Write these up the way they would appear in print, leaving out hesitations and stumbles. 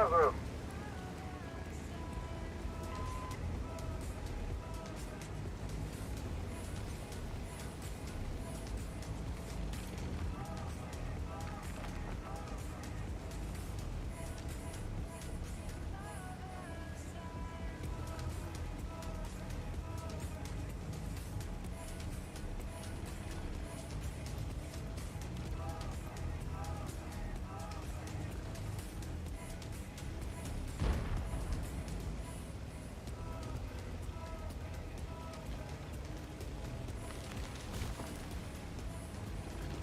Зарезан!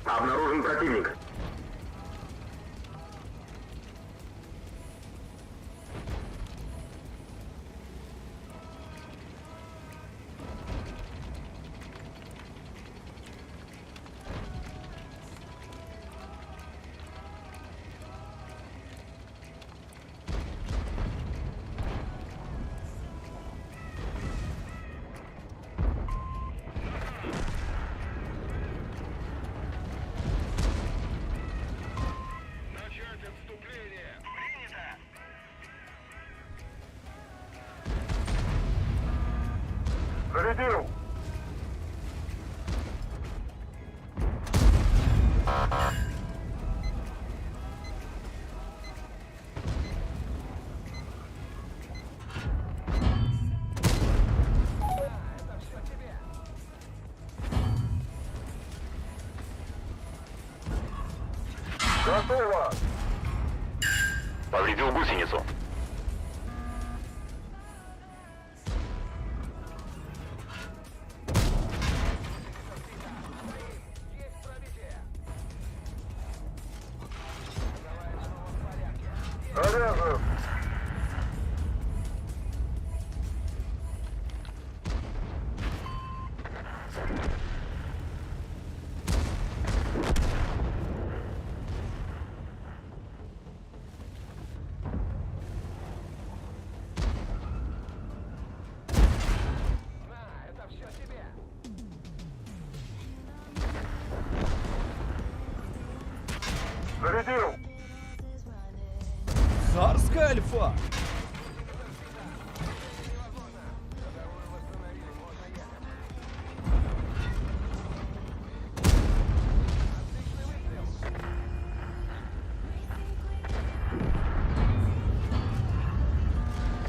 Обнаружен противник. Начать отступление! Принято! Зарядил! Готово! Повредил гусеницу. Заряжен! Зарядил! Царская альфа!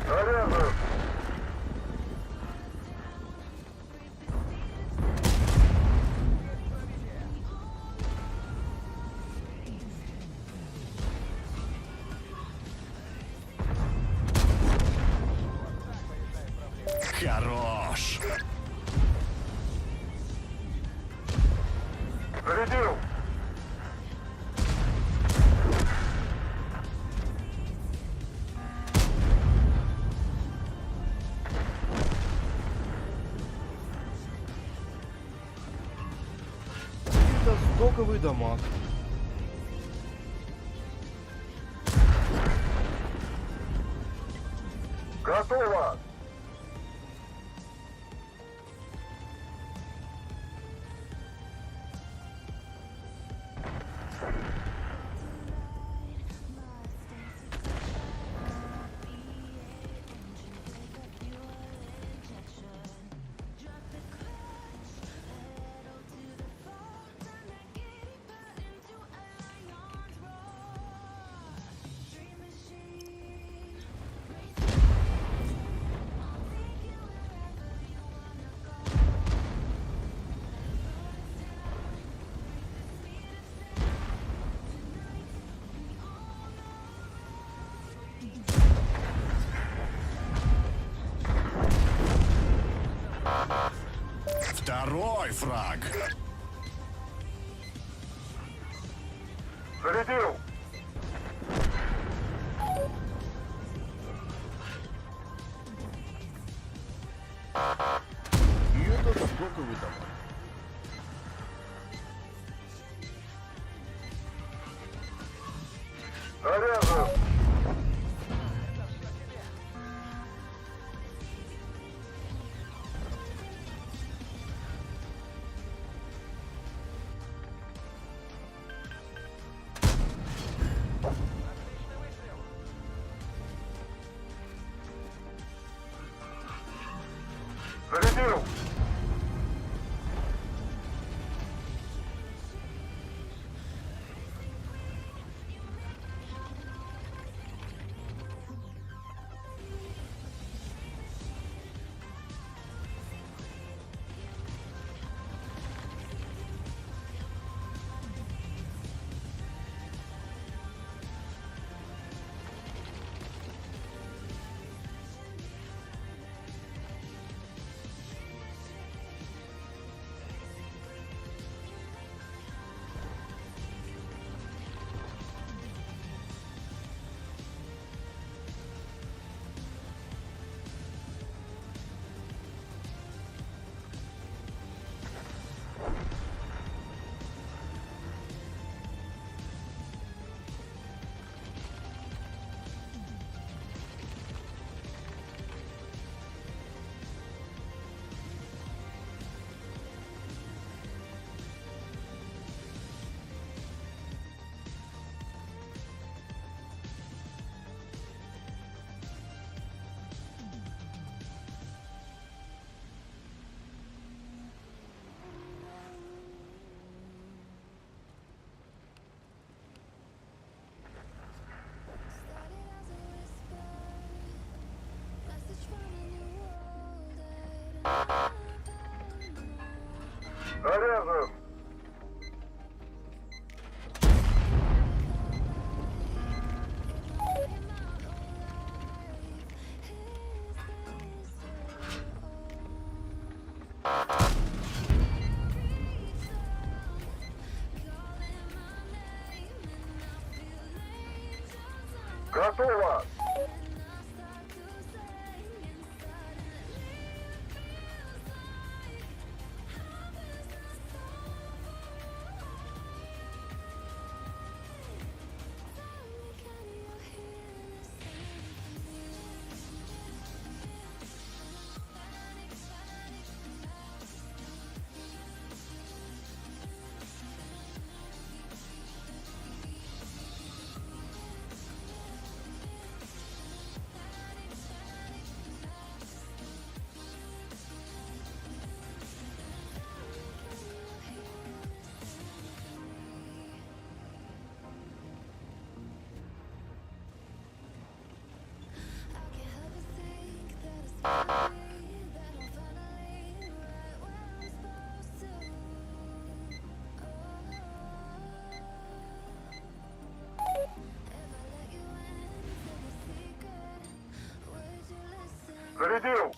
Заряжен! Хорош! Зарядил! Это стоковый дамаг. Готово! Второй фраг! Зарядил! И это стоковый дамаг. Заряжен! Зарядил! Заряжен! Готово! Зарядил!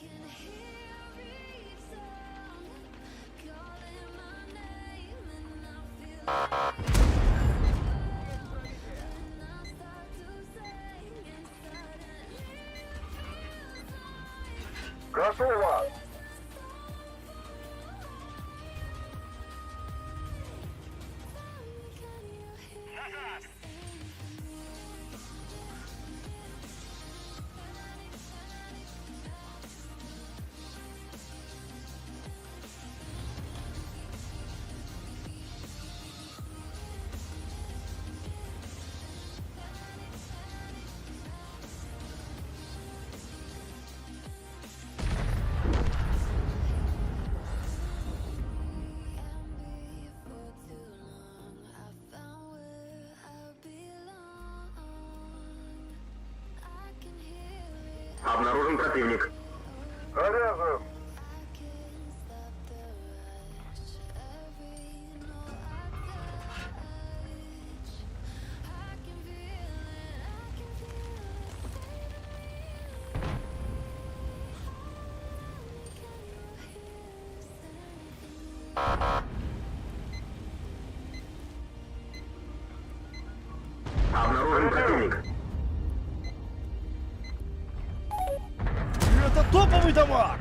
Готово! Обнаружен противник. Заряжен! Обнаружен противник. Это топовый дамаг!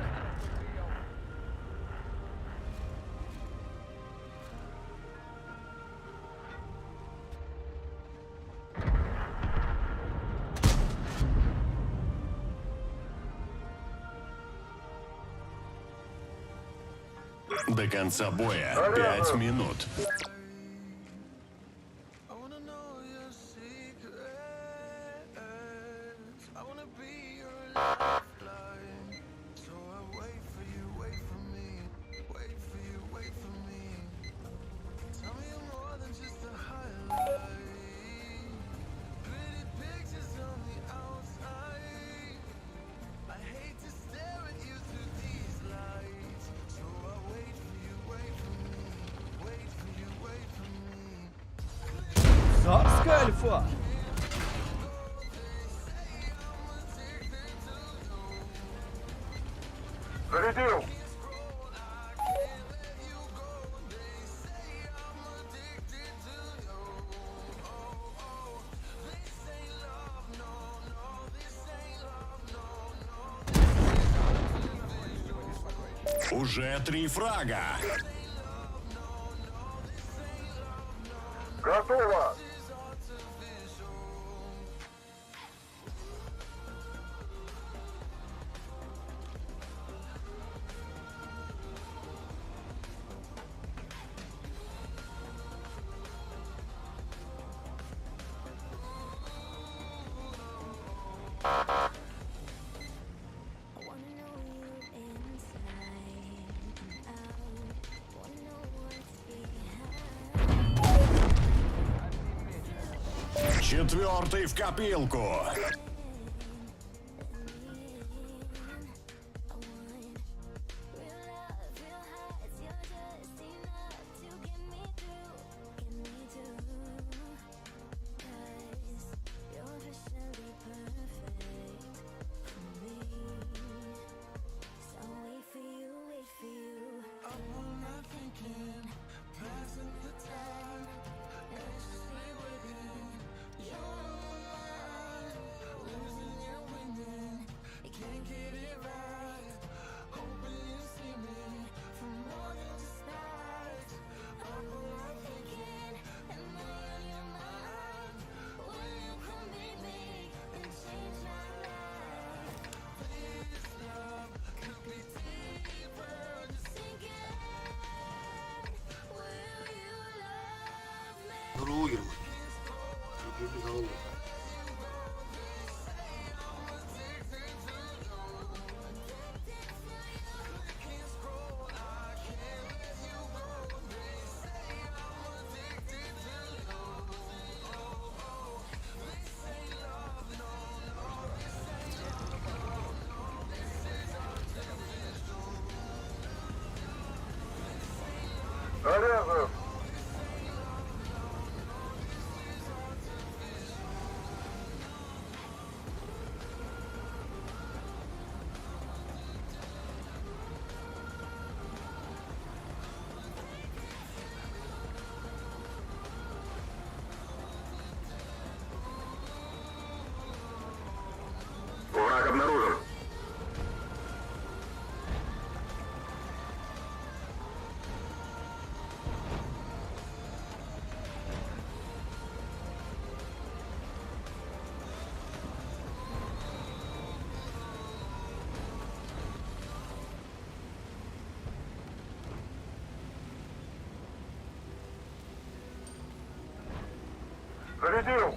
До конца боя 5 минут. I wanna know your secrets. I wanna be your lifeline. So I wait for you, wait Альфа! Зарядил! Уже три фрага. Готово! Четвертый в копилку. Заряжен! Враг обнаружен. Зарядил!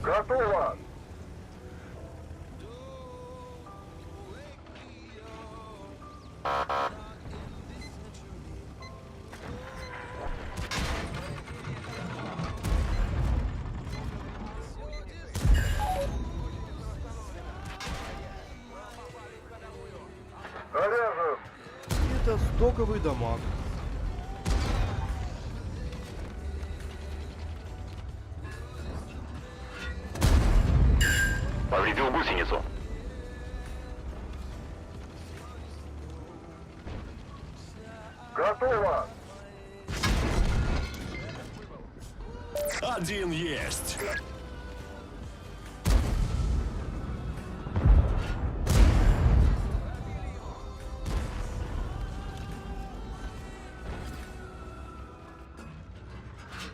Готово! Заряжен! Это стоковый дамаг. Повредил гусеницу. Готово! Один есть.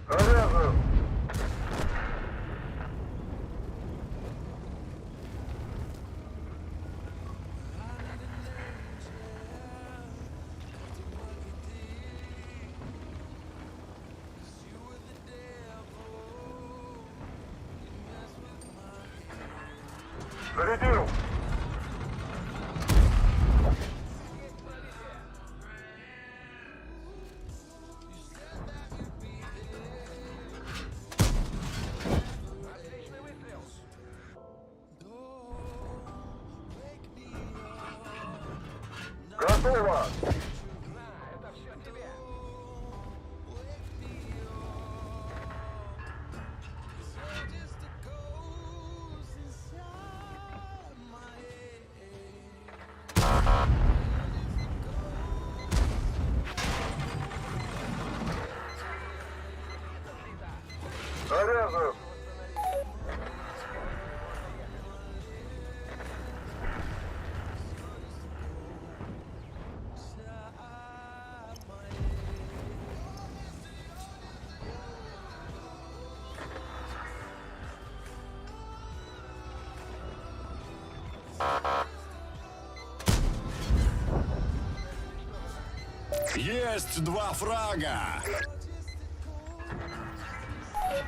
Заряжен! Зарядил! Заряжен! Есть два фрага.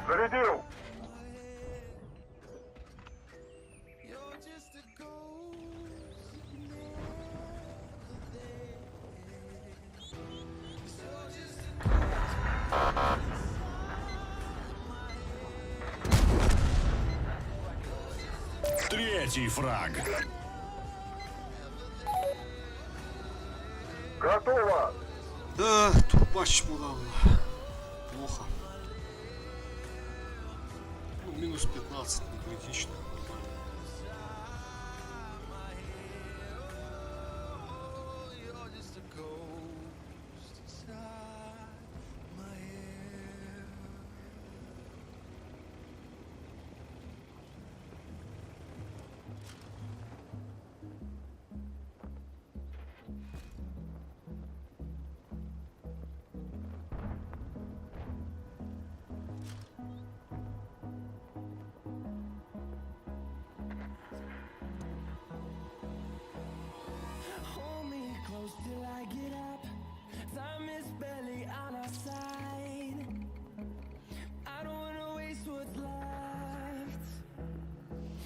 Зарядил! You're just a ghost, never there. You're just a Третий фраг. Готово! Да, тупач мудал. Плохо. Ну, минус 15, не критично. Нормально. You're just a ghost inside my head. Hold me close till I get up. Time is barely on our side. I don't wanna waste what's left.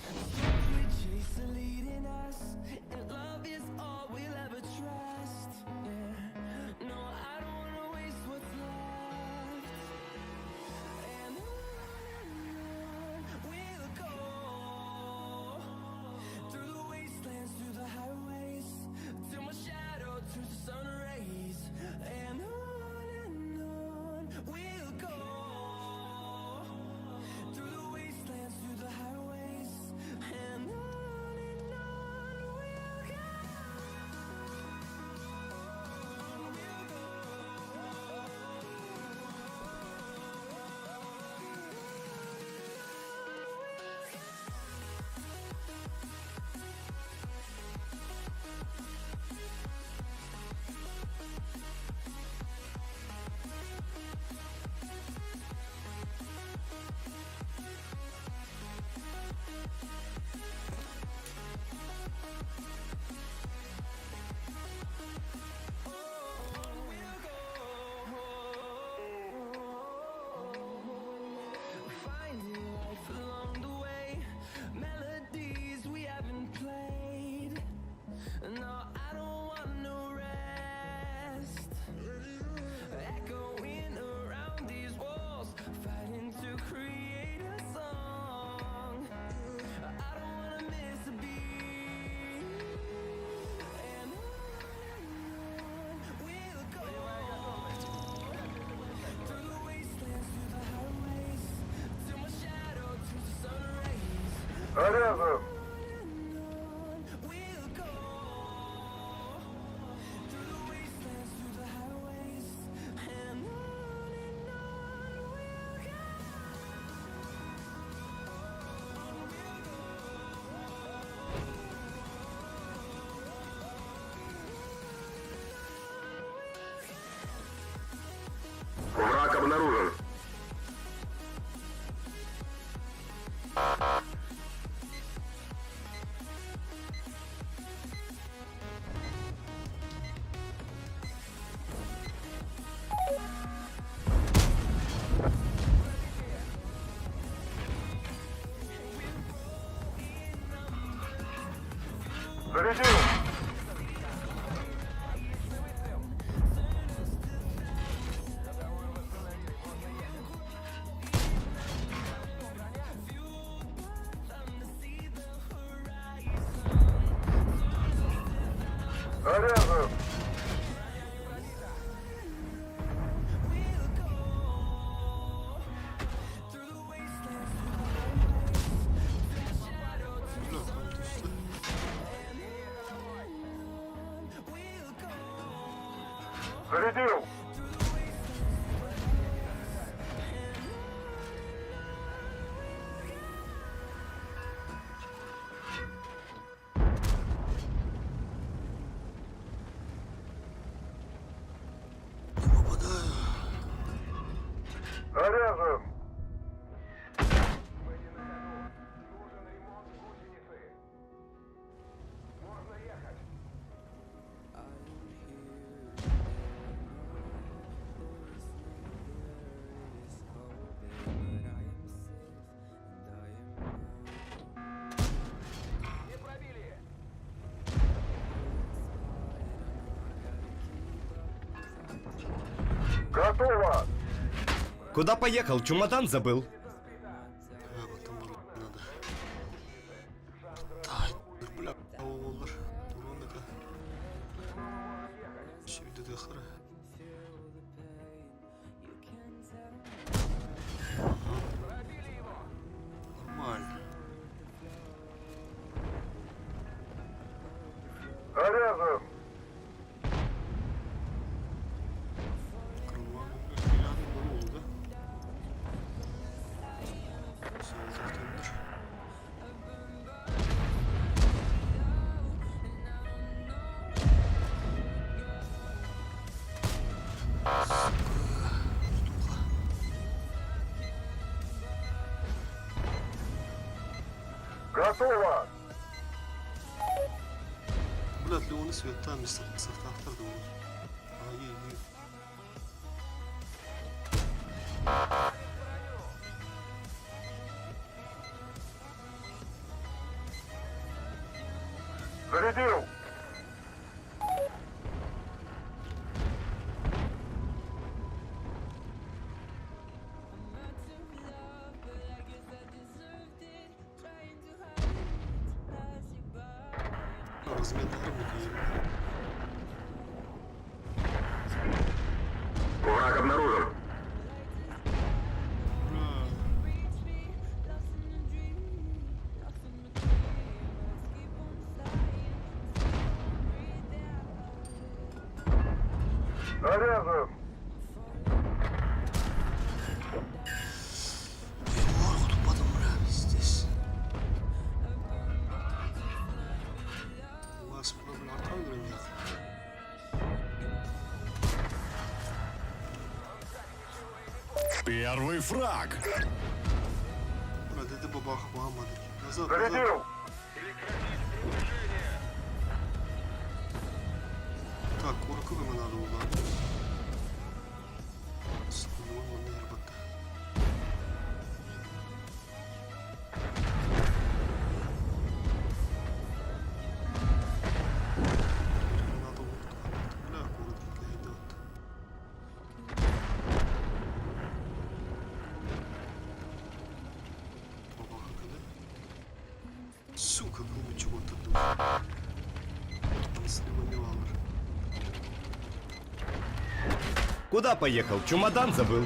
The storms we chase are leading us, and love is all we'll ever trust. Yeah, no, I don't wanna waste what's left. And on we'll go through the wastelands, through the highways, till my shadow turns to sun rays. And on we'll go through the wastelands, through the highways, and on we'll go. Finding life along the way, melodies we haven't played. No, I don't want no rest. Echoing around these walls, fighting to create a song. I don't wanna miss a beat. And on we'll go through the wastelands, through the highways, till my shadow turns to sun rays. Заряжен! On we'll go through the wastelands, through the highways, and on we'll go. Враг обнаружен. Зарядил! Заряжен! Бля, там то есть, Заряжен. Готово. Куда поехал? Чемодан забыл. А, потом надо. Тай, бля, олар. Урон это. Все виды хара. Нормально. Заряжен. Готово. Блядь, Леоны света место сахтахтар да. Ай, ай. Зарядил. Враг обнаружен. Заряжен. Здесь. Вас проблем. Первый фраг. Бля, это бабах мама. Назад, назад. Зарядил. Так, курку надо было. Сука, чего то Куда поехал? Чемодан забыл.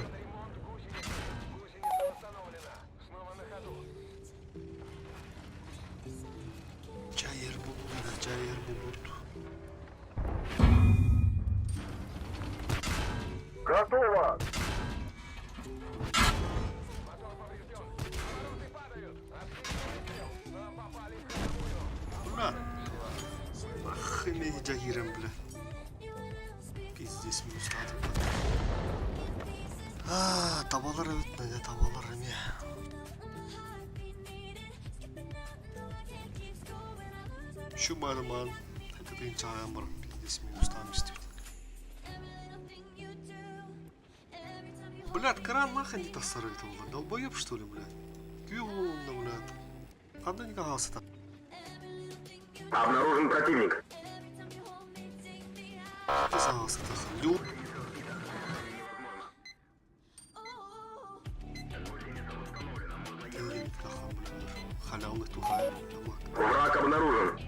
Чайер булут, чайер булут. Готово. Бля. Нахрен джагирем, бля. Пиздец, минус надо. А, табалар evet, ne табалар эме. Şu барман. Это ты чаям бар. Пиздец, минус там истит. Блядь, кран нахрен не тасары это было. Долбоеб что ли, блядь? Кюлунда, блядь. Кандай не каласы Обнаружен противник. Лю. Халявный тухай. Враг обнаружен.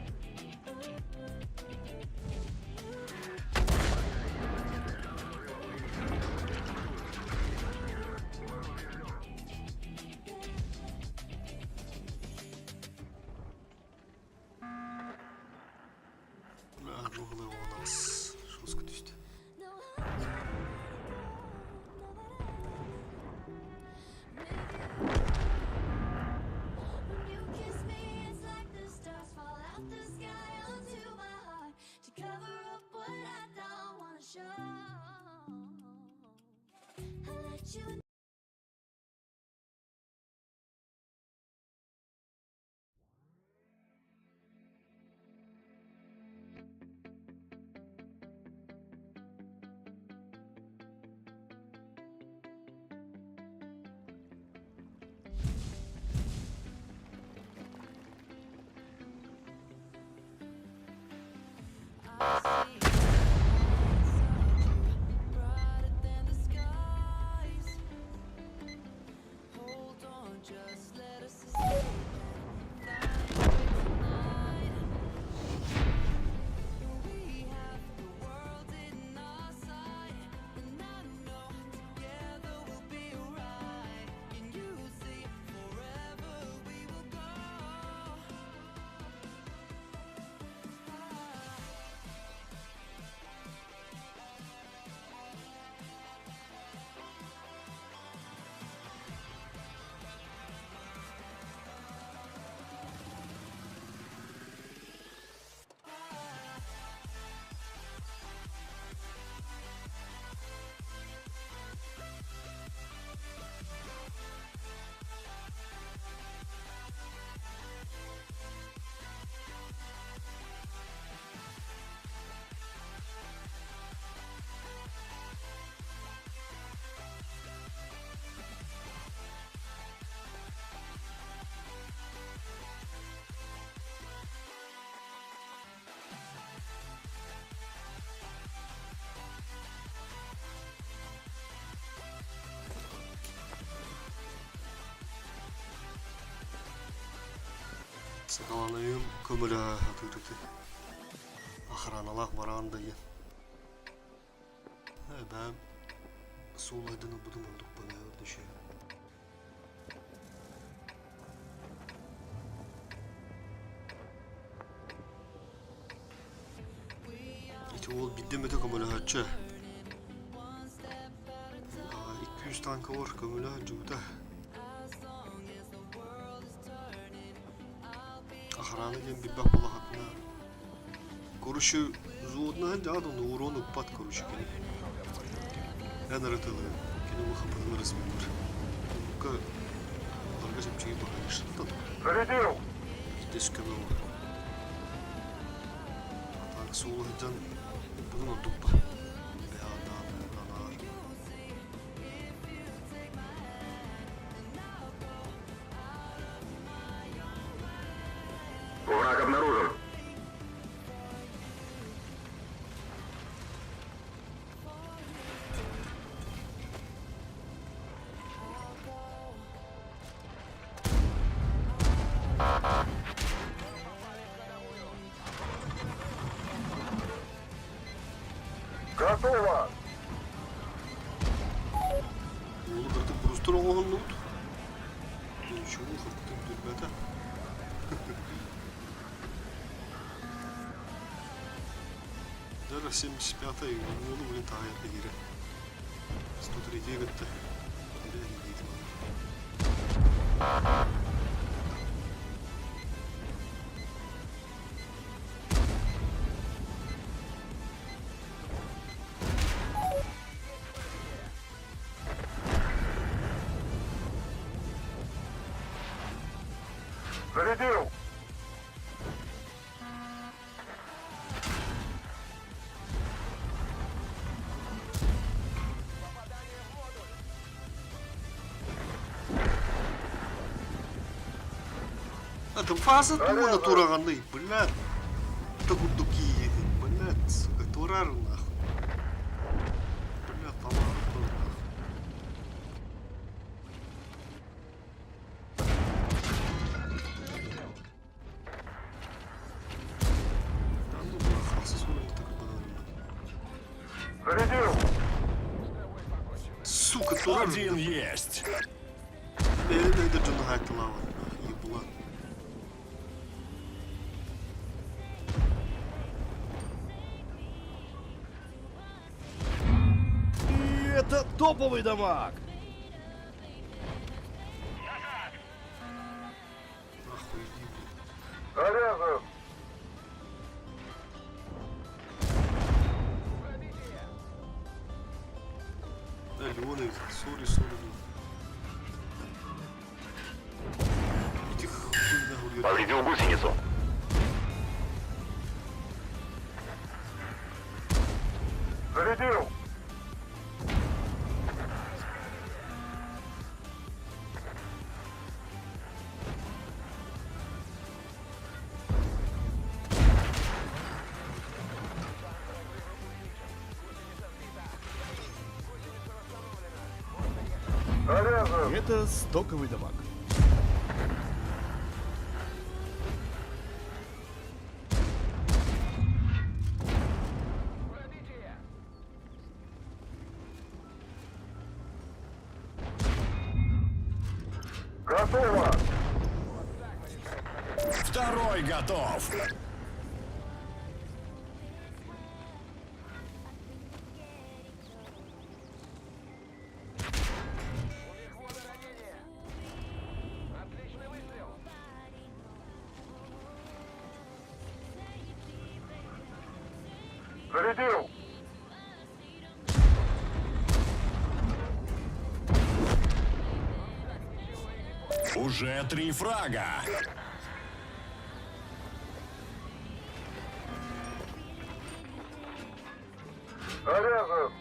You. Сакаланыйым көмөлөһө сатыыр ити. Охраналаах бараан да диэн. Эбээм суолайдан ылбытым ордук баҕайы дөшө. Ити уол биирдэ эмэтэ көмөлөһөөччү. 200 танка бар көмөлөһө дьуута. Охрана диэн билбэт буоллаххытына короче взводнаһын дьаат онно урон укпат короче кини. Эн ырытылыы кини улахан размер. Оннукка аларга чэпчэки баҕайы Зарядил! Итис көмө бар. А так суол сылдьан бутун ордук ба. Бэҕэһээ Враг обнаружен. Готово! Уолу кырдык брустер оҥоһуннубут. Ничего, хаппытын билбэтэ. Даже 75-й уолу блин таайарга киирэ. 103 кытта. Зарядил! Это фаза туона тураҕаный, блядь. Это курдук киһиэтин, блядь, сука, турар нахуй. Блядь, тамара нахуй. Да ну нахуй, Зарядил! Сука, турар. Один есть. Бэйэ дьону хаайталаабат, ебла. И это топовый дамаг! Нахуй иди, блядь. Заряжен! Да, Леонович, сори, сори, блядь. Иди хуй нахуй. Повредил гусеницу. Зарядил! Заряжен! Это стоковый дамаг. Готово! Второй готов. Зарядил! Уже три фрага. Заряжен!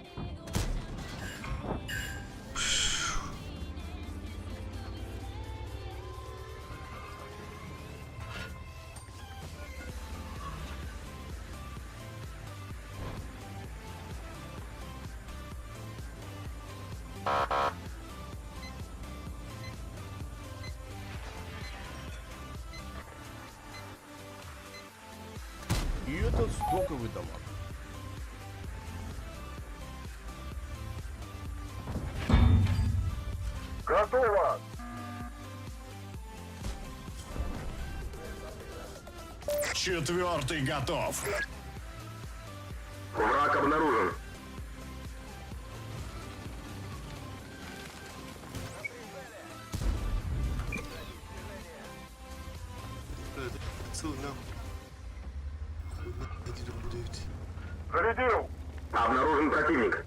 Это стоковый дамаг. Готово! Четвертый готов. Враг обнаружен. Зарядил! Обнаружен противник.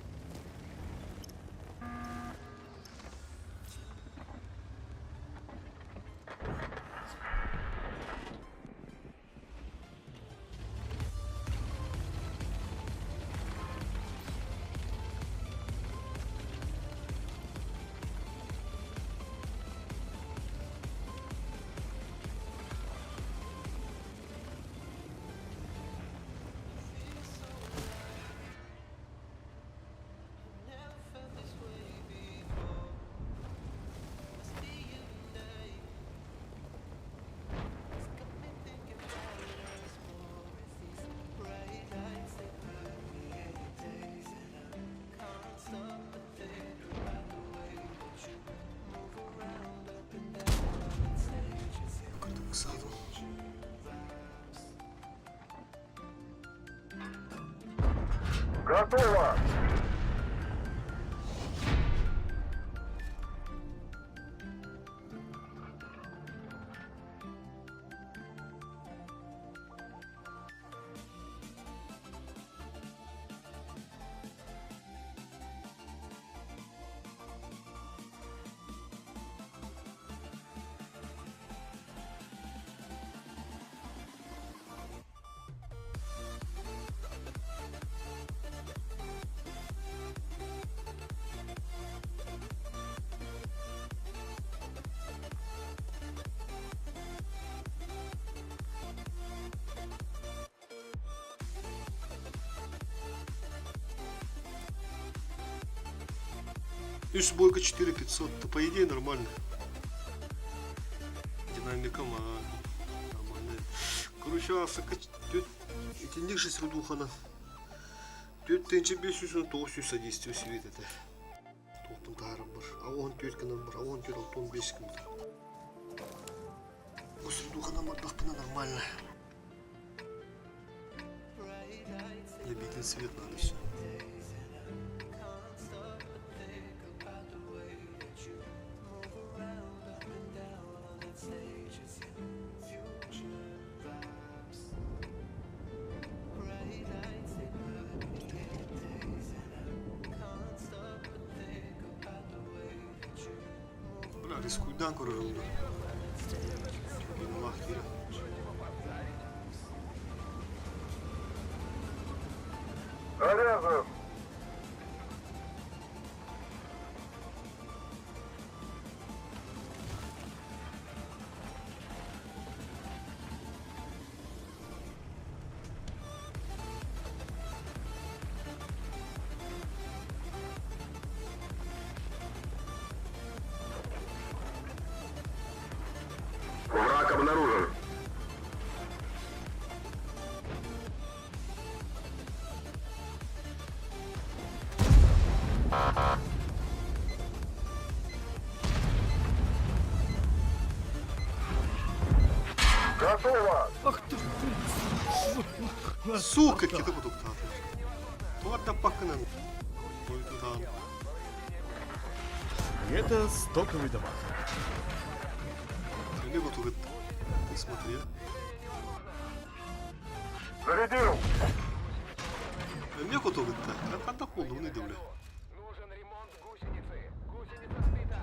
Готово! Үс бойга 4500, то по идее нормально. Динамика нормальная. Короче, асака итинник же срудухана. Түт тенче 500 900 садись это. Тоқтың тары бар. А он түт кінен бар, а он түт алтон бес кін бар. Срудухана мардахпына нормально. Обидный цвет надо все. Бля, рискуйдан көрөрүлдү. Аллах кире. Заряжен! Враг обнаружен. Готово! Ах ты! Сука, киты буду ктаты. Туарда пакынан. Ой, Это стоковый дамаг. Лего тут ты смотри. Зарядил! Эмне котугутта? Кандай болду муну деп эле. Нужен ремонт гусеницы. Гусеница сбита.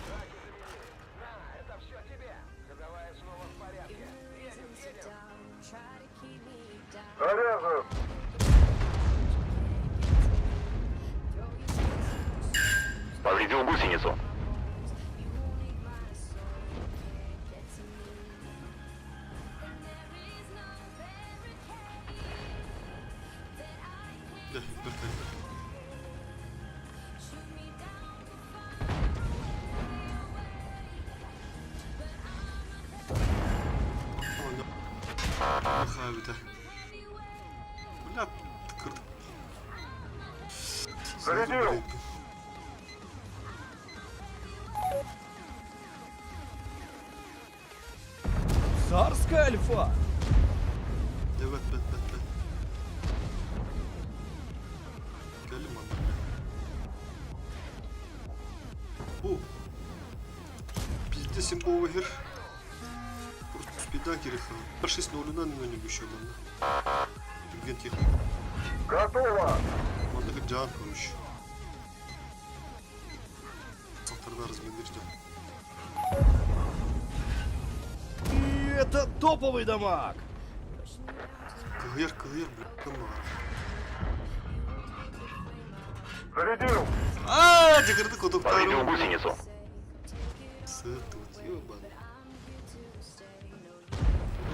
Траки заменили. На, это все тебе. Ходовая снова в порядке. Едем, едем. Заряжен! Повредил гусеницу. Да, бир Эбитэ. Бля, кырдык. Зарядил! Царская альфа! Дьэ бэт бэт бэт бэт. Кэлим манна. Бу биирдэ симбовый иһэр. Спида кириха. 6-0-нан мөнүгүшө манна. Түргэн техника. Готово! Манна кырдьаан короче. Сахтарда разминирдем. И это топовый дамаг! Кыһыйар кыһыйар бля маар. Зарядил! Аа, дьыгырды Повредил кодуктарым. гусеницу. Сыт вот ебан.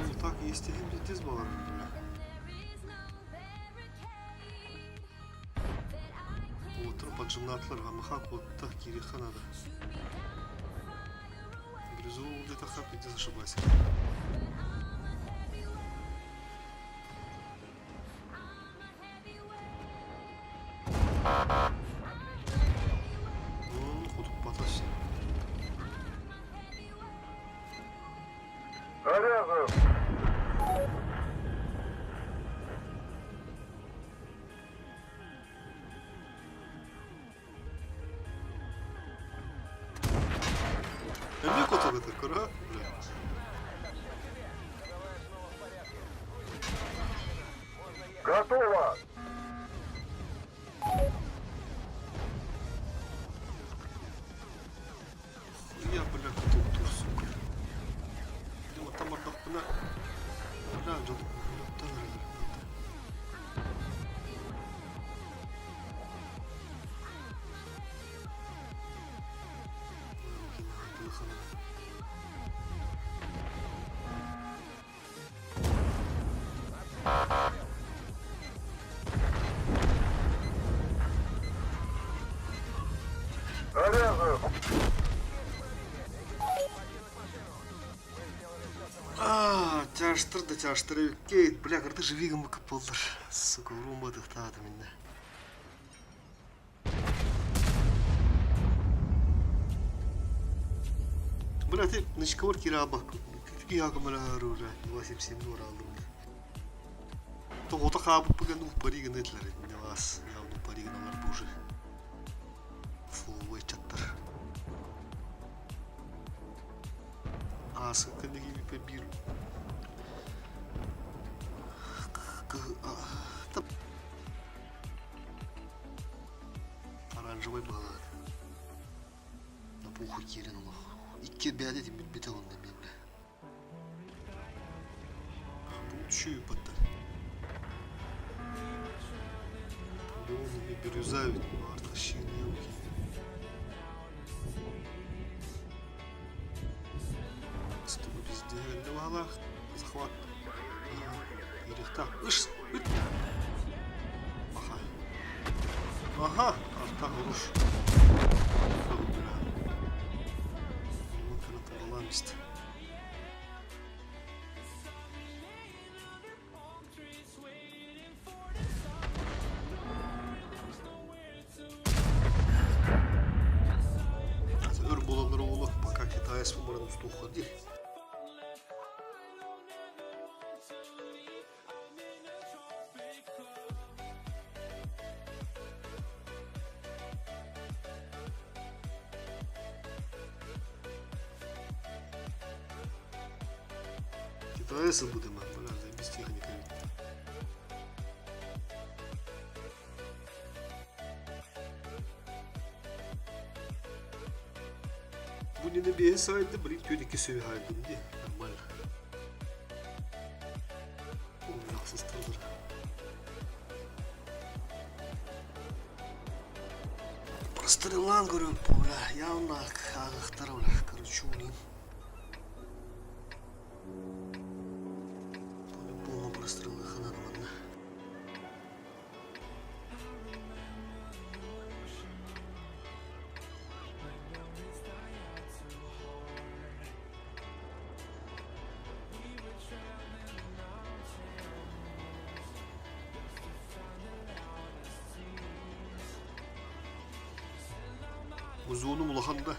Ну так есть и пиздец была, бля. Уотур поджимнатлар гамаха куотта кириэххэ надо. Бирюзовый где-то пиздец ошиблась. Ну, хотуппатас. Заряжен! Эмиэ котоҕутар көрө бля. Готово! Хуя, бля, котоктуур, сука. Дьэ, мантан бардахпына, бля, дьон оттон эрэллэр. Заряжен! Аа, чаштыр да чаштыр эбиккит. Бля, кырдык живи гыммыкка буоллар. Сука, уруумматыхтаатым иннэ. Бля, ты нычкабар киирэ киһи 87 алдым. Тоҕото хаабыппыга ну пари гына этилэр не вас явно пари гыналар буже. Фловой чаттар. Аасын кэнниги биир оранжевый баҕалаат. На пуху киирэн олох. Икки бэйэтэ тиммит онно мен бля. Бу баттар. Бирюза ведь артық шиын Чтобы везде валах захват. Ага. Ыш. Ыт. Аха. Ага, арта хорош. Бля. Ну, каната. Өр буолаллар оҕолор, пока китаец баран устуохха дии. Китайцы будем, бля, заебись техника ведь. Бу не биэс сайды, блин, түйдики сөйхайдым ди. Нормально. Ой, Прострелан, говорю, бля, явно ағықтар, бля, короче, унин. По-любому прострелы хана манна. Узуонум улахан да.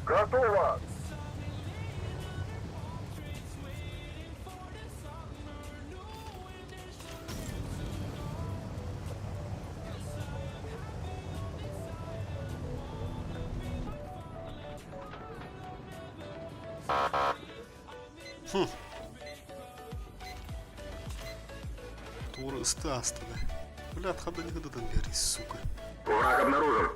Готово! Туора ыста ааста да. Блядь, хабда никогда биэрий, сука. Враг обнаружен.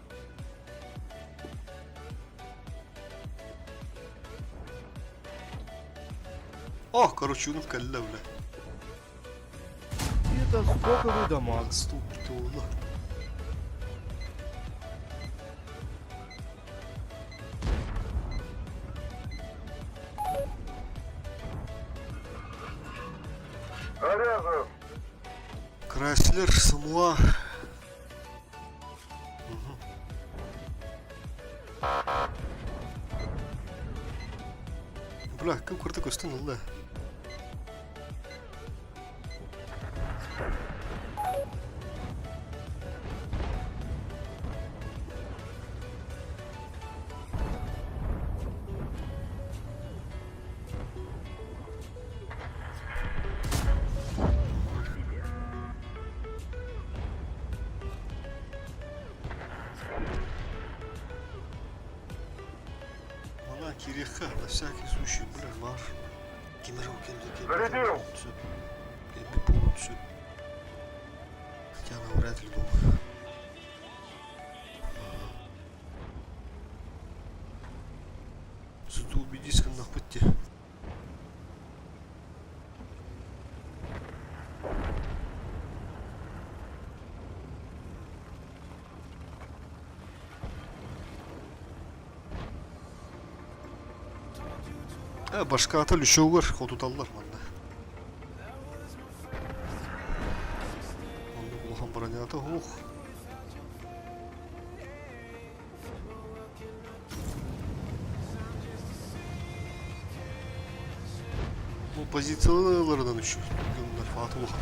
О, короче, унук кэллэ, бля. Это стоковый дамаг. Стоп, туола. Заряжен! Крайслер, Самуа. Угу. Бля, кым кырты көстөн ылла. Мана кириэххэ, на всякий случай, бля, бар. Кимэр кемде Зарядил! Кемби буолуон сөп. Хотя навряд ли, думаю. Зато убедись, нахуй Э, башката лүшөөгөр хотуталлар манна. Оннук улахан бронята ух. Бу позицияларынан үчү. Дьоннор фаат улахан.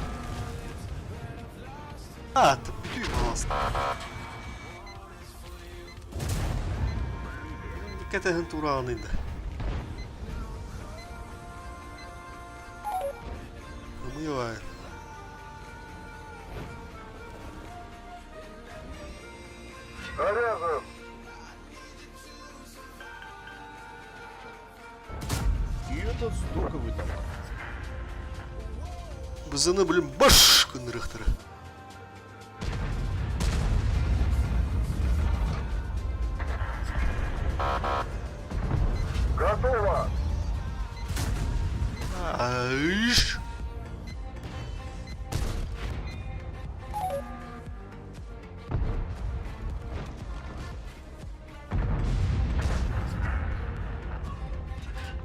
А, бүтүй балас. Кэтэһэн тураанын да. Ымыйвай. Заряжен! И этот стоковый дамаг. Бызаны, блин, баш гыннарыахтара. Готово! Иш.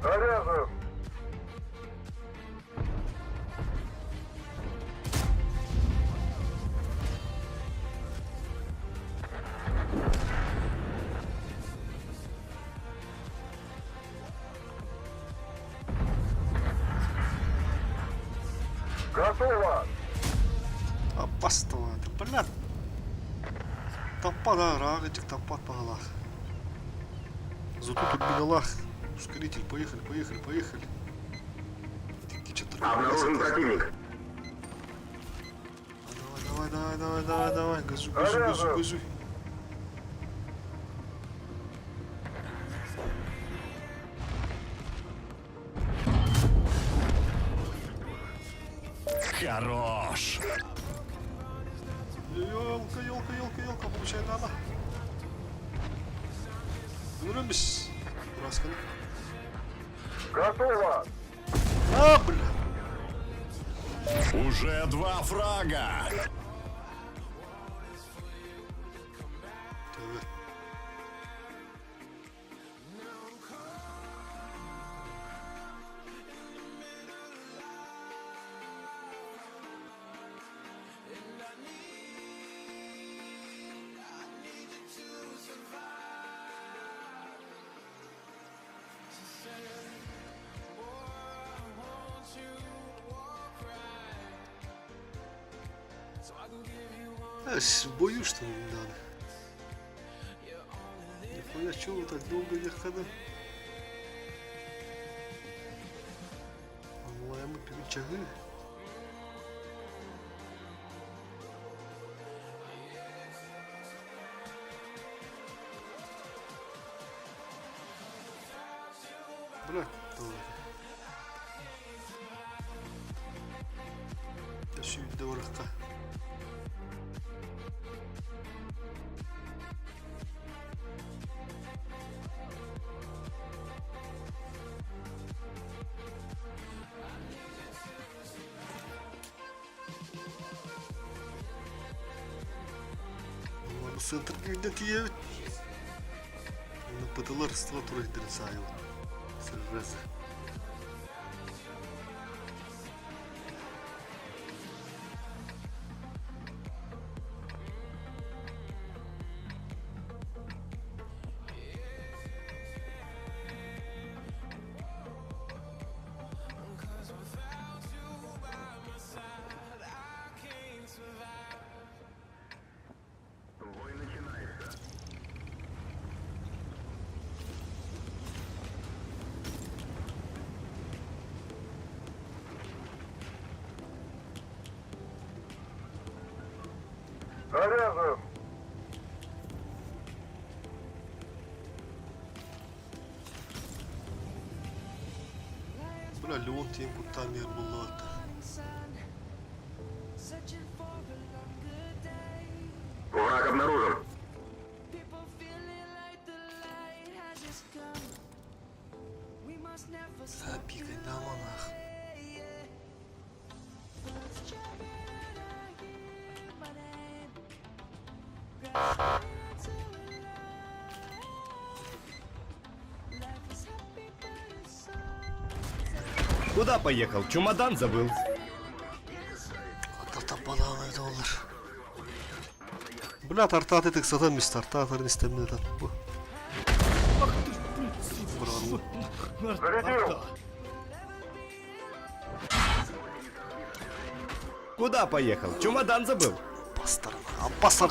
Заряжен! Готово! Опасно, блядь. Таппа да, рагатик таппат пагалах. Зато турбиналах. Ускоритель, поехали, поехали, поехали. Обнаружен противник. Давай, давай, давай, давай, давай, газуй, газуй, газуй, газуй. Хорош! Елка, елка, елка, елка, получай надо. Вырубись. Расканы. Готово! А, бля. Уже два фрага! Tövbe. В бою что ли надо? Нихуя, чё вы так долго ехали? Лайм чагы. Бля, Сүүрдэ барахха. Бу центр күүннэ тиийэбит. Пытылар ыстыла турайдарын саайыбыт. Сырраз. Бой начинается. Заряжен! Бля, Леон тиийэн куттаан иһэр буоллаҕа. Враг обнаружен. Пикай на монах. Куда поехал? Чемодан забыл. Таппадаан доллар. Бля, тартааты тыксатан мис тартаатарын истэммин бу. Браво. Зарядил! Куда поехал? Чемодан забыл. Басар,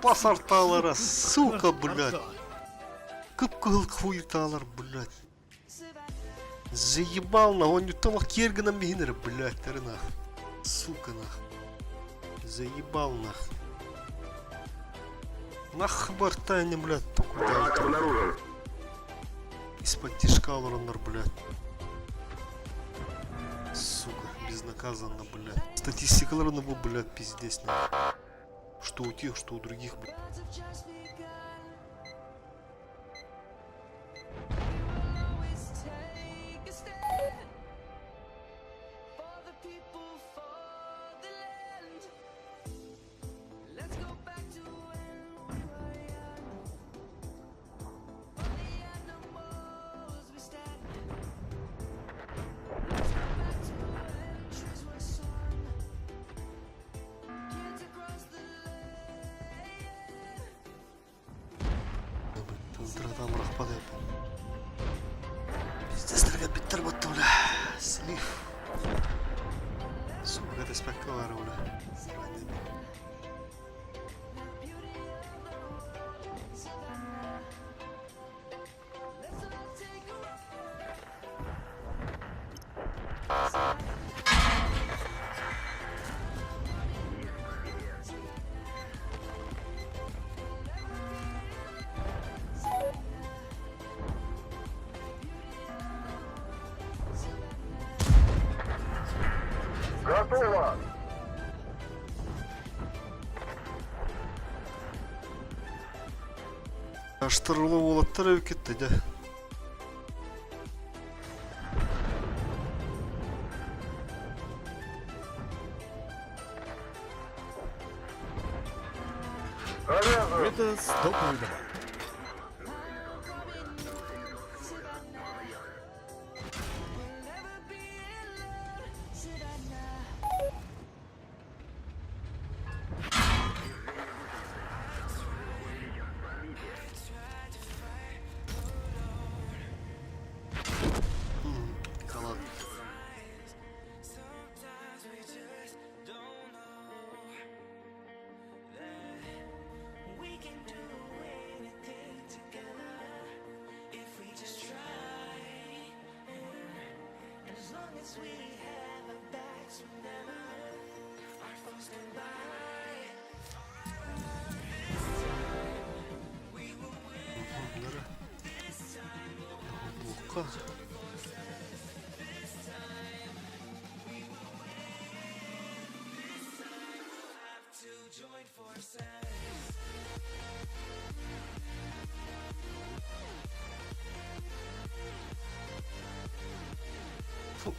басарталара, сука, блядь. Кып-кыһыл хуйталар, блядь. Заебал, нахуй, он не кер гынан биһинэр, блядь, тары нах. Сука, нах. Заебал, нах. Нах бартайны, блядь, Враг обнаружен. Из-под тишка олороннор, блядь. Сука, безнаказанно, блядь. Статистикалар бу, блядь, пиздец, нахуй. Что у тех, что у других, блядь. Тындыратан бырахпат Пиздец, биттер батты, бля. Слив. Сука, это спекка бля. Готово! Аштырылы уолаттар эбиккит дьэ. Заряжен! Это стоковый дамаг. Kalan. Бука. Фу,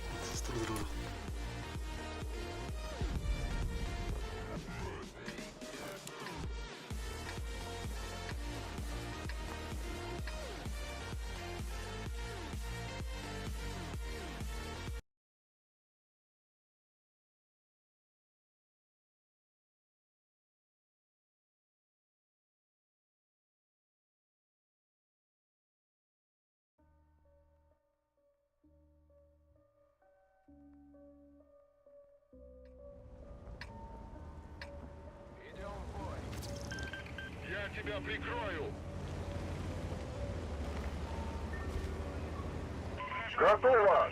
Идем в бой. Я тебя прикрою. Готово.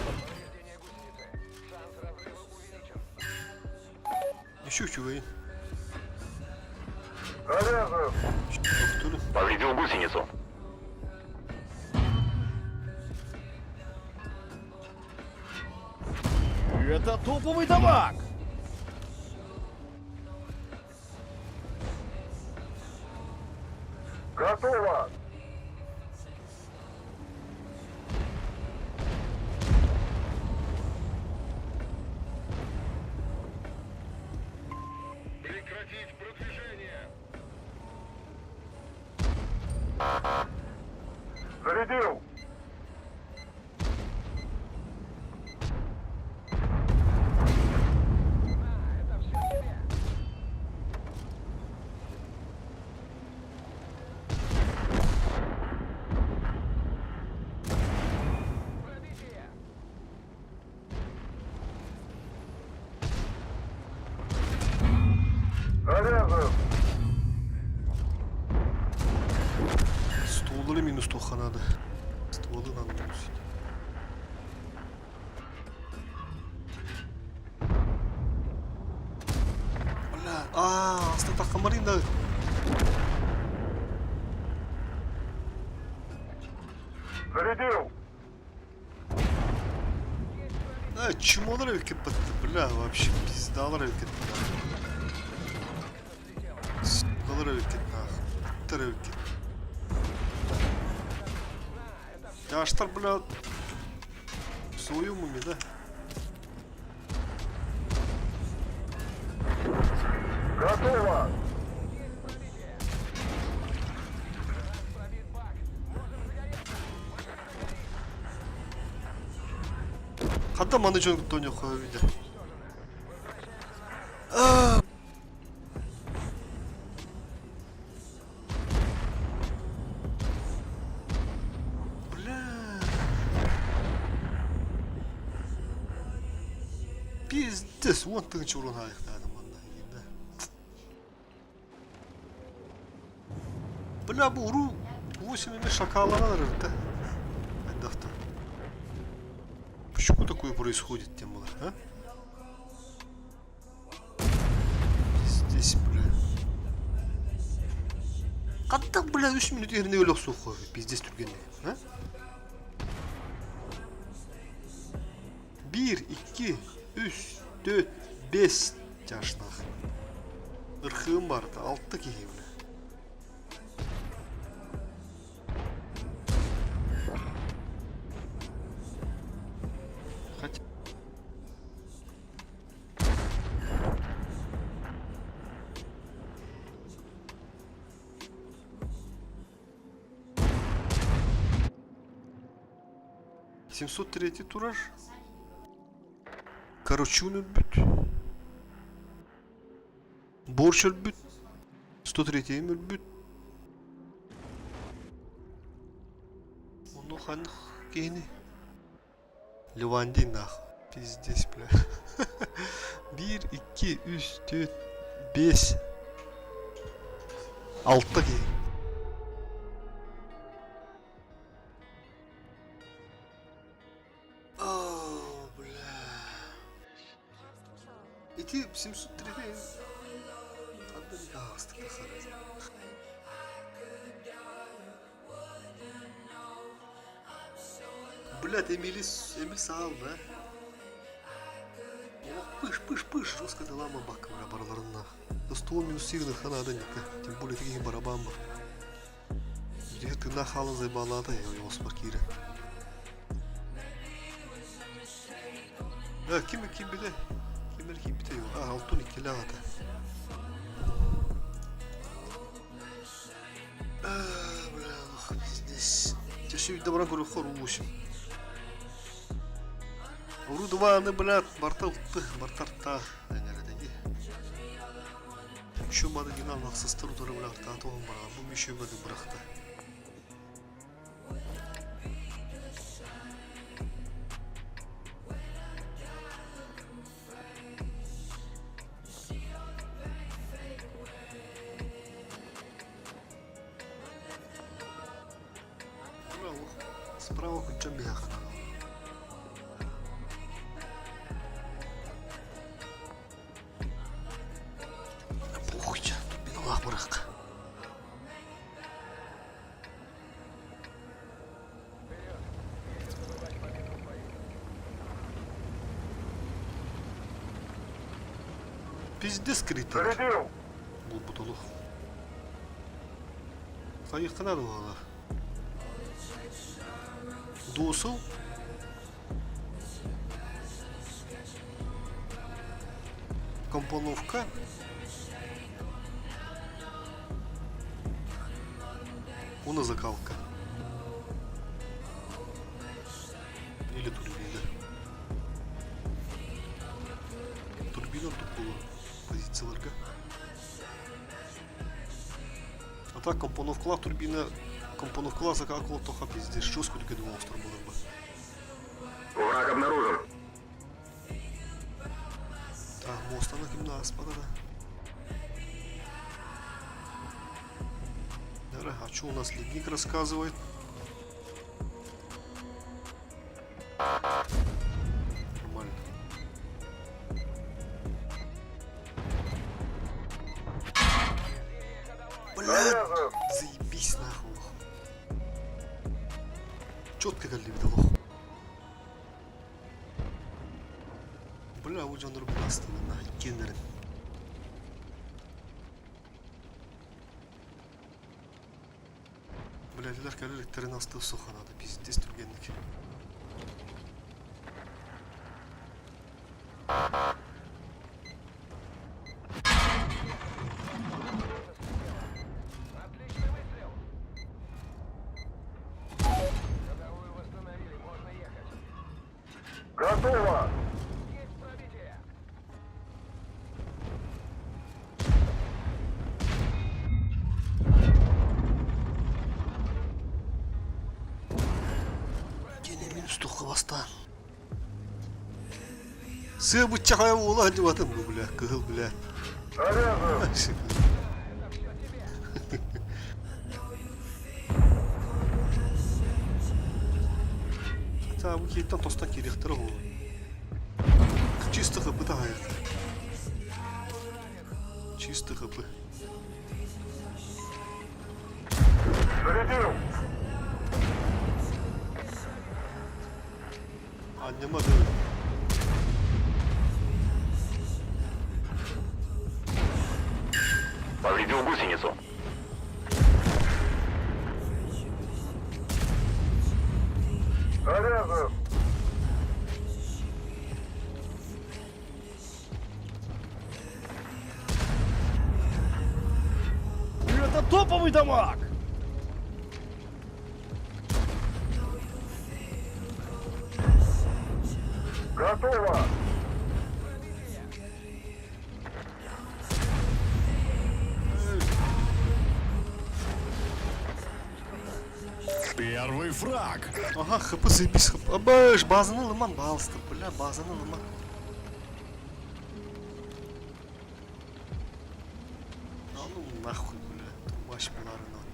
Повреждение гусеницы. Шанс разрыва увеличен. Еще үчүгэй. Заряжен. Тохтур. Повредил гусеницу. Это топовый дамаг! Готово. Прекратить продвижение. Зарядил. На, это все тебе. Пробитие. Заряжен. Стволы минус тоха надо. Стволы надо минусить. Бля, а, астата хамаринда. Зарядил. А, чмолар эвикет бля, вообще пиздалар эвикет. Сукалар эвикет нахуй. Тар эвикет. Жаштар, бля, в своем уме, да? Готово. Пробит бак. Можем загореться. Хата маны жон тоня хуя видя. Бля. Пиздец, вон ты чурон да. Бля, бу уру 8 эме шакалланан да. Айдафта. Почему такое происходит, тем было, а? Здесь, бля. Катта, бля, 3 минут yerine öyle sokuyor. Пиздец түргенде, а? 1, 2, 3, 4, 5 жашнах. Ырхым барды, 6 киһи, бля. Хотя... 703 турар. Корочун өлбүт. Борщ өлбүт. 103 өлбүт. Ону ханнык киһини? Ливандин нах. Пиздец, бля. Биир, икки, үс, түөрт, биэс. Алта киһи. О, бля. Ити 703 ханна аастык Блядь, Эмили, Эмиль саал, да? Пыш, пыш, пыш, жестко дала бак бараларына. Стол минус сигнал хана да тем более таких барабан бар. Биһиги тыыннаах хаалан зайбаалаата оҕуспар киирэн. Э, ким киирбитэ? Ким эрэ киирбитэ а, алтын иккилээх ата. Бля, ох, пиздец. Часы баран көрүөххэ уруусим. Уру блядь, барта ылты, бартарта. Шуманы гинал мақсастар удары бырахта, тоғын бара. Бу мүшемеді бырахта. Справа күнчен бияхана. Похуй, турбиналаах бырах. Пиздец критер. Зарядил! Булбут олох. Хайыхтана дуола. Дуусул. Компоновка. Уна закалка. Или турбина. Турбина ордук буолуо позицияларга. А так компоновкалаах турбина компоновкалаах закалка тоха пиздец жестко дүкені оңостор болар Враг обнаружен. Так, мостаны кимде аспады да. А что у нас ледник рассказывает? Нормально. Блядь, заебись нахуй. Четко кэллибит олох. Бля, бу дьоннор бастанына иккиэннэрин. Блядилер кэлэликтэрин астыы суханада пиздец түргэнник. Отличный выстрел! Ходовую восстановили, можно ехать. Готово! Есть пробитие! Кини минус тухха бастаан. Сыа быччахайа уола сылдьыбатым бу бля, кыһыл бля. Заряжен! Хотя бу киһиттэн тостон киириэхтэрэ буолуо. Чисто хп таһайыах. Чисто хп. Зарядил! Анньыма да Повредил гусеницу. Заряжен! Это топовый дамаг! Готово! Первый фраг. Ага, хп заебись, хп. Абаш, базаны ылыман, баалыста, бля, базаны ылыман. А ну нахуй, бля, трубач буларын от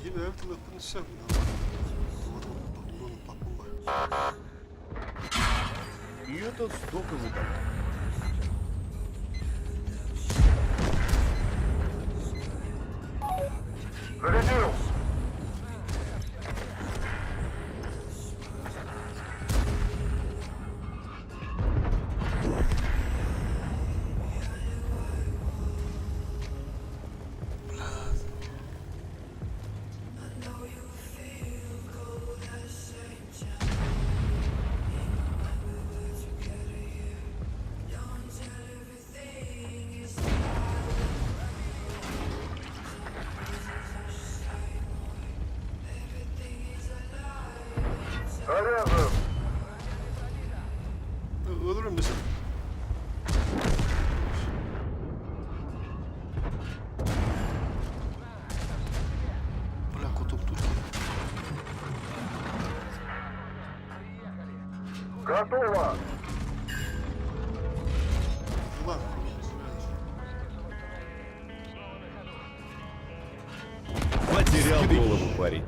Биир бэйэбит тылыахпын өссө И это столько выдал. Зарядил! Заряжен! Өлөрүм десем. Бля, кутук турки. Готово! Ладно, Потерял голову парень.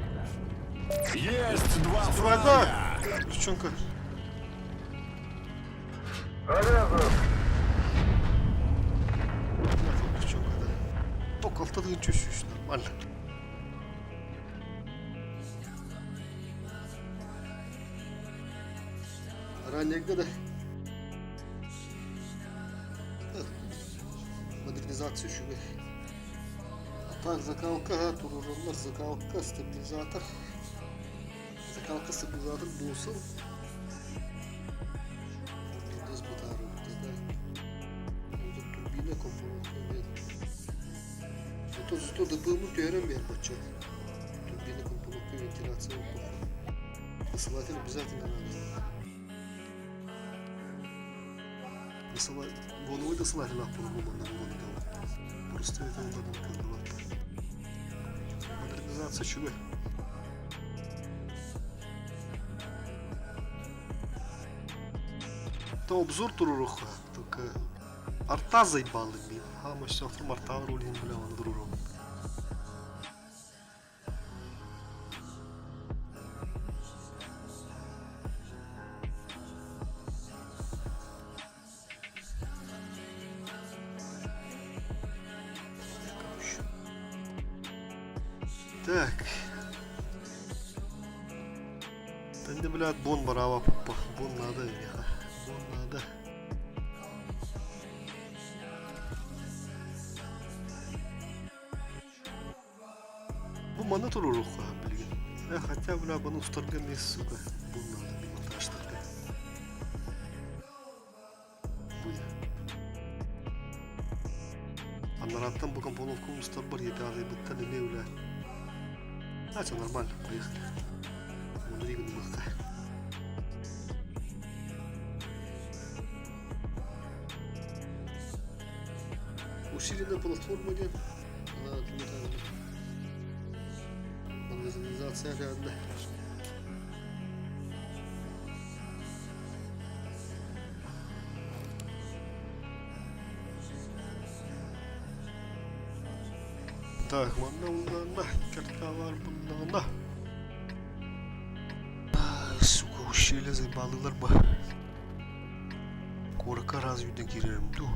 Есть два Врага! фрага. Девчонка. Заряжен! Бля, тут девчонка, да. Только алтадын чуть-чуть, нормально. Ранее года. Модернизация үчүгэй. А так закалка, турураллар, закалка, стабилизатор. Закалка, стабилизатор буолсун. Windows бытаарбыта да. Это турбина компоновка нет. Зато зато ДПМ түһэрэн биэр бачча. Турбина компоновка вентиляция плохо. Досылатель обязательно надо. Досыла... Гоновый досылатель по-любому на вон дал. Просто это надо накладывать. Модернизация чего? То обзор туруруха, только арта заебалы ми. А, мы все, арта рулим, бля, он дружок. Так. Да не, блядь, бон барава, папа. Бон надо, ха. Бон надо. Бу маны туруруха, блин. Э, хотя, бля, бұны устарга емес, сука. Бу надо, монтажтарга. Будет. Анараттан бу компоновка устар бар, ете ағай бітті, неме, бля. А, все нормально, поехали. Мудриган мыхта. Усиленная платформа где? Она Модернизация рядом. Так, манна bundan kartalar bundan da. Сука, ущелье заебалылар ба. Куоракка раз үйден киирэрим дуу.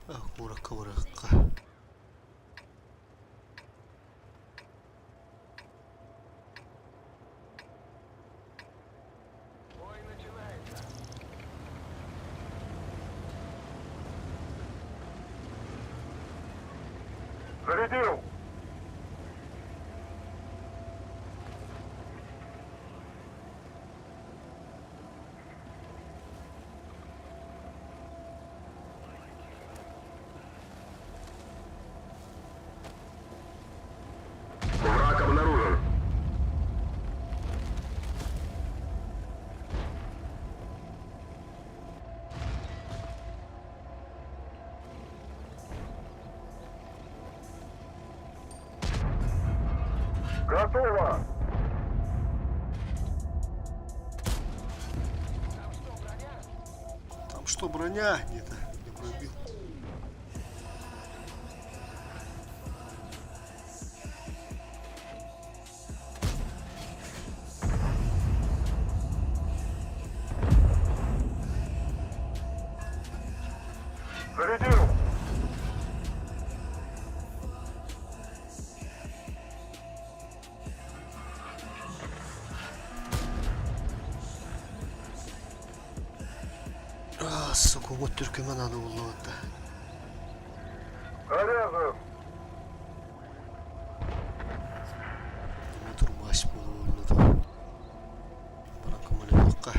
А, куоракка барыахха. Бой начинается. Зарядил! Готово! Там что, броня? Нет, не пробил. Зарядил! А, сука, вот түркеме надо буллабытта. Заряжен! Турмаш буолуо Баран көмөлөһүөххэ.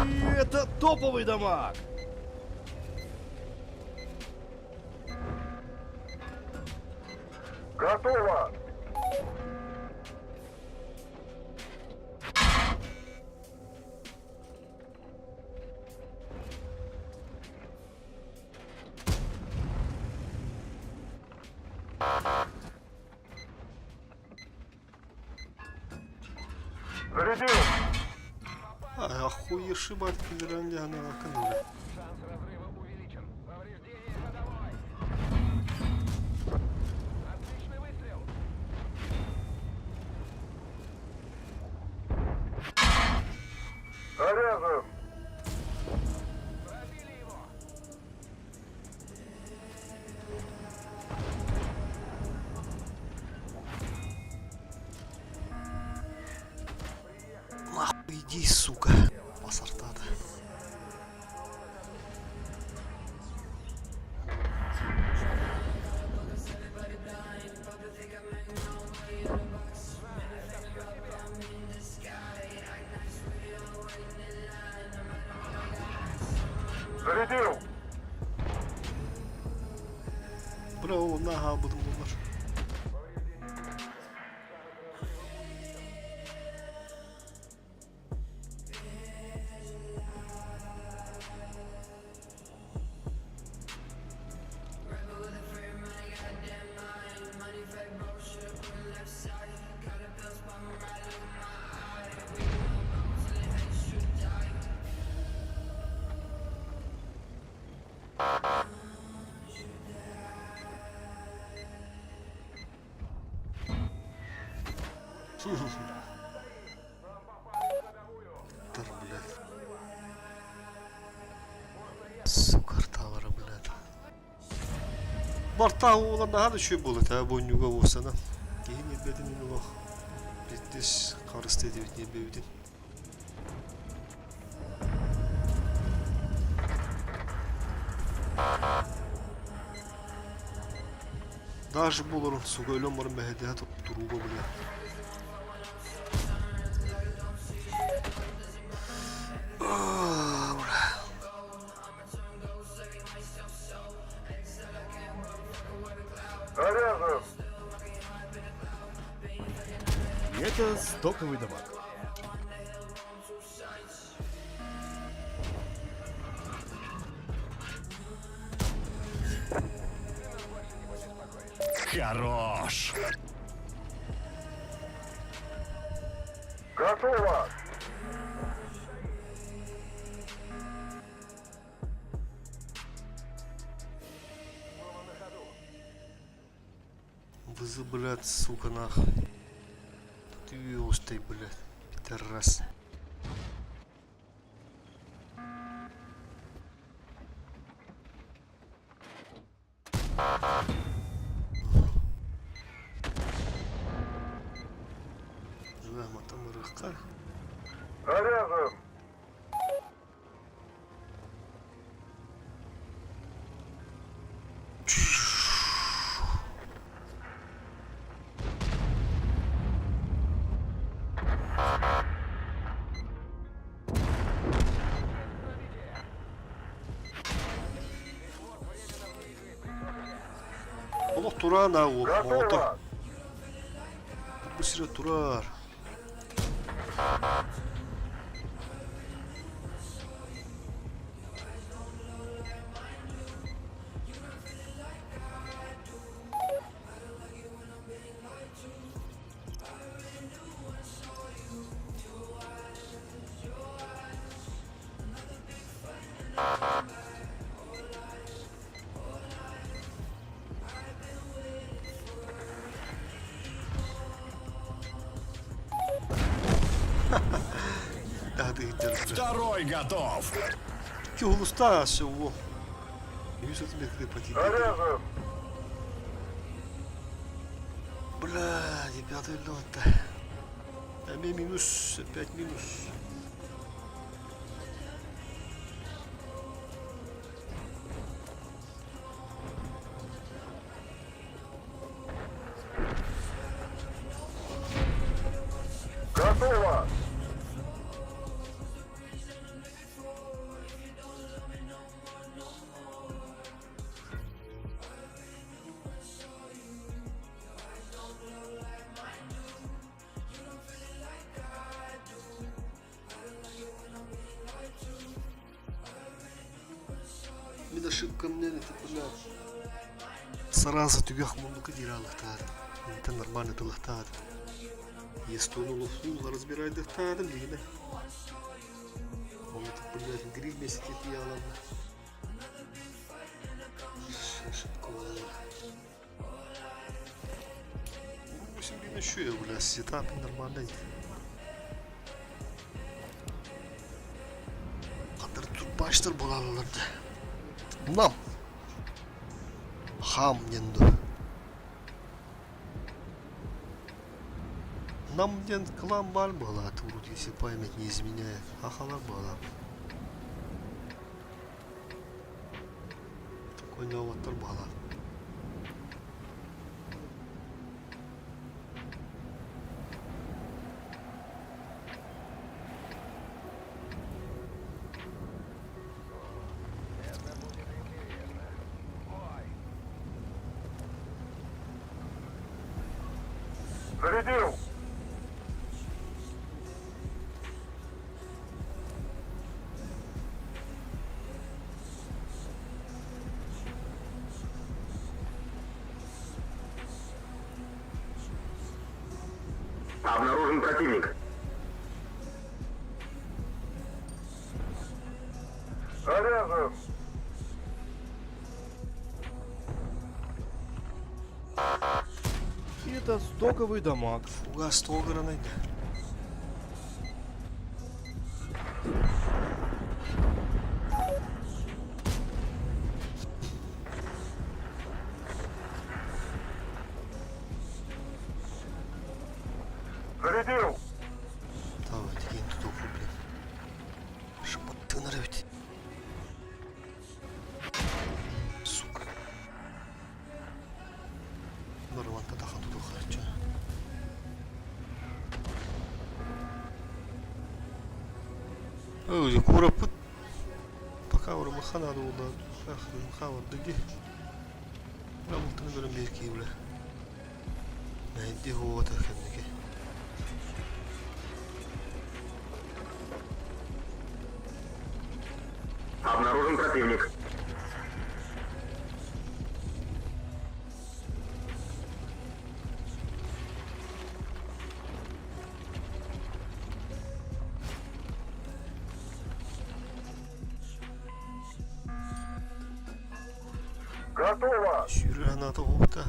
И это топовый дамаг! Готово! Зарядил! Охуеши бат пидорандиана кануля. Шанс разрыва увеличен. Повреждение ходовой. Отличный выстрел. Заряжен! Пробили его. Нахуй иди, сука. Пасартата. Зарядил! Браво, нага будем bunlar. Тар, блядь. Сука, арталара, блядь. Барта уолар наһаа да үчүгэй буолла этэ бонньуга буолсана. Киһи ньиэрбэтин олох биирдэс харыстыы диэбит ньиэрбэбитин. Даже буоларын суга өлөн баран мэһэйдэһэ турууга блядь. Заряжен! И это стоковый дамаг. Хорош! Готово! Вызы, блядь, сука, нахуй. Ты остай, блядь, пидорас. Заряжен! туран ау, мотор. Готово! Бу сире турар. Второй готов. Икки улуста все. Үс отметки потекли. Заряжен! Бля, пятый лед. Эми минус, опять минус. Готово! Мин ошибка мне это, бля. Сразу түгэх муннука диир алыхтаадым. Это нормально тылыхтаадым. Естону луфул разбирайдыхтаадым дигине. Он это, блядь, гриль месяц яланна. Ошибка была. 8 блин, еще я, бля, сетап нормальный. Кадыр баштыр булалыларды. Нам. Хам ден Нам ден клан бар была, тут, если память не изменяет. Ахалар была. Такой неоваттар была. Зарядил! Обнаружен противник. Заряжен! И это стоковый дамаг. Фугас толгыранайды. Зарядил! Давай, дигин туту, блин. Шапатыныр ведь. Сука. Нормально тахан туту харча. Ой, кура пыт. Пока урмахана дула. Ах, мхава дыги. Бля, мултаны бөлім берки, бля. Найди вот кәдімгі. Обнаружен противник. Готово! Сюрена тоғыта.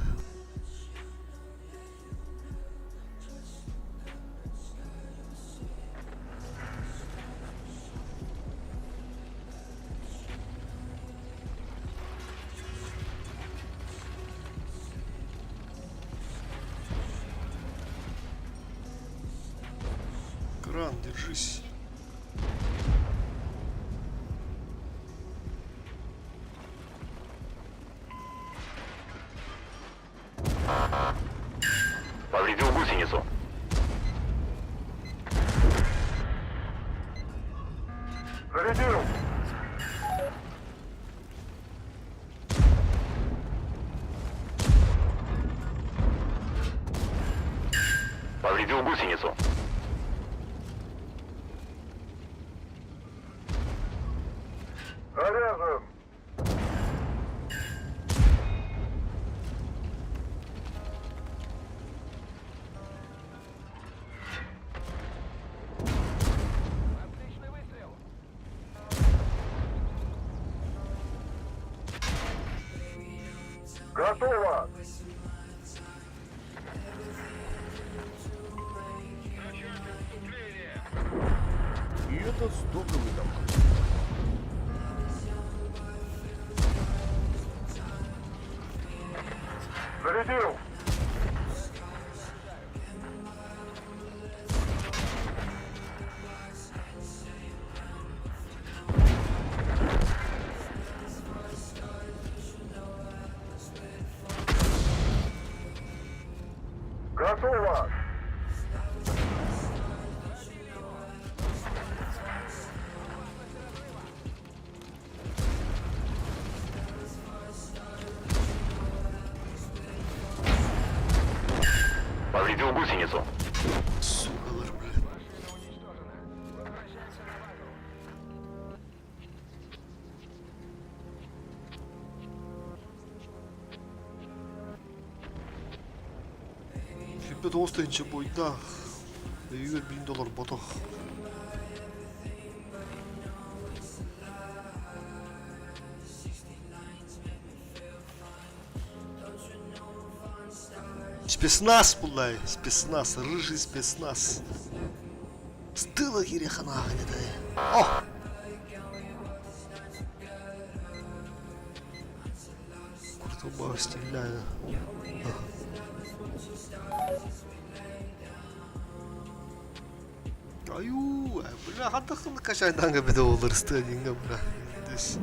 Кран, держись. Повредил гусеницу. Зарядил! Повредил гусеницу. Заряжен. Отличный выстрел. Готово. И это стоковый дамаг. Зарядил. Готово. Повредил гусеницу. Сукалар, блядь. Машина уничтожена. Возвращаемся на базу. Фиппет оостайынча бойдаах. Өйүгэр биин да олорботох. Спецназ буллай, спецназ, рыжий спецназ. С тыла кириэхэ наахын О! Куртубаа стреляю. Айуу, бля, хантахын качайданга беде олар стадинга, бля. Здесь.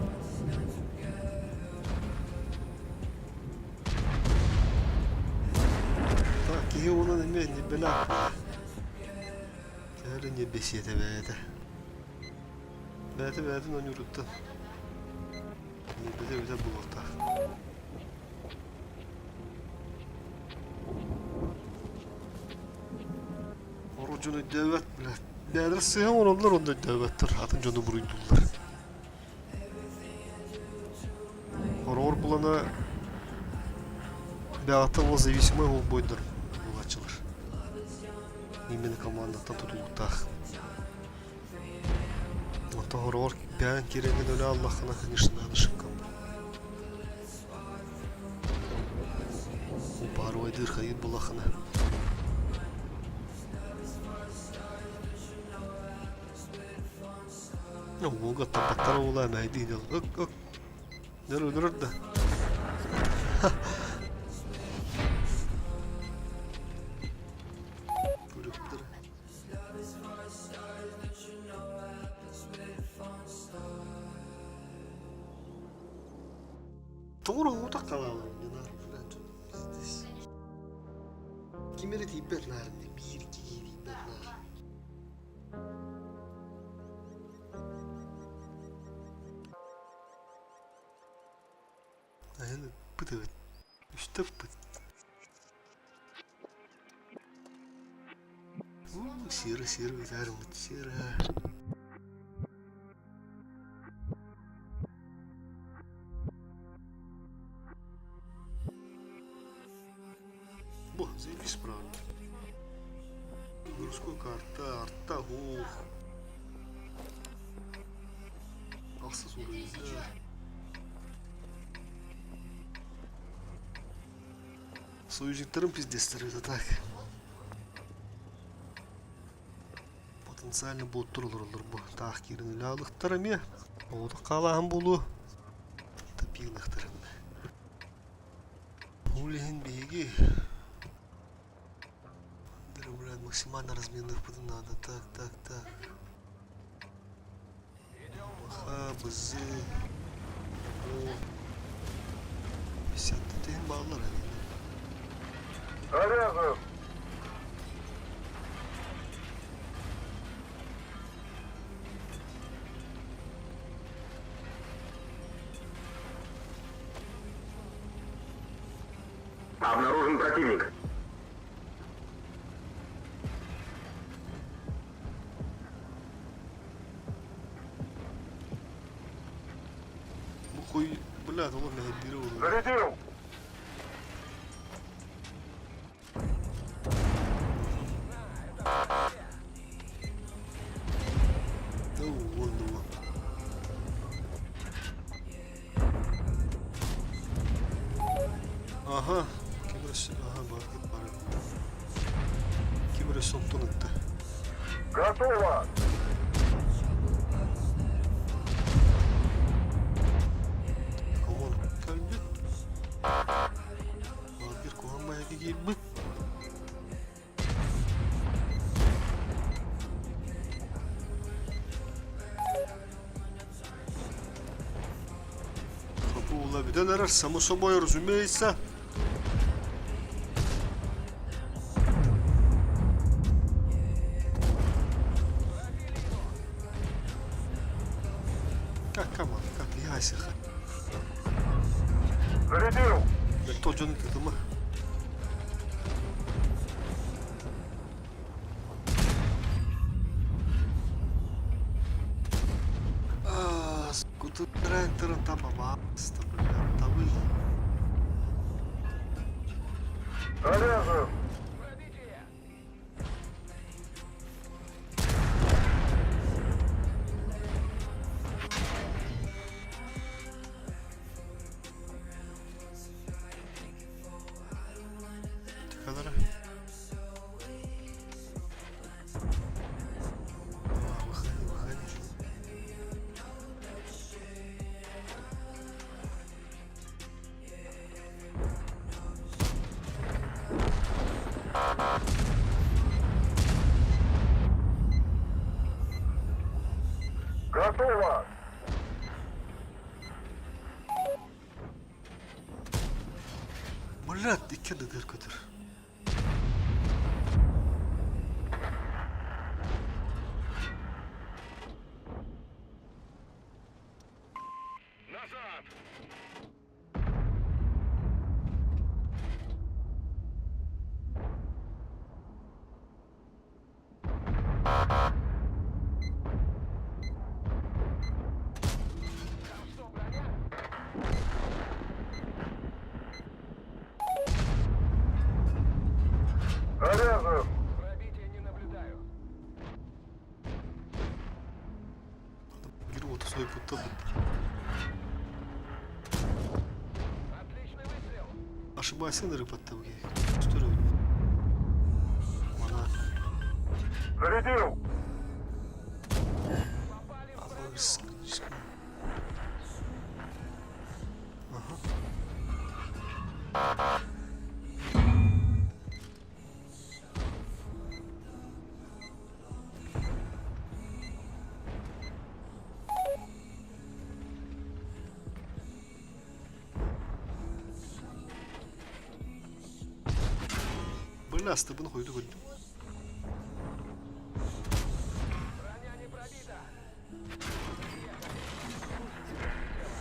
Так, киһи онон эмиэ ньирбэлээх Төһө ньирбэсиэтэ бэйэтэ. Бэйэтэ бэйэтин ойууруттан ньирбэтэ эбитэ буолуохтаах. Ору дьон өйдөөбөт, блядь. Бэйэлэрэ сыыһа оҥороллор уонна өйдөөбөттөр, атын дьону буруйдууллар. Хороҕор булана бэҕэттэн ол зависимай олбуойдар буолааччылар. Именно командаттан тутулуктаах. Онтон хороҕор бэйэҥ киирэҥҥин өлө аллаххына, конечно, надо ошибка. Упаруайдыыр хайыыр буллаххына. Ууга таппаттара уола мэйдии дьол. Ык ык. Дьэр өлөрөр да. Күлүктэр. Тоҕо оҕотох халааларын наар пиздец. Ким эрэ тиийбэт наар биир киһи тиийбэт наар. Айан ыппыт эбит. Үстэ ыппыт. У, сера, сера, витармыт, сера. Бу, заебись правильно. Городской карта, арта, ох. Ахса суруйда. Союзниктарым пиздецтер это так. Потенциально буоттур олороллор бу. Таах киирэн үлэ алыхтар эмиэ. Оҕото хаалааһын буолуо. Тапиыныхтар эмиэ. Ол иһин биһиги блядь, максимально разменных надо. Так, так, так. Маха, бызы, о. 50 тыһын бааллар әрине. Заряжен. Обнаружен противник. Хуй, блядь, ол мэһэйдиирэ буолуо. Зарядил! Да уон да уон. Аха, ким эрэ аха баар баар. Ким эрэ сонтон ытта. Готово! Комон кэлбит. Бир куһаҕан баайга киирбит. Хапула бүтэн эрэр, само собой, разумеется. Как команда, как ясиха. Зарядил! То дьону тытыма. Кутуран табабаста, бля, табыл. Заряжен! Тихо, А, выходи, выходи. Готово! Блядь, икки да дыр көтөр. Назад! Там что, броня? Заряжен! Пробития не наблюдаю. Биир уоту сойбута Отличный выстрел! Ошибайся рыпаттабги. Көстөр Мана Зарядил! Попали в Абыс. Ага. Бля, стыбын хойду көрдүм. Броня не пробита!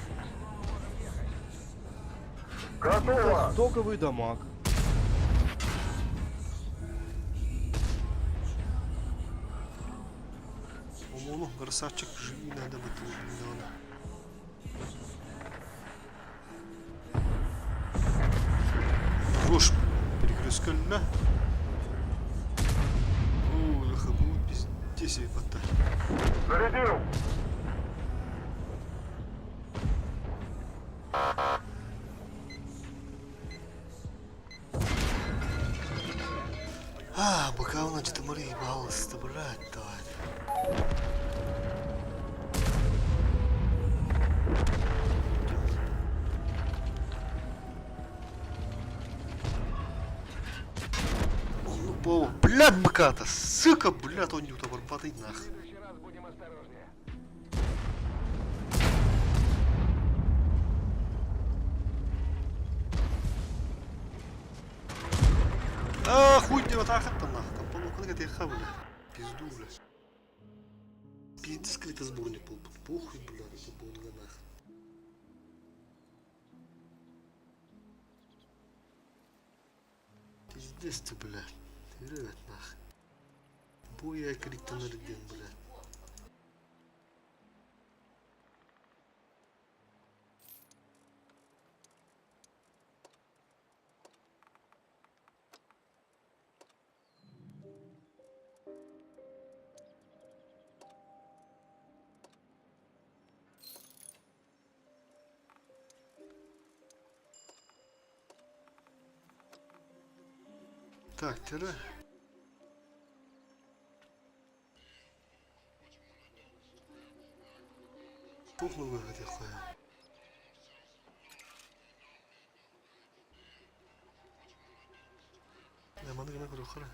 Снова можем ехать. Готово! Стоковый дамаг. Омону красавчик живи надо бы ты Хорош, перекрестка. О, хабу пиздец ебата. Зарядил! А, быка он дьытымары ебалась, блядь, давай. Ну, по, блядь, быка-то, сука, блядь, он не утабарбатый В нах. следующий раз будем осторожнее. А, хуй не вот ахат нах, там по ну куда бля. Пизду, бля. Пиздец, какой-то сборник был. Похуй, бля, это был нах. Пиздец ты, бля. Ты нах. Боя крик на бля. Так, тирэ. Туох нугуһа Маны гына көрүөххэ эрэ.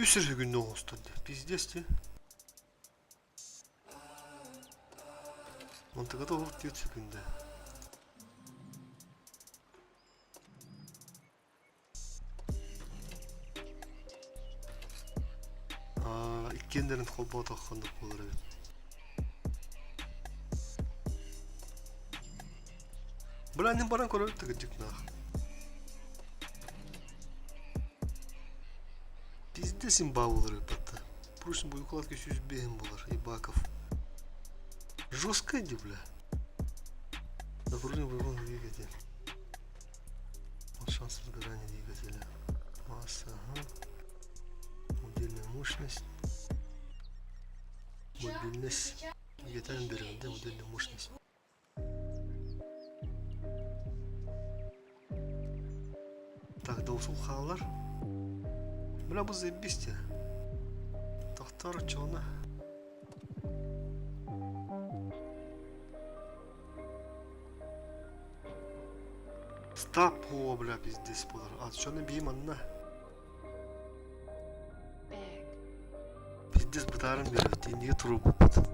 Үс эрэ күннэ оҥостон дии. Пиздец дии. Мантыгата олох диэт сүкүндэ. Аа, иккиэннэрин холбоотоххоннук буолар эбит. Бля, баран көрөбүт да кырдьык наах. Пиздец имба буолар эбит Прочный боеукладка 105 буолар, Ибаков. Жестко иди, бля. Напружение боевого двигателя. Вот шанс возгорания двигателя. Масса, ага. Удельная мощность. Мобильность. Где-то берем, да, удельная мощность. Так, доусул хаалар. Бля, бу заебись те. Тохтор очоҕуна. Стоп, о, бля, пиздец буолар. А чону бии манна. Пиздец бытааран биэрбит, иннигэ туруорбуппут.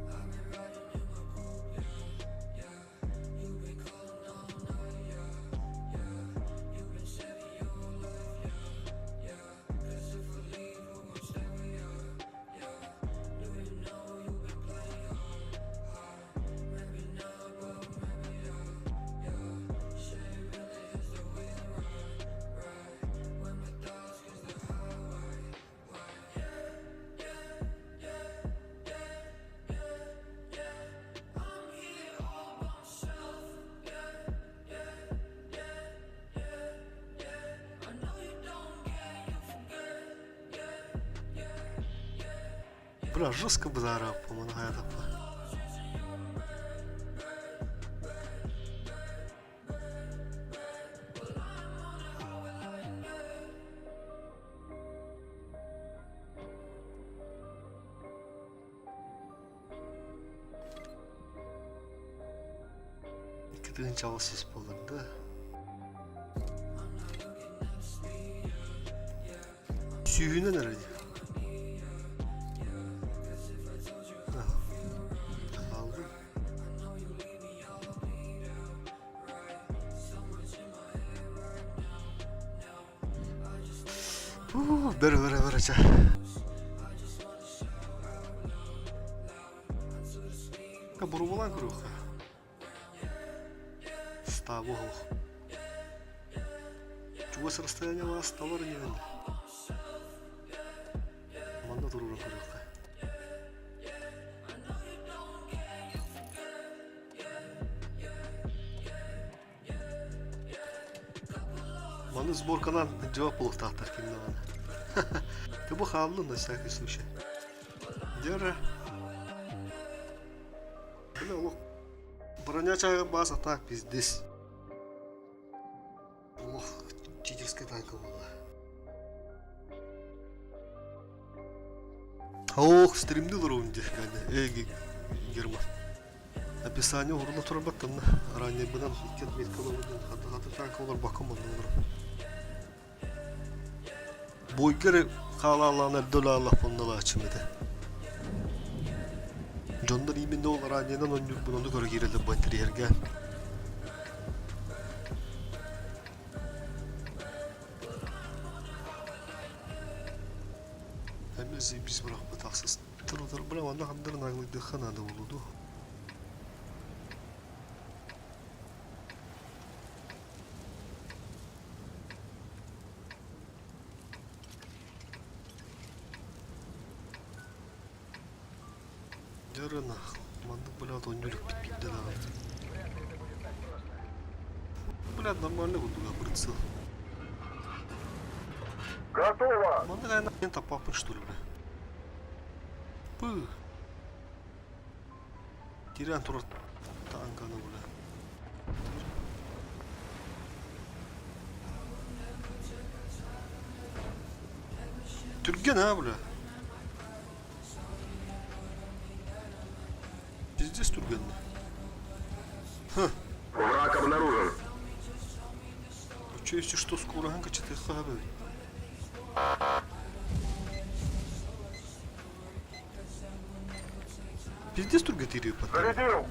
Бля, жестко бытаара по-моему, хайатаппа. Икки тыһыынча сис буолар да. Сүүһүнэн эрэ дии. Хаалды. Бөрө бөрө бөрө чэ. Бурубулаан көрүөххэ. Хаабы оһох. Чугас расстояние вас талар инибин. Манна туруоран көрүөххэ. Маны сборканан жауап булуктаахтар ким даҕаны. Ты бу хааллын на всякий случай. Дьэ Бля, олох броня чайга баас а так пиздец. Олох читерская танка буолла. Ох, стримни олоробун дии, эй, Герман. Описание уһуруна турарбаттанна. Ранньайбынан икки отметка ылабын хата танка олорбакка манна олорор. Бойга эрэ хаалаалаан эрдэ өлааллахпын этэ. Дьоннор именно ол ранньайынан оонньуурбун ону көрө киирэллэр бу интэриэһиргээн. Эмиэ заебись бырахпытах сыстар утар бля манна ханна наглыйдыахха наада буолуо дуо? Дьэ нах, маннык блядь оонньуу иликпит биирдэ даҕаны. Блядь, нормально курдук прицел. Готово! Маннык айаннан таппаппын что ли, бля? Пых. Тирэн турар танканы, бля. Түргэн а, бля. Пиздец түргэн. Ха. Враг обнаружен. А чё, если что, скоро качатыхха хабы. Пиздец түргэн тириэ паттар. Зарядил!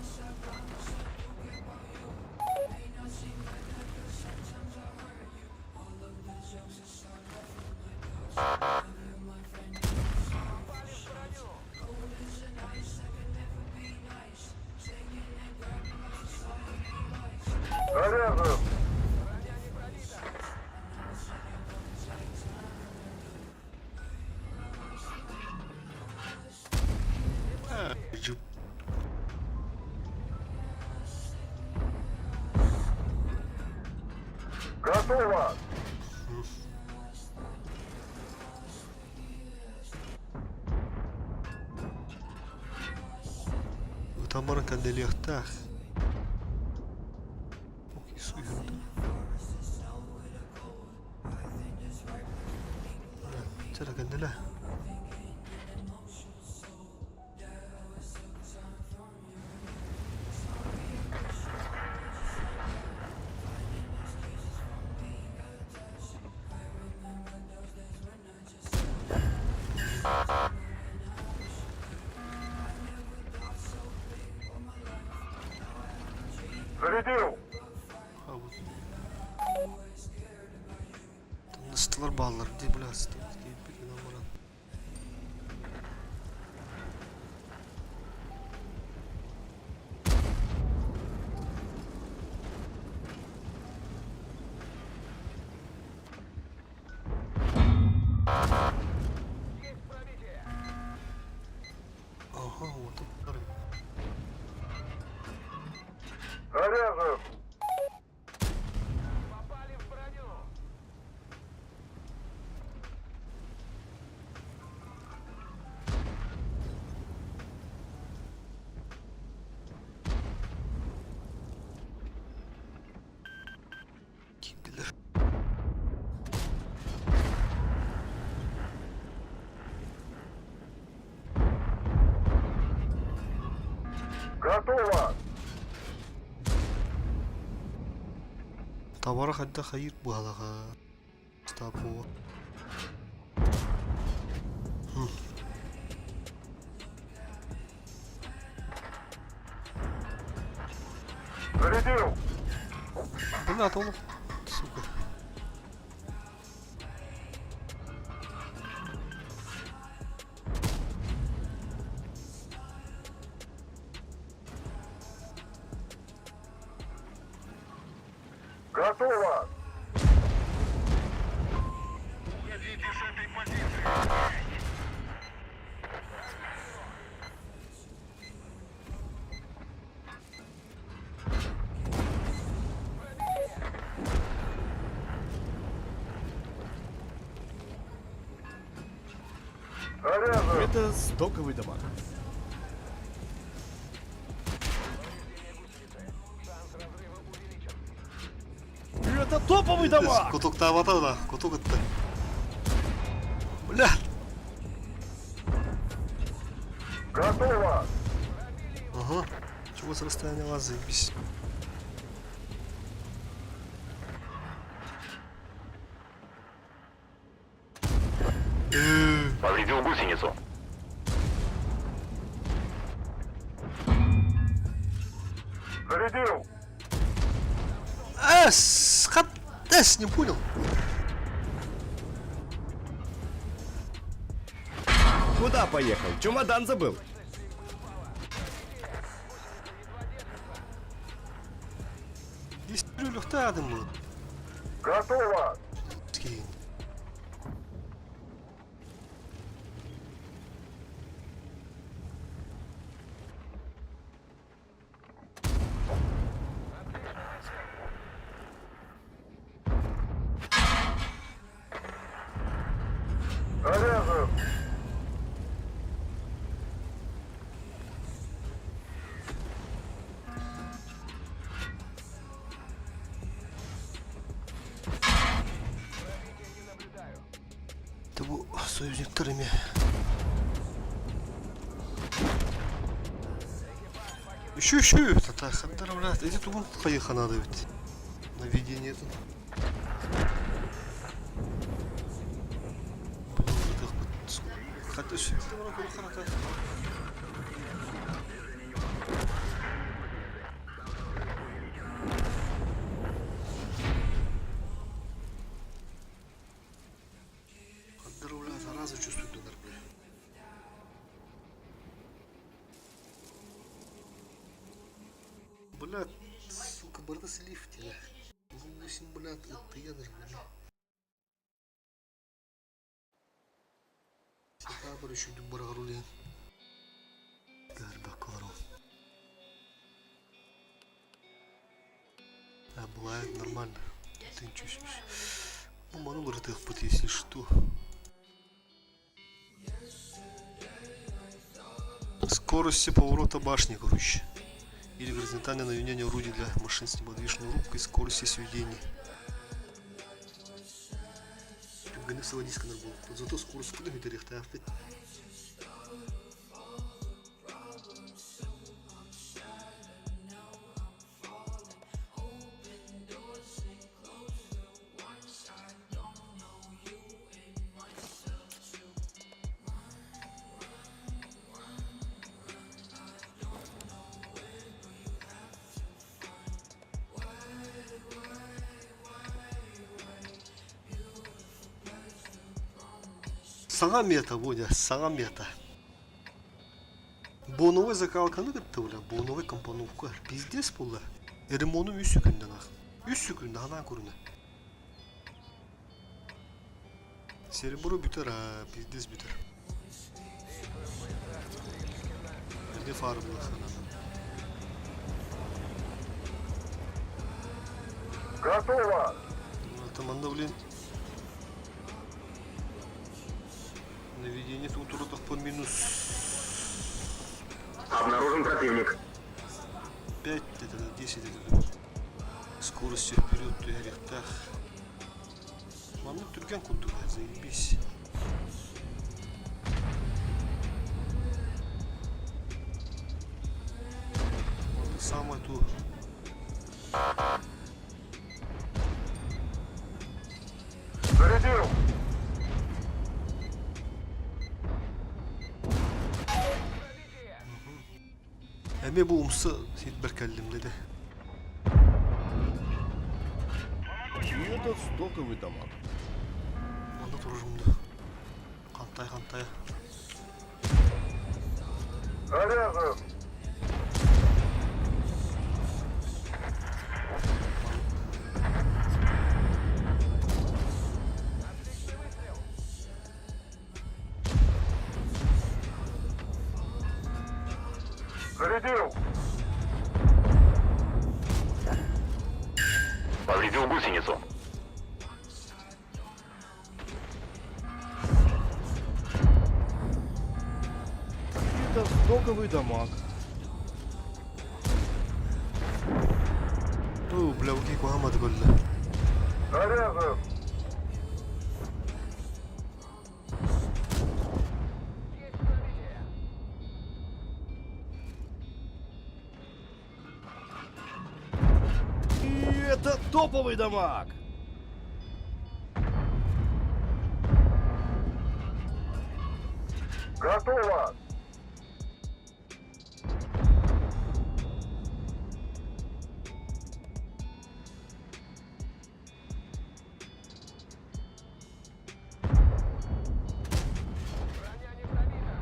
Заряжен! Жып. Готово! Ытан баран кэннэлиэхтээх. Ох, Чэ кэннэлэ. Зарядил! Тымныстылар бааллар дии бля киирбит баран. Есть пробитие! Ага, вот тут. Заряжен! Попали в броню! Киирдилэр. Готово! Табара хайдах хайыр быһалаҕа. Стапо. Зарядил! Бля, толук. Сука. Готово! Уходите с этой позиции! Заряжен! Это стоковый дамаг. Это топовый дамаг! Кутуктаабата да, кутук ытта. Бля! Готово! Ага. Чего с расстояния вас, заебись. Повредил гусеницу. Зарядил! Эс, хат, эс, не понял. Куда поехал? Чемодан забыл. Здесь был. Готово! Скинь. Заряжен! Это был союзниктарыми. Еще, еще, это хандар, блядь, эти тугун хайха надо ведь. Наведение это. Блин, это хотя все это Хандар, блядь, зараза чувствует удар, блядь. Блядь, сука, бардас лифте. 8, блядь, это я даже, блядь. Сентябрь еще баргарули. Гарбакору. А, бывает нормально. Ты ничего себе. Ну, манула их если что. Скорости поворота башни, короче. Или горизонтальное наведение орудий для машин с неподвижной рубкой, скорости сведения. Зато скорость куда Саҥа мета, Водя, саҥа мета. Боновой закалканы кытта бля, боновой компоновка. Пиздец буолла. Ремонум үс күнден ах. Үс күндә ханаа көрүнэ. Серебро бүтэр, а, пиздец бүтэр. Эргэ фарбылыахха Готово! Это манна, блин. Наведение тут по минус Обнаружен противник. 5, это 10, это скоростью вперед түһэриэхтээх. Маннык түргэн курдук, заебись. Вот самое ту. Зарядил! Эмиэ бу умса ситбэр кэллим диэтэ. И этот стоковый дамаг. Манна турарым да. Хантай хантай. Заряжен! Зарядил! Повредил гусеницу. Это стоковый дамаг. Оо, бля, окей, куһаҕан көрдө. Заряжен! Есть пробитие. И это топовый дамаг. Готово! Броня не пробита.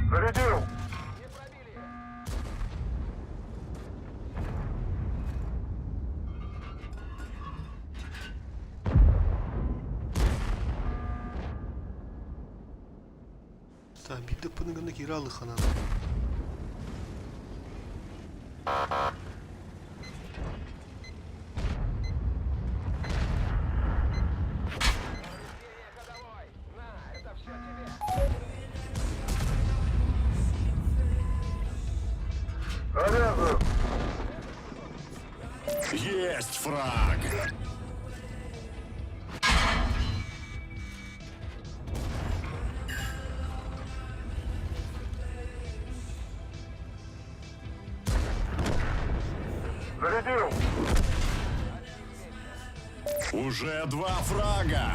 Зарядил! Не пробили. Так, биирдэ ыппыны гына киирэ алыхханан. Повреждение ходовой. На, это все тебе. Заряжен! Есть фраг! Зарядил! Уже два фрага!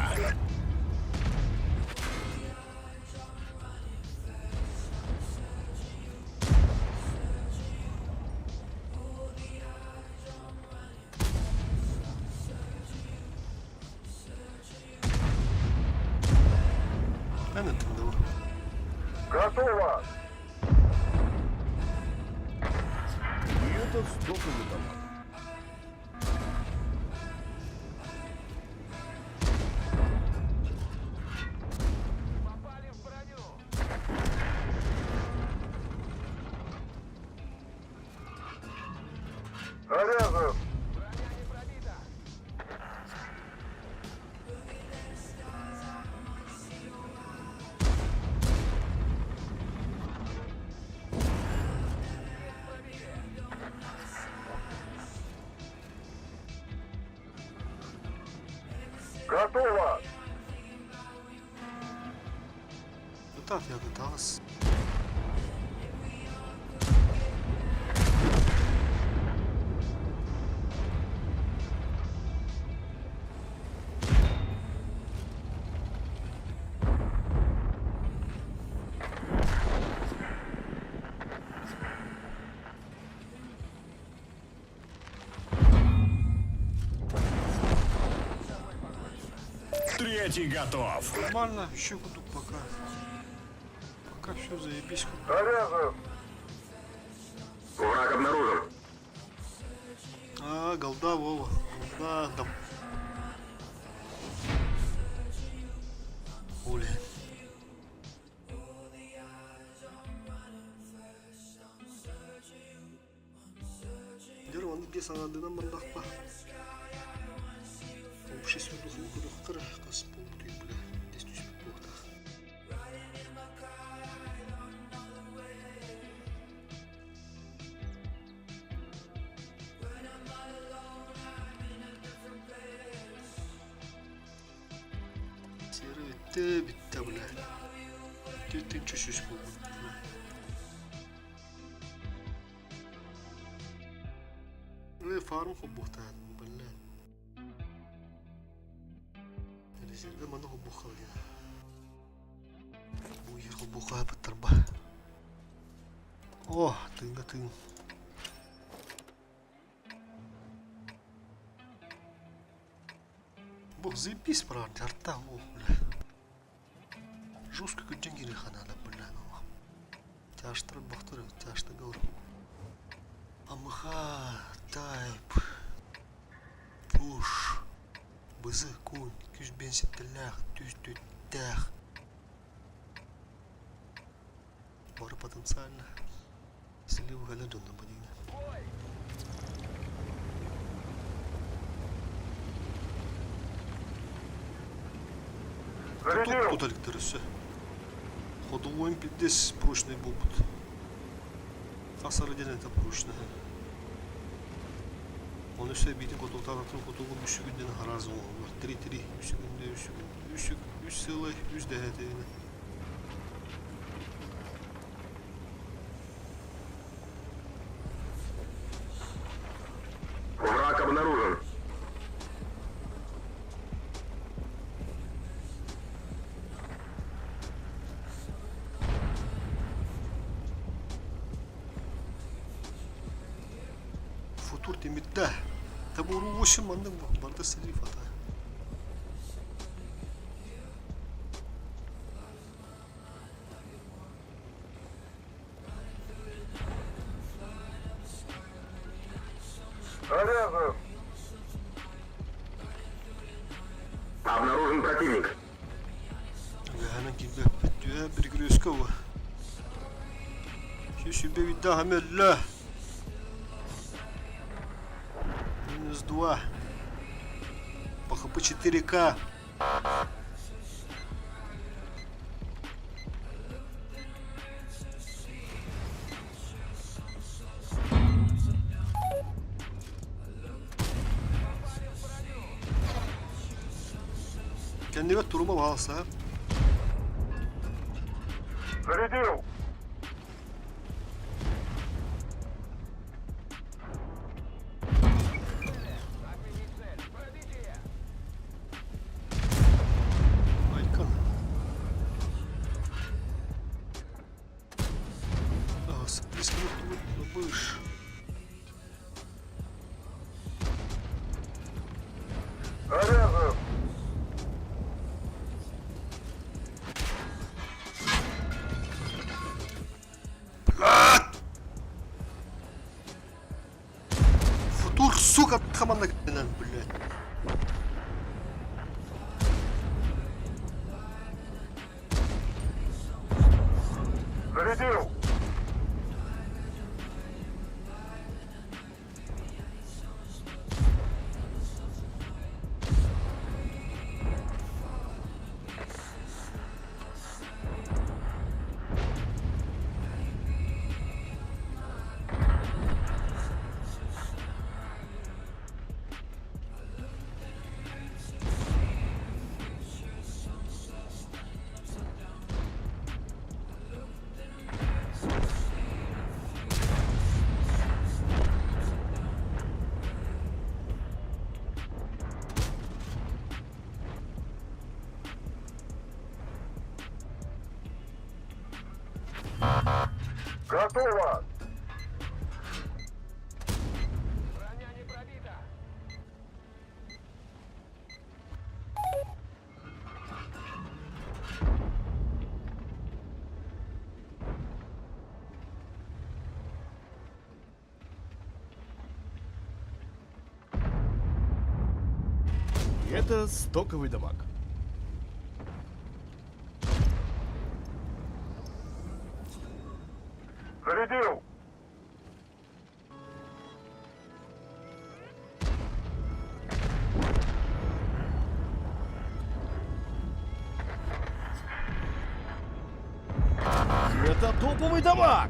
Эн ыттым да Готово! И это стоковый дамаг. Попали в броню. Заряжен! Броня не пробита. Готово! Так, я таҕыс. Третий готов! Нормально, еще буду пока. Пока все заебись. Заряжен! Враг обнаружен. А, голда, Вова. Голда, да. Оля. Дер, оны бес анадынан мандақпа. Вообще сюда кыр қас болып түй, бля. Дес түспек боқтақ. Сері бітті, бітті, бля. Төртінші сүз болды, бля. Э, фарм хоббухтаан, бля. Резерве маны хоббухал я. Бу ер хоббуха баттарба. О, тыҥга тыҥ. Бу заебись, правда, арта, о, бля. Жестко күнчен ханада, бля, ну. Тяжтыр бахтыр, тяжты говорю. Амха, тайп, пуш, бызы кун, күз бенсеттелях, түз түттях. Потенциально. Силии кэлэр дьонно бу диҥҥэ. Зарядил! Тута иликтэр өссө. Ходовой пиздец прочный буолбут. Хас эрэ диэн это прочный. Оны өссө эбиитин хотугутаан атын хотугу үс күндэн араас оҥоһуллар. Три-три, үс күндэ, үс күн, үс, үс сыалай, үс дэһэтиини. Враг обнаружен. Футур тимирдэ. Табуру 8 маннык барда слив ата. Заряжен! Обнаружен противник. Үөһэнэн киирбэппит түһэ перекрестка уо. Сүбэ вида хамеллэ. Минус 2. По хп 4К. Кэннибэр турума баҕалса. Зарядил! Отменить цель. Пробитие! Айкан. Быш. Заряжен! Блядь! Футур, сука, хаманна блядь. Зарядил! Готово! Броня не пробита. И это стоковый дамаг. Зарядил! И это топовый дамаг!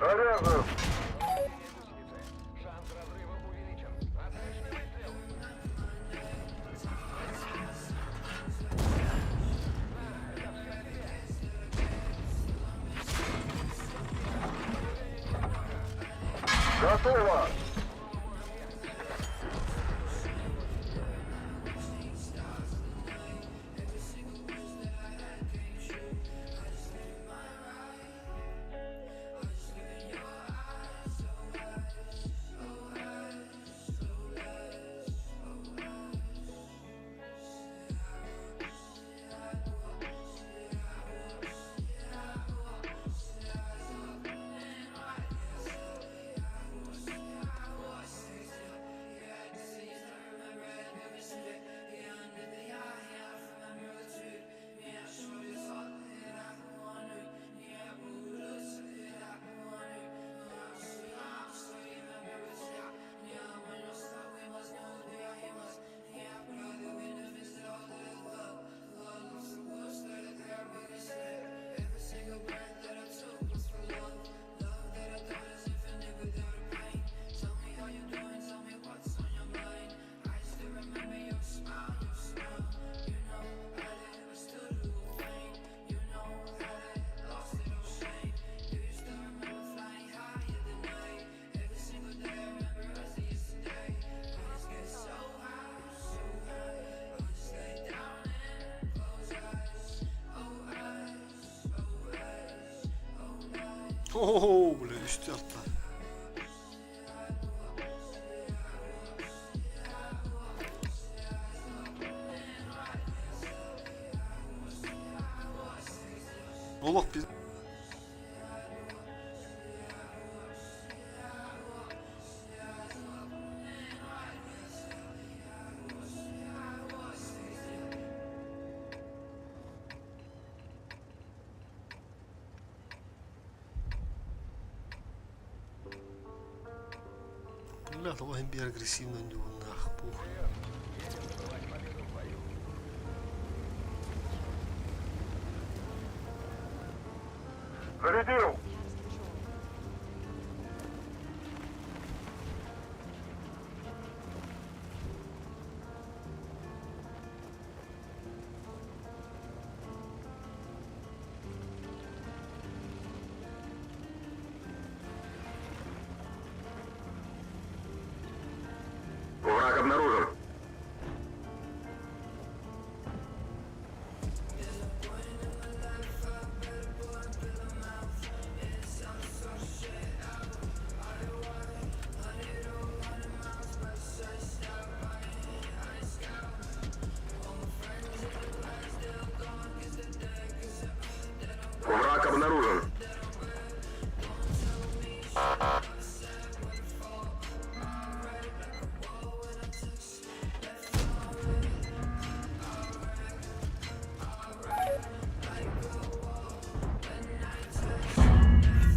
Заряжен! Гусеницы. Шанс разрыва увеличен. Отличный выстрел. Готово! О, бля, үстэ атта. Олох пиз... Бля, тоҕо иһин биир агрессивный ньугуннаах похуй. Зарядил! Враг обнаружен. Враг обнаружен.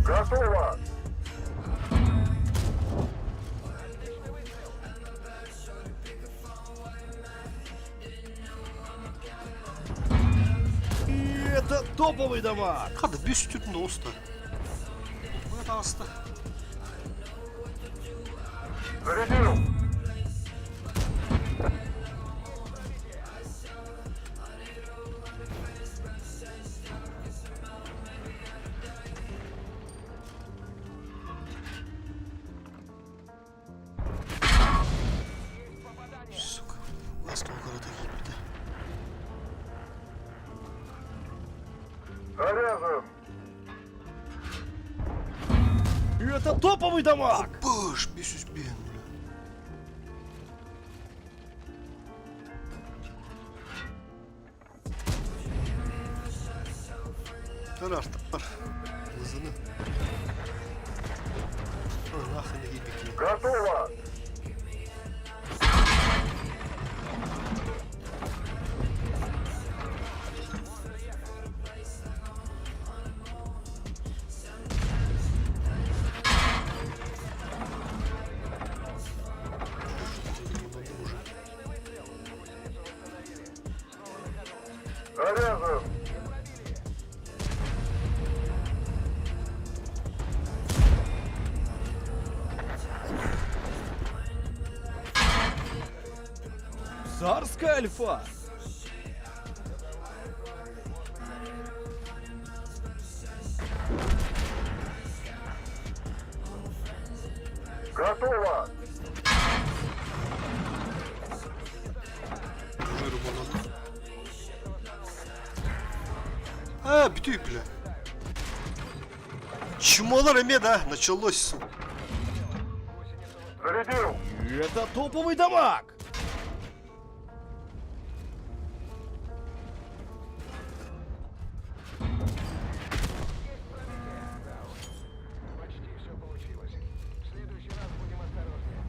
Готово! И это топовый дамаг! Хата бүс түрін оста. Бұл аста. Зарядил! Сука, ласка карата кийбитэ. Заряжен! И это топовый дамаг! Баш, бесүс бен, бля. Тарар, тар. Лызыны. Нахрен ебики. Готово! Заряжен! Царская альфа! Готово! Жиру банан. А, бүтүй, бля. Чмолар эме, да? Началось, сука. Зарядил! И это топовый дамаг! Почти все получилось. В следующий раз будем осторожнее.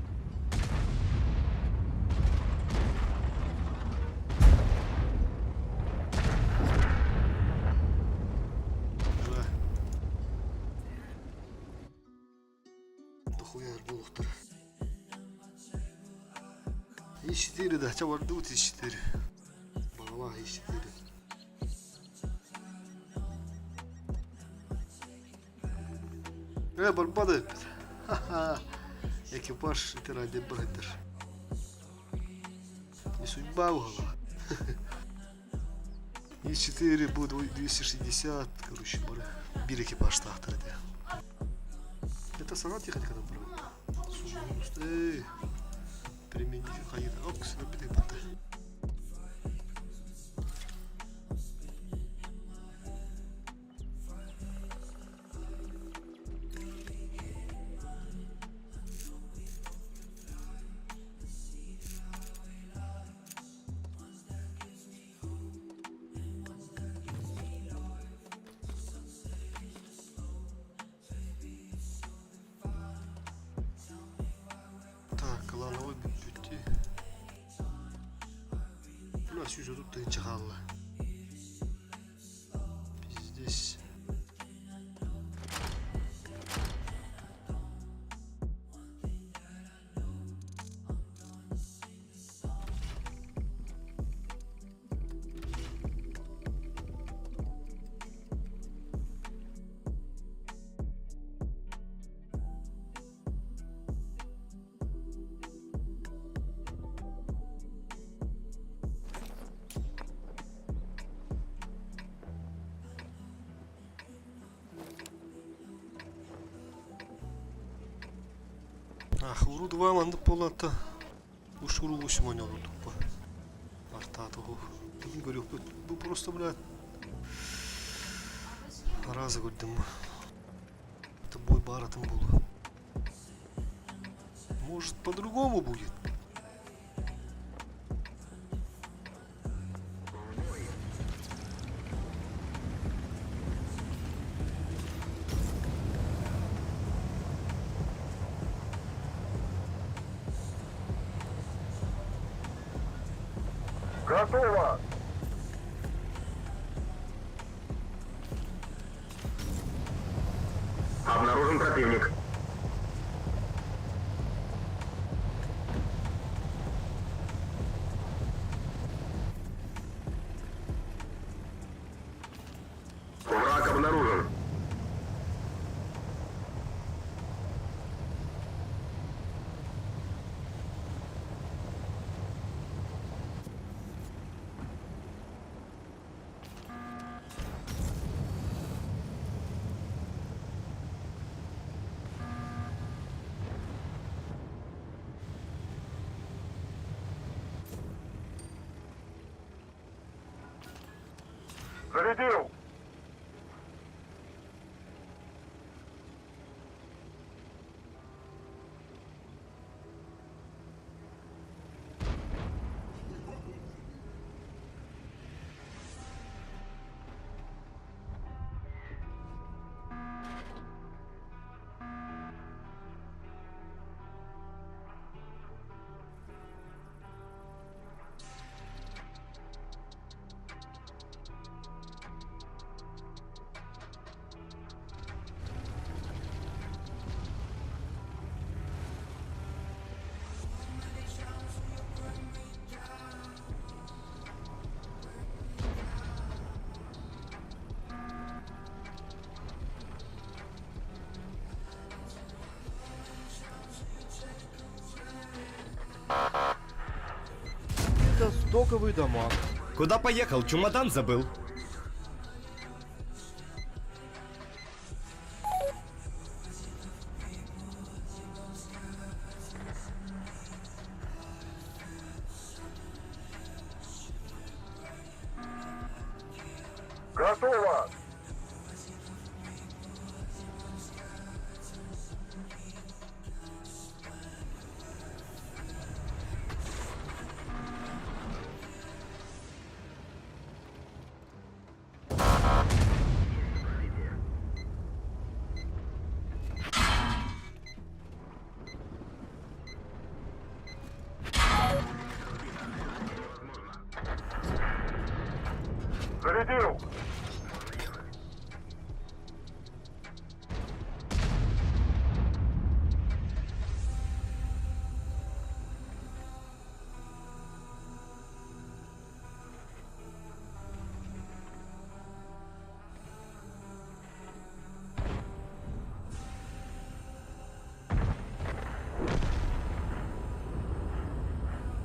Да. Дохуя булуктар. И4, да, хотя бы И4. Балала И4. Э, барбады. Ха-ха. Экипаж это ради брайтер. Не судьба угла. И4 будет 260, короче, бары. Бир экипаж тахтар это. Это сама тихо когда брал. Эй, применить хайда. Оп, сюда питы Так, клановый бүппүт дии. Бля, 130 тыһыынча хаалла. Пиздец. Ах, уруу маннык буоллата уш уруу усман олордукпа. Артаатоһу. Бүгүн көрүөхпүт. Бу просто, блядь, раза көрдүм. Это бой баратын буолуо. Может, по-другому будет? Готово! Обнаружен противник. Враг обнаружен. Зарядил! Это стоковый дамаг. Куда поехал? Чемодан забыл. Готово! Зарядил!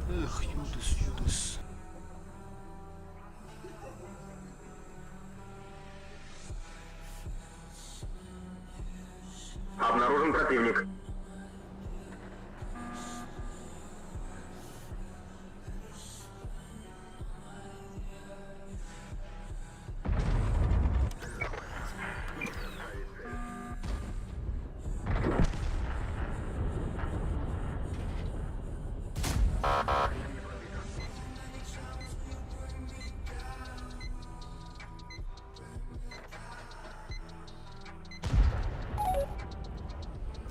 Эх, Юдас, Юдас. Обнаружен противник.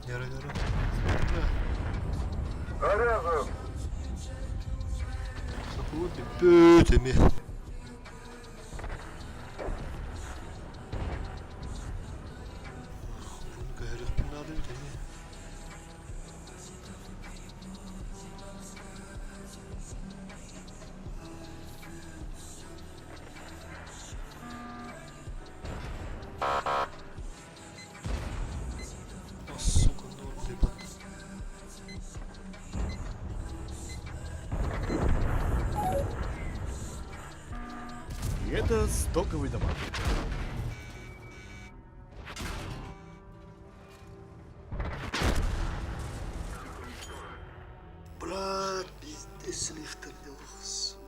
Яра, яра. Заряжен! Сокуон бүт эмиэ. Уруну көһөрүөхпүн наада эбит эмиэ. О, сука, норм ребят. И это стоковый дамаг. Брат, пиздец, лифтер, сука.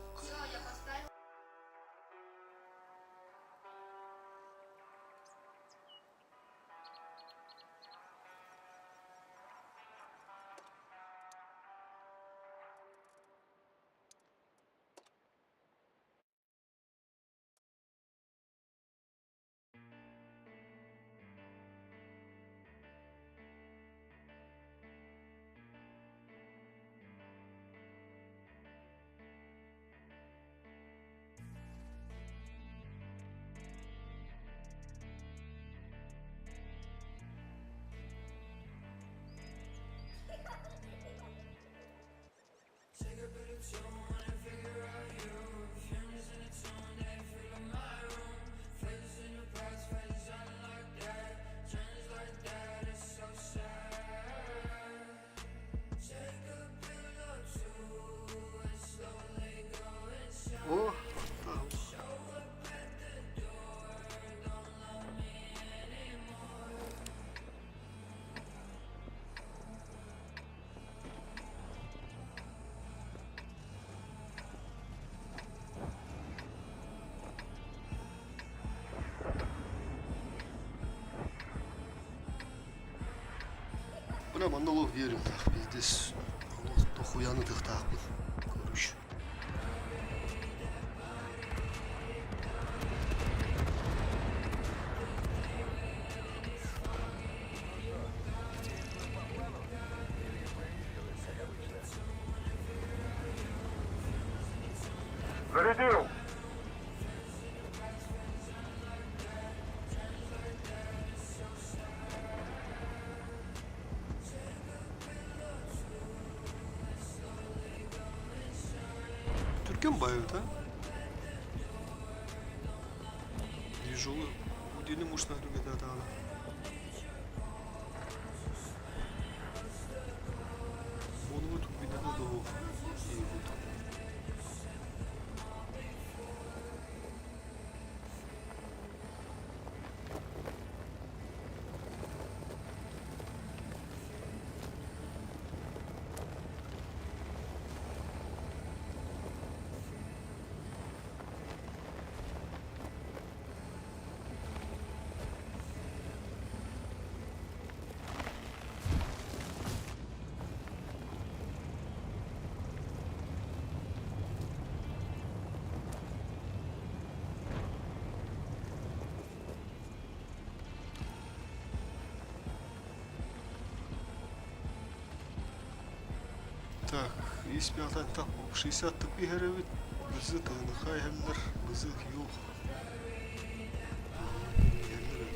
О, там. Бля, манна верим, так, пиздец. Дохуяны тыхтаахпын. Короче. Зарядил! Түркэн байыта. Движулы удили мушна түргетатаана. Онугу түргүнэн доо. Иибут. Так, ис биятан так 60 тык иһэрэбит. Бызы тыыныха иһэллэр, бызы юх. Иһэллэр.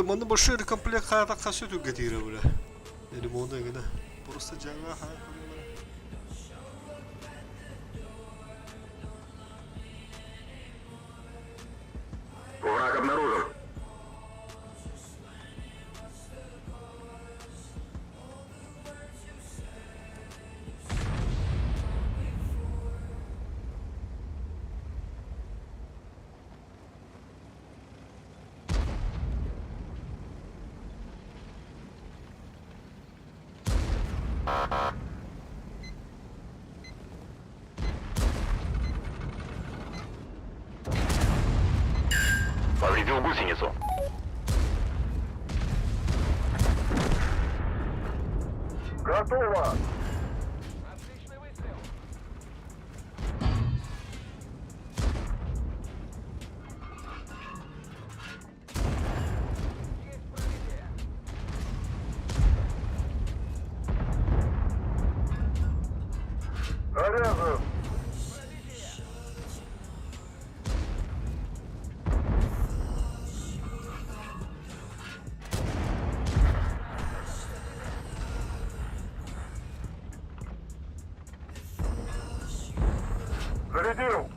Манна большой комплект хаатахха сөтүггэтиирэ бля. Ремонт гына. Просто жаңа хаа Враг обнаружен. Повредил гусеницу. Заряжен! Зарядил!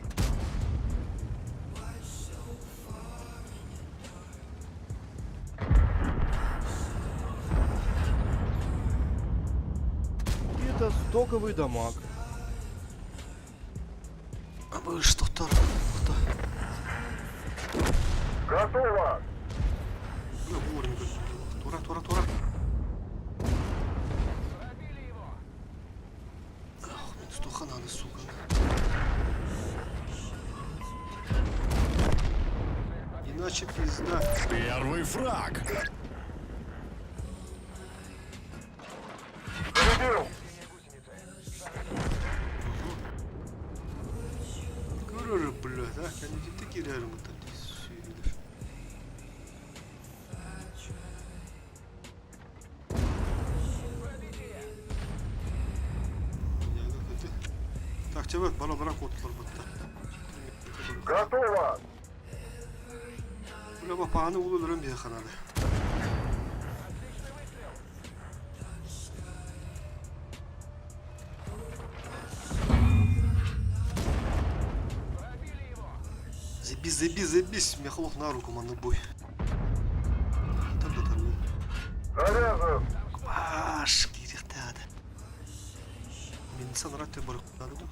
Это стоковый дамаг. Абыш тохтор. Готово! Тура, тура, тура. Ах, мин тутухананы, сука. Иначе пизда. Первый фраг. Зарядил! Көрөр, блядь, а? Кәнекетте кирәрім ұтты. Сүйілер. Так, тебе бара бара котлар бытта. Готово! Бля, бапағаны улы өлөрөн бие ханады. Забись, забись, забись, Михалок на руку манны бой. Там да там. Заряжен! Аш, кирехтады. Мин санрат бар кудады.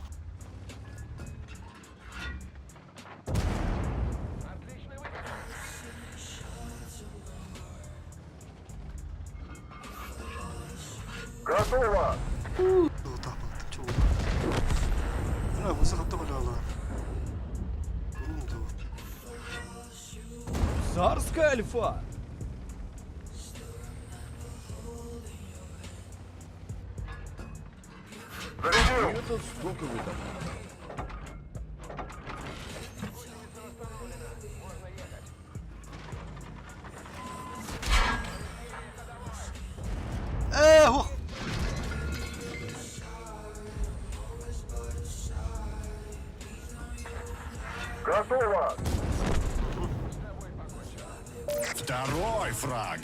Готово! Тапаттым чого. Бля, вы захотовляла. Царская альфа! Зарядил! Это стоковый дамаг. Э, ох! Готово! Второй фраг.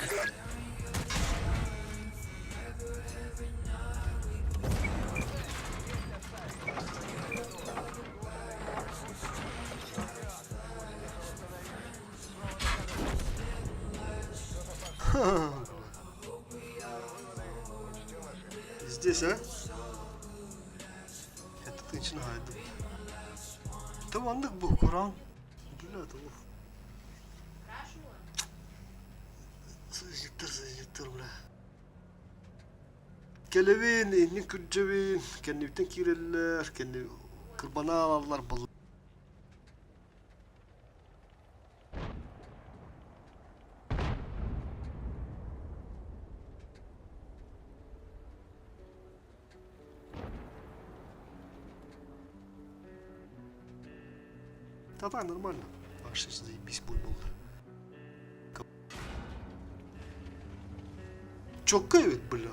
Здесь, а? Это ты начинает. Тавандык был Коран. Бля, это лох. Сызиттер, сызиттер, бля. Кэлэбин, иннин күрдьэбин, кэннибиттэн киирэллэр, кэнни кырбана алаллар был. Да да, нормально. Аж заебись бой был. Чокка эбит, бля.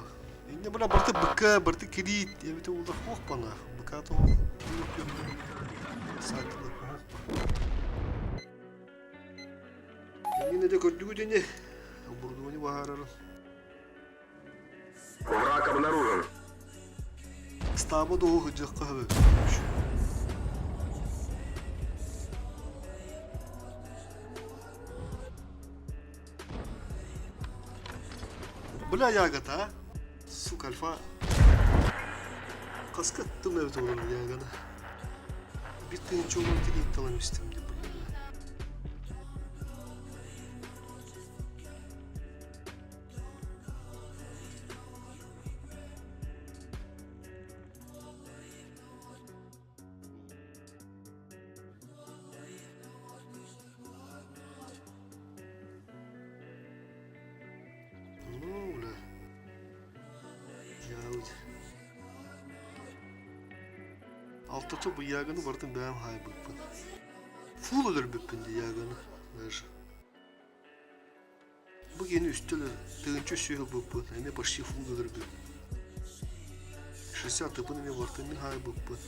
Инне бля барта БК, барта кирит. Я ведь улар хох пана. БК то Сайтылы хох Инне де көрдүгү дене. Оборудование баарарын. Враг обнаружен. Стаба доо хыджакка хабы. Бля ягода, а? Сука, альфа. Каскаттым эбит олорун ягода. Бир тыынча олорун тигитталам истим деп, бля. Ну, бля. Яуд. Алтата бу яганы бардым бэм хайбыппын. Фул өлөрбүппүн ди яганы даже. Бу кини үстөл тыынча сүһү буппун, эмиэ почти фул өлөрбүт. 60 тыпын эмиэ бартын мин хаайбыппын.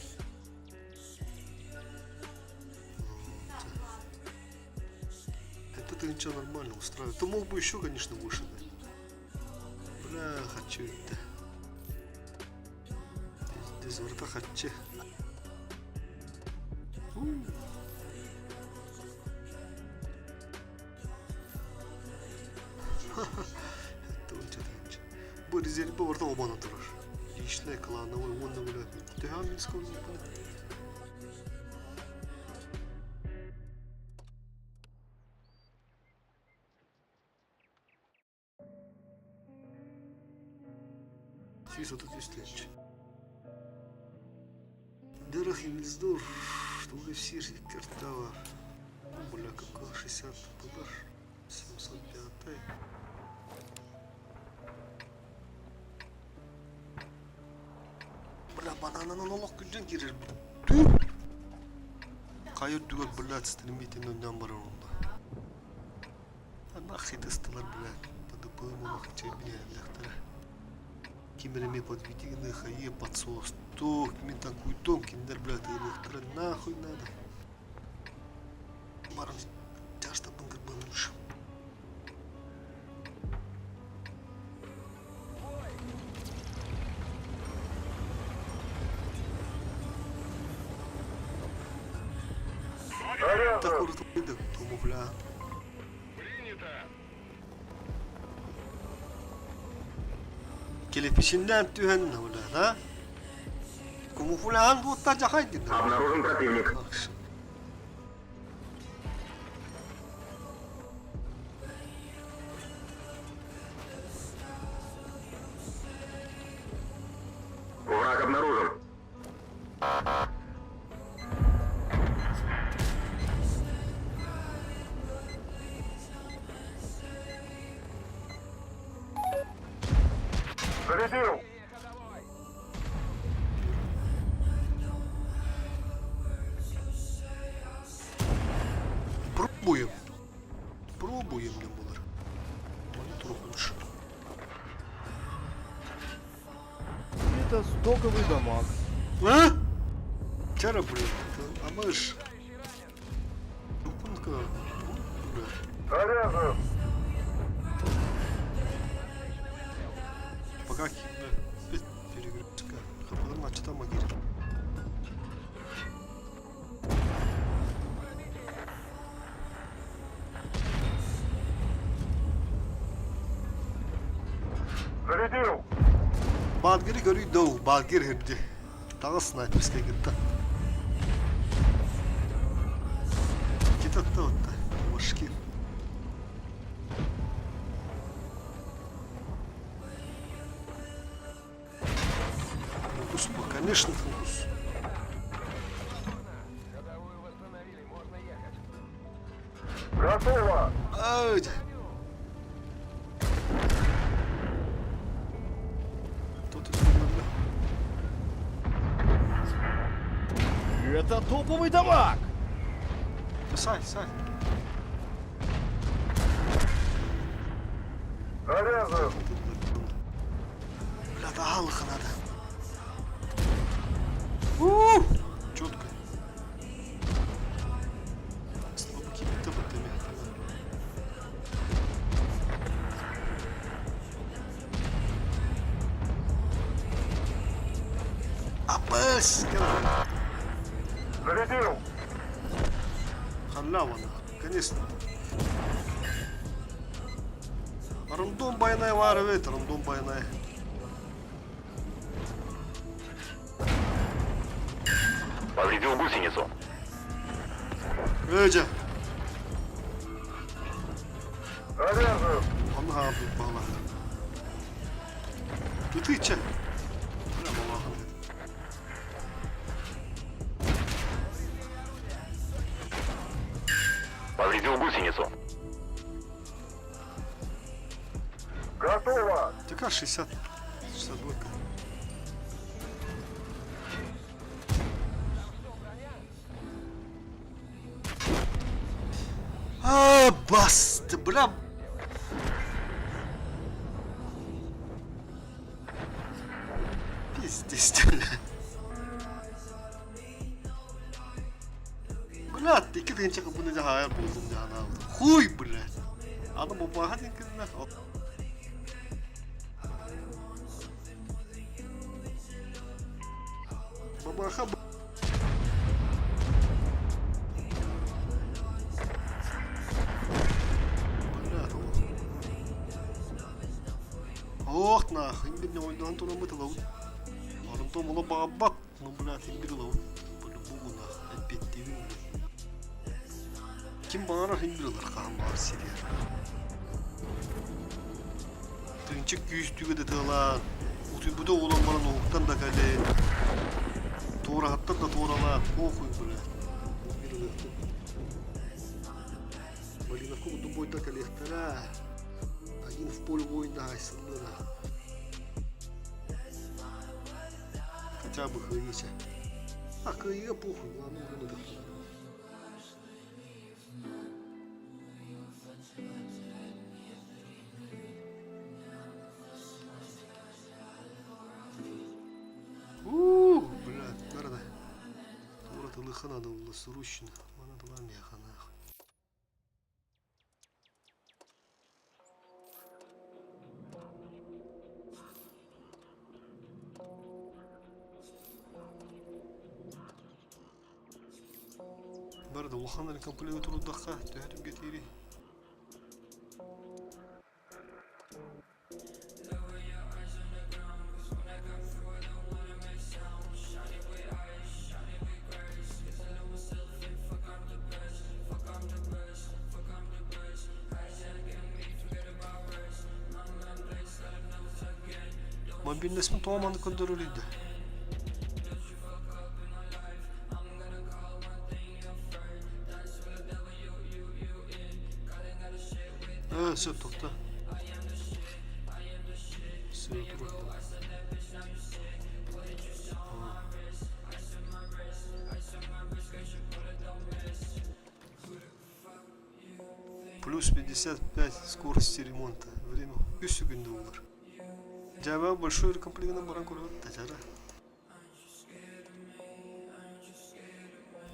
Это ты ничего нормально устраивает. Ты мог бы еще, конечно, выше дать. Бля, хочу это. Здесь врата хочу. Бу резервбэ барыта обана турар. Личное, клановый уонна блядь. Төһө минского 133 тысяч. Дырых Имлиздор, тугу сир картава. Бля, какой 60 туда 705. Бля, бананын олох күнден кирер. Хайа үрдүгэр, блядь, стремительно барар онно. Нахуй тыстылар, блядь, ПДП олох чэбиниэллэхтэрэ. Ким эрэ эмиэ подведены хайы подсостук, мин танкуйдум, кинилэр, блядь, ыарыахтара нахуй надо. Баран тяжтабын кырбаныш. Так урутуйдык тумуфля. Килипишиннэн түһэн да? Кумуфляан буутта жахайдын. Обнаружен противник. Враг обнаружен. Зарядил! Пробуем. Пробуем не булар. Маны турукунш. Это стоковый дамаг. А? Чара, блин, амыш. Тупунка. Бля. Заряжен! Пока перегрузка. Хапалар начата магир. Зарядил! Бадгири көрүй доу, бадгир хирди. Таҕыс снайперскай кытта. Китатта отта. Башки. Фокус, конечно, фокус. Готово! Ай! Тут Это топовый дамаг! Сай, сай. Заряжен! Бля, да Аллаха надо. Четко. Слабаки тыбытыми. АПС! Зарядил! Халява, конечно. Рандом байнай варвет, рандом байнай. Повредил гусеницу. Өже. Заряжен! Анна бала. Тутыча. Бля, балахан. Повредил гусеницу. Готово! Така 60. 62. А, бас, ты, бля. Пиздец. Блядь, икки тыһыынча кыбыны дьаһайар буоллум дьаһанаабыт. Хуй, блядь. Аны бабаха диэн кынна. Бабаха Блядь, Ох, нахуй, имбирне ойнаан тураммыт ылабыт. Барымтом ола баҕарбат, ну, блядь, имбир ылабыт. По-любому, нахуй, эппиэттиибин, блядь. Ким баҕарар имбир ылар, хаһан баҕар сириэр. Тыынчык күүстүүгэ да тыалаан, утуйбута уолан баран уһуктан да кэлин, туораһыттан да туоралаан, похуй, блядь. Имбир ылыахпыт. Малиновка курдук буойдар кэлиэхтэрэ. Один в поле воина айсыллара. Хотя бы кыайыыча. А кыайыыга похуй, главное урун ытыктанар. Уу, блядь, бары да. Туора тылыха надо было срочно. Она была меха нахуй. Бары да улахан рекомплею турдахха төһө түргэтиири. Мобильность тоҕо маннык көрдөрөрүй да? Э, сөп тоқта. Все, турур. Плюс 55 скорости ремонта. Время үс секунда болар. Дьээбэ большой рекомплигынан баран көрөбүт тажара.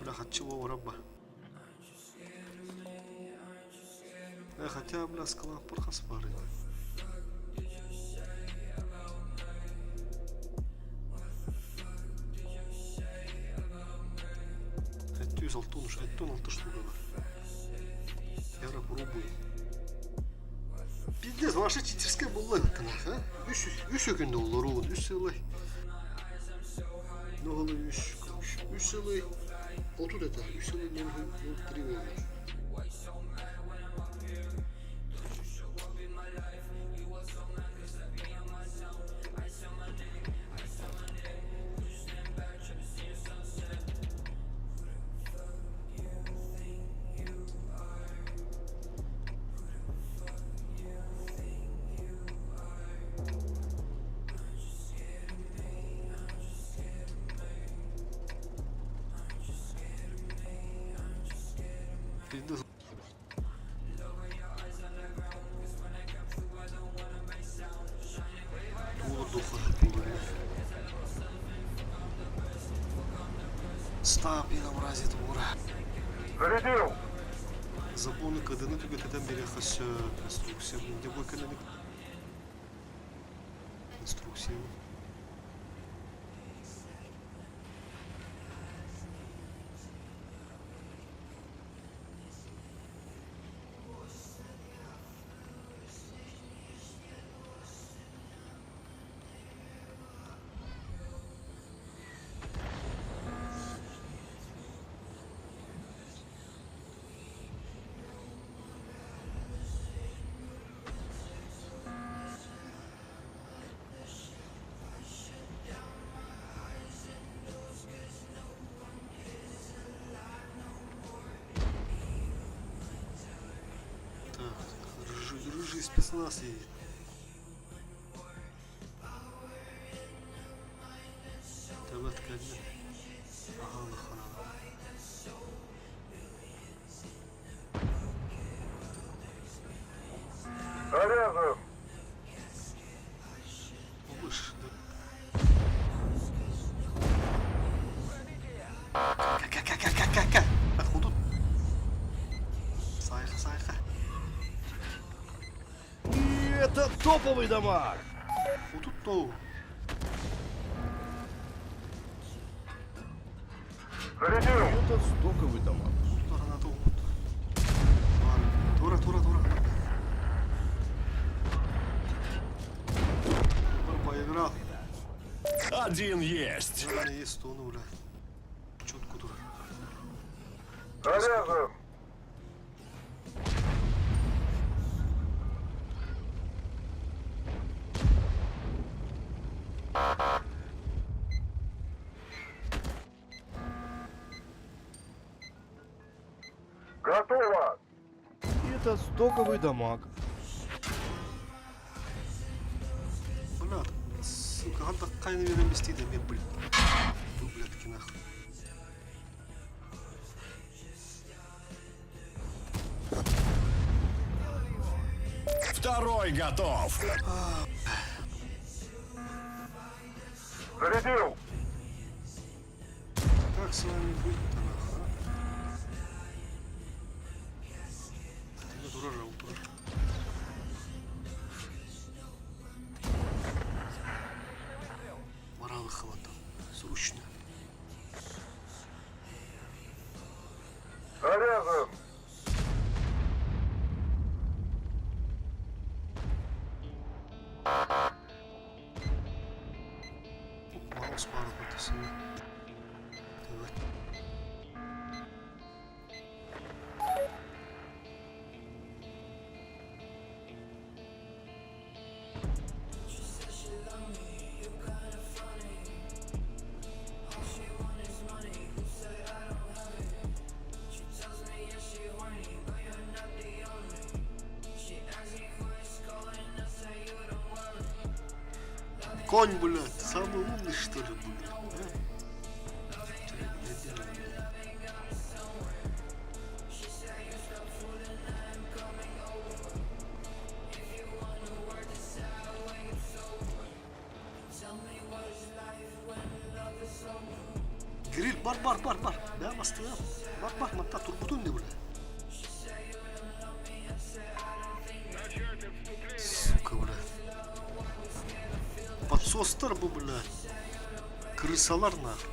Бля, хаччы уорабба. Э, хотя, бля, скала хас баар Сэттиз алты он үш, он алты штука бар. Я пробую. Пиздец, ваша читерская буолла эбит а? Үс, үс өкүндө олоруун, үс сылай. Ноһолу үс, үс сылай, отут это, үс сылай ноль ноль три буолла. Пиздец. Стап, мрази туора. Зарядил! Забоны кыдыны түгэтэтэн биэриэххэ сөп. Инструкция где выконаны инструкция. Так, рыжий, рыжий спецназ едет. Төбөт кэллэ. Аһаан Зарезан! Выше, да. Ка-ка-ка-ка-ка-ка! Отходу. топовый дамаг! 39. Зарядил! Это стоковый дамаг. Граната уут. Тура, тура, тура. Поиграл. Один есть. Есть тону, бля. Четко тура. Заряжен! Готово! Это стоковый дамаг. Бля, сука, ханта кайны берен бистейді мен, блин. Выблядки нахуй. Второй готов. Зарядил! Как с вами быть-то нахуй, а? Ты дура же, утро. Моралы хватал. Срочно. Заряжен! Маус пару потасовал. Давай. Конь, блядь, самый умный, что ли, блядь? А? Чё я, блядь, делаю, блядь? Гриль, бар, бар, бар, бар. Да, мосты, бар, бар, матта, турбутун не, блядь. Сука, блядь. Подсостар бу, блядь. Крысалар, нахуй.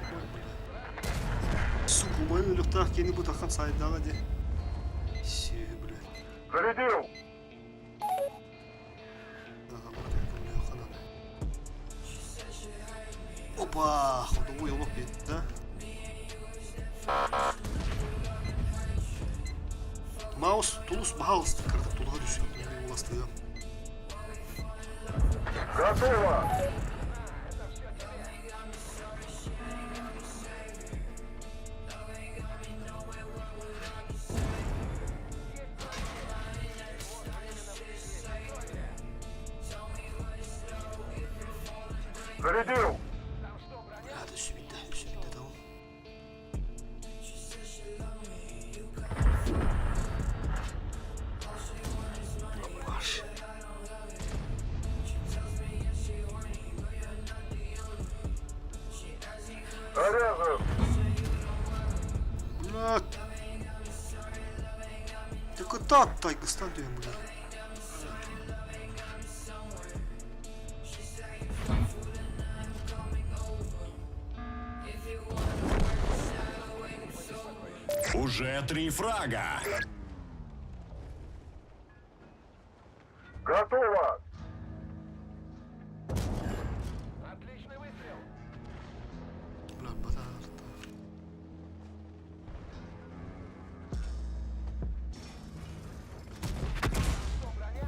Ой, блядь. Сука, убайын өлүөхтээх киһини бу тахан сайдаҕа дии. Сүөһү, блядь. Зарядил! Ага, блядь, бля, хана. Опа, ходовой олох да? Маус, тулус баһалысты кырдык тулуга түсүө. Уластыга. Готово! Зарядил! Hadi üstü bitti, tamam. Baş. Заряжен! Блядь. Так вот так, Тайгастан diyorum бля. Уже три фрага. Готово! Отличный выстрел. Бля, батарта.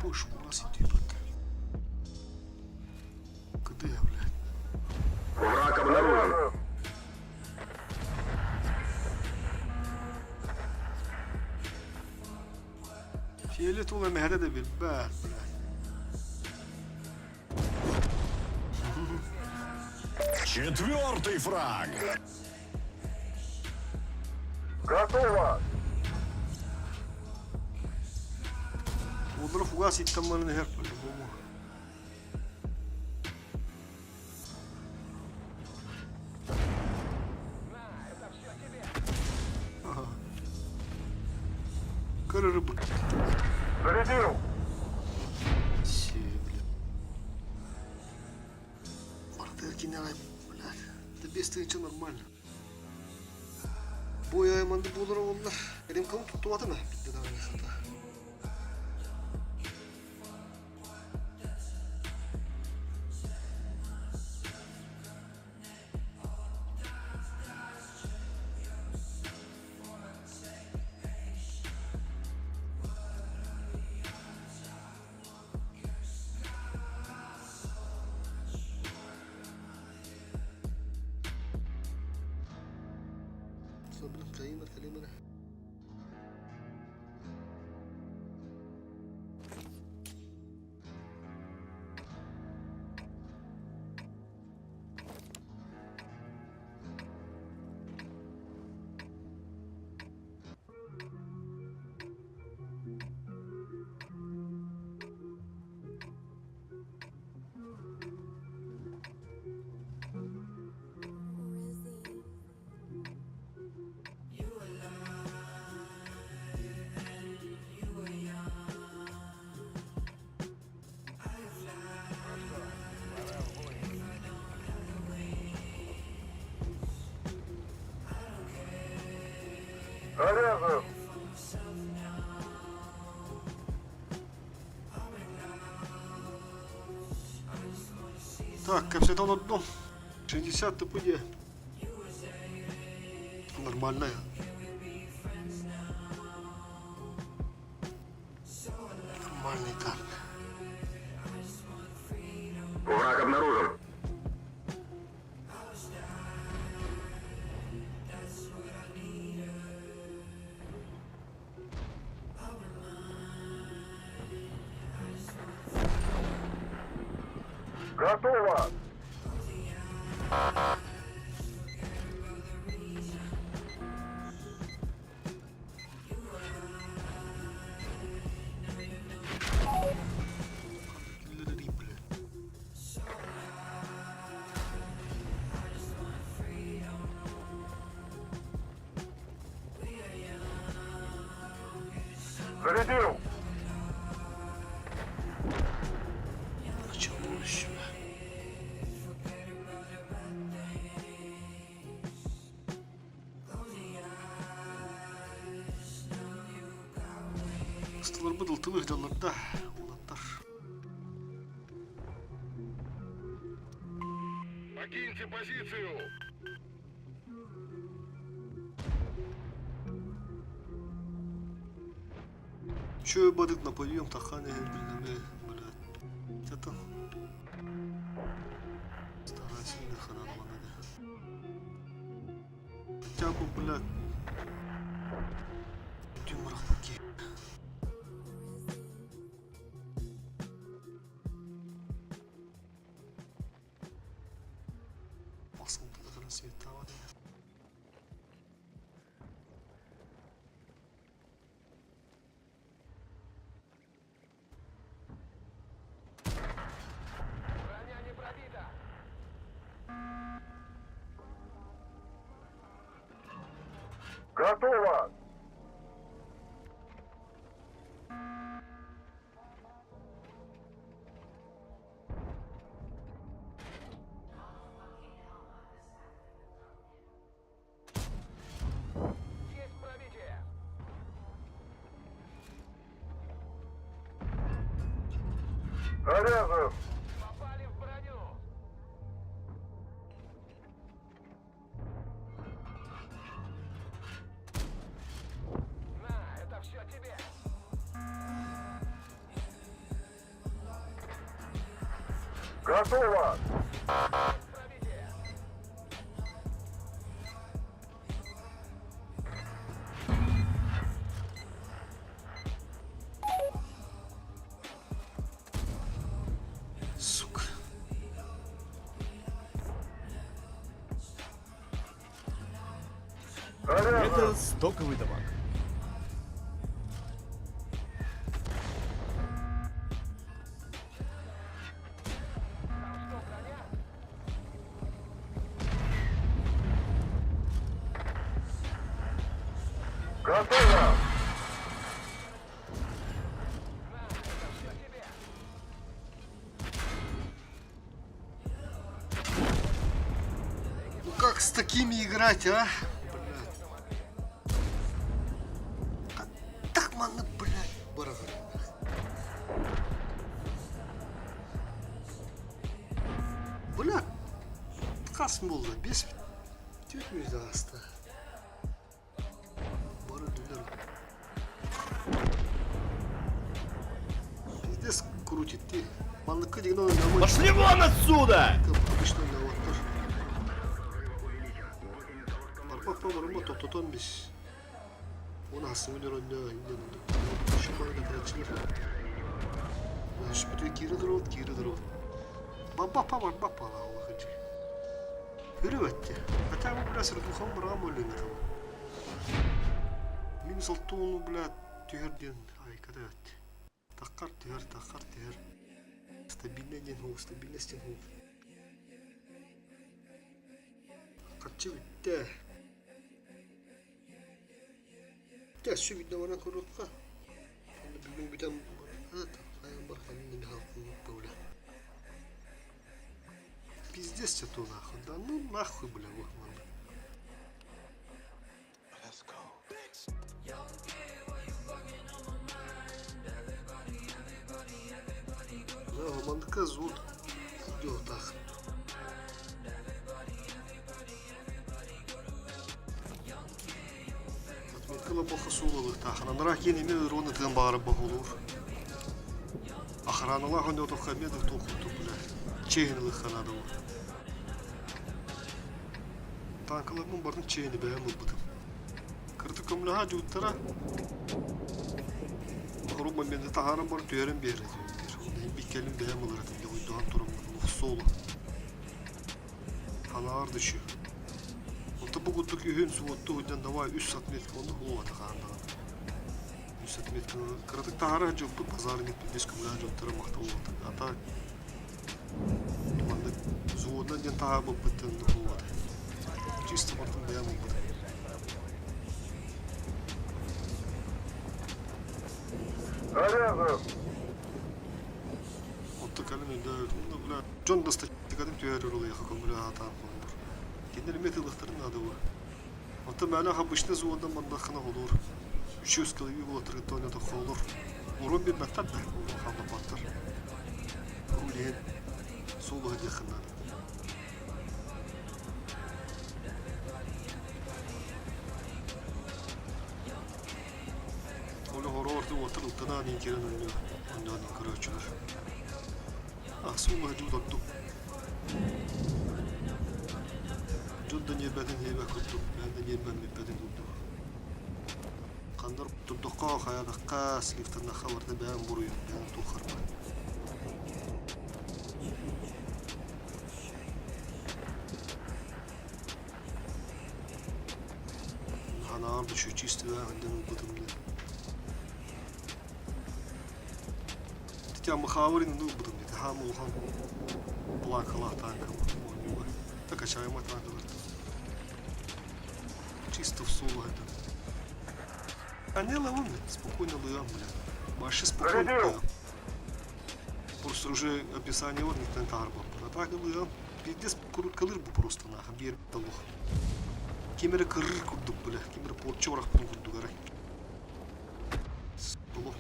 Пуш, у нас идти бат. Куда я, блядь? Враг обнаружен. Фиолетовый мehde de bir бля, блядь. Четвертый фраг. Готово! Уоллара фугас иттэн баран иһэр по-любому. На, это все тебе. Ага. Көр рыбы. Зарядил! Все, бля. Мартыр кинелай, блядь. Да без тыынча нормально. Бу манды буолар уоллар. Римканы туттубатым э, битте даҕаны хата. Калимер, калимер. Заряжен! Так, капсетон одном. 60 ТПД. Нормальная. Нормальный танк. Враг обнаружен. Готово! Бля. Зарядил! Началось. Ыстыларбыт ылтылых дьоннорда уолаттар. Покиньте позицию! Чё бадык на подъем таханы билнеме, блядь. Это старайся не ханан манады. Хотя бы, блядь, Дюмрахпаки. Басылды света. Броня не пробита. Готово! Есть пробитие. Заряжен! Попали в броню. На, это все тебе. Готово! Пробитие. Сука. Это стоковый дамаг. Готово! Ну как с такими играть, а? Блядь. А так манна, блядь, барахар. Бля, хас буолла? Биэс түөрт мүнүүтэ ааста. Бары өллүлэр. Пиздец крутит ти. Манныкка дигэн ойнамай. Пошли вон отсюда! Обычно ойнаабаттар. Барбаппа барыма тохтотон бис. Оны хасыңын өрөннө иннен Түспүтү киирэ туруот, киирэ туруот. Баппа барбаппа улахан Үрү Хотя бы, бля, сырдухам бырам өлүн это. Минус алтуну, бля, түһэр диэн айката эт. Таххар түһэр, таххар түһэр. Стабильный диэн хуу, стабильность диэн хуу. Харчы бүттэ. Дьэ, өссө биирдэ баран көрүөххэ. Онно бүгүн бүтэн хайан бар ханна бля. Пиздец что нахуй. Да ну нахуй, бля, вот манда. Да, мандыка зуд идет Отметка лобоха суулалыктаах. Анараа киэн эмиэ ырыаны тыан баҕарар боһолуур. Охраналаах өнөөтөххө эмиэ да туох курдук бля. Чиэһин ылыахха наада буолар. Танкаларбын барын чиэни бэйэм ылбытым. Кырдык көмөлөһө дьууттара хорук момента таһааран баран түһэрэн биэрэр этим. Биккэлин бэйэм ылар этим дьоҕойдоһон тураммын олох Ханаар да үчү. Онто бу курдук үһүн суотту сылдьан давай үс отметка онно уота хааннаҕына. Үс отметканы кыратык таһаара сылдьыбыппыт базар инник көмөлөөн дьонторо махтал уота. А так маннык взводна диэн таһаарбыппыттан уота. Чисто бартын бэйэм ылбытым. Заряжен! Онто кэлин өйдөөбүтүм да бля дьон да статистикатын түһэрэр улайыха көҥүлэ аатаан холбуур. Кинилэр эмиэ тыллахтарын наада буо. Оттон мээнэх обычный взводдан маннаххына холуур. Үчүс кылыйыы буолаттаргыттан ойнотох холуур. Урун билбэттэр да, урун хааллаппаттар. Ол иһин суолуһа диэххин наада. Ол хороор уоттар ыттанаан иин киирэн ойноо, ойноон көрөөччүлэр. А суолуһа дьуут ордук. Дьон да ньиэрбэтин иэбэ курдук, бэйэм да ньиэрбэм бүппэтин курдук. Ханнар турдахха, хайаатахха, сливтаннахха барыта бэйэм буруйум, бэйэм туоххарбын. Ханаҕар да чистый диэн ылбытым диэн. Тетя Махаурин ылбытым диэтэ. Хаам улахан планкалаах танка оонньууга. Такачаема танкалар. Чисто в соло это. А не ловим, спокойно ловим, бля. Вообще спокойно ловим. Просто уже описание вот не тарба. А так ловим. Пиздец куруткалыр бу просто нахуй. Биир талух. Ким эрэ кырыр курдук, бля. Ким эрэ порча орахпын курдук арай. Олох.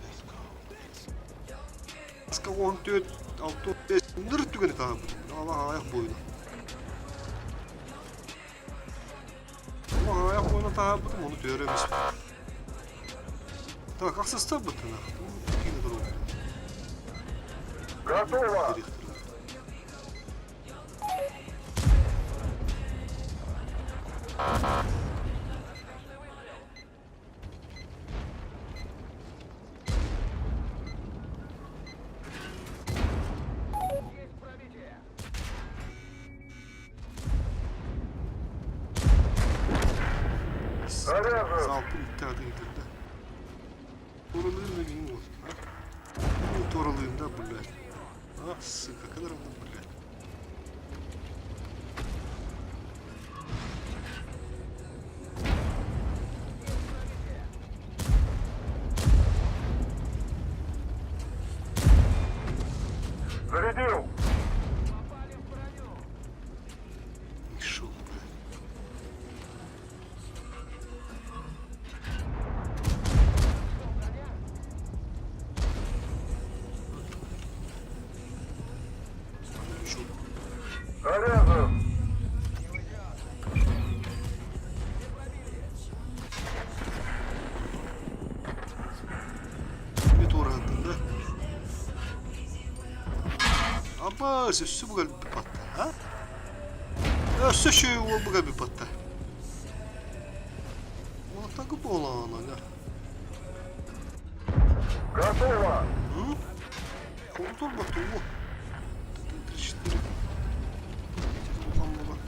Аска 14, 6, 5 ныр түгэни таһаарбытым. Аллах аҕыйах буойуна. Аллах аҕыйах буойуна таһаарбытым, ону түһэрэ эмиспит. Так, ахсыстарбыт нах. Киинэ туругу. Готово! Есть пробитие! Заряжен! Залпын иттаады ыытырда. Туоралыын мин вот. Туоралыын да, блядь. А, сука, когда равно, блядь. Баас, өссө бу кэлбит батта, а? Өссө үчүгэй уол бу кэлбит батта. Уолаттарга буолаҕына. Готово! Холотор батта уол. 3-4. Улахан буолар.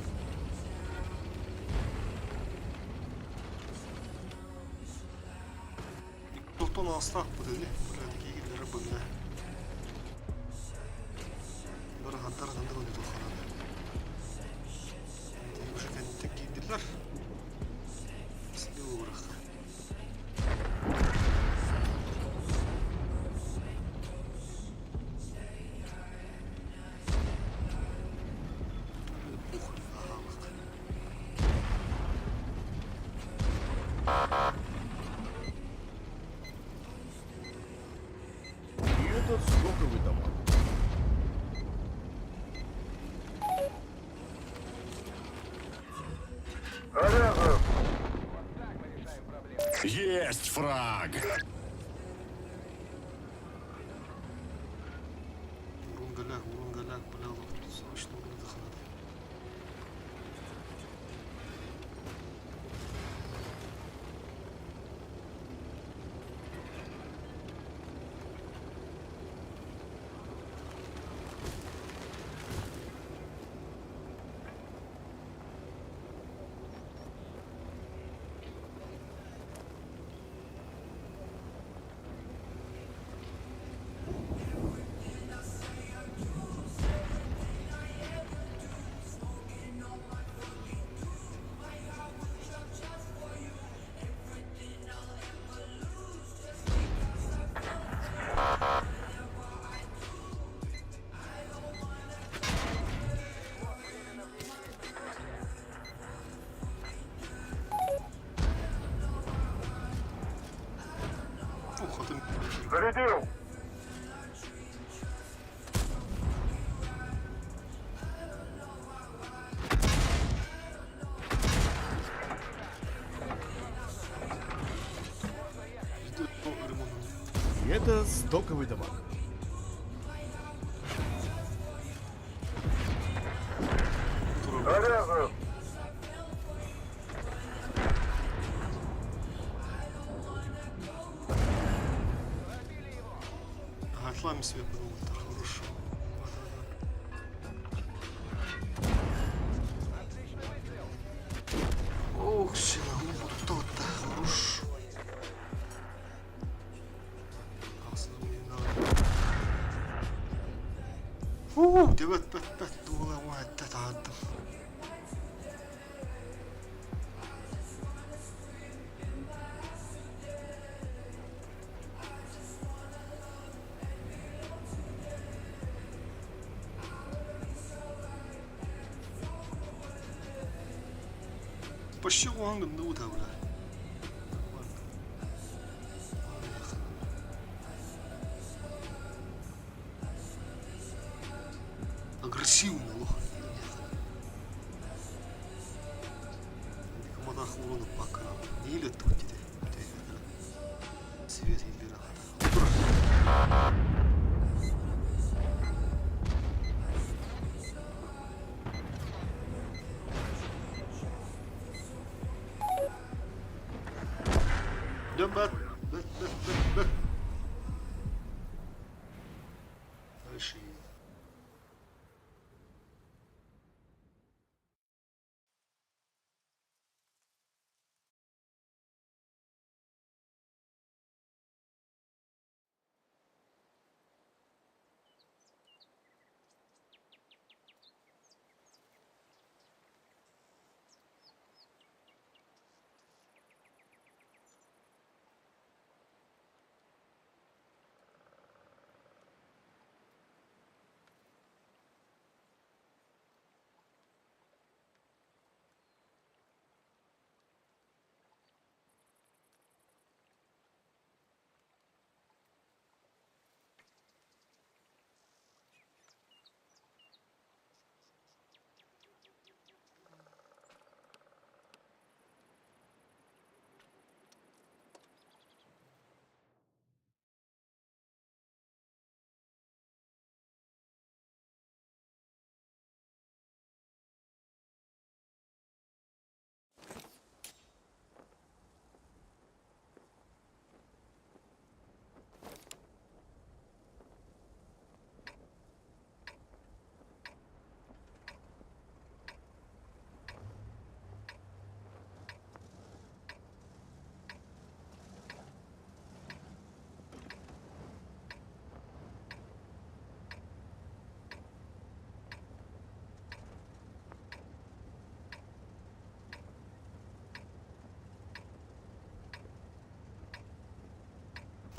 Тохтон аастаахпыт ини. Киһилэрэ быгына. Барахаттар ханнык ону тухханан. Уже кэнниттэн киирдилэр. Сиги уурахха. Ух, аһаабыт. И этот стоковый дамаг. Заряжен! Есть фраг. Урун галяк, урун галяк, бля, срочно урун заханады. Ох, атын Зарядил! И это стоковый дамаг. Заряжен! Ага, себе подумал, хорошо. Ох, сила, то-то, хорошо. Фу, бэт бэт бэт дуола уатта тааттым. Почти уангын да бля. Агрессивно лох. Командах урона пока. Не или тут Свет император. Да бат, бат, бат, бат, бат. Дальше.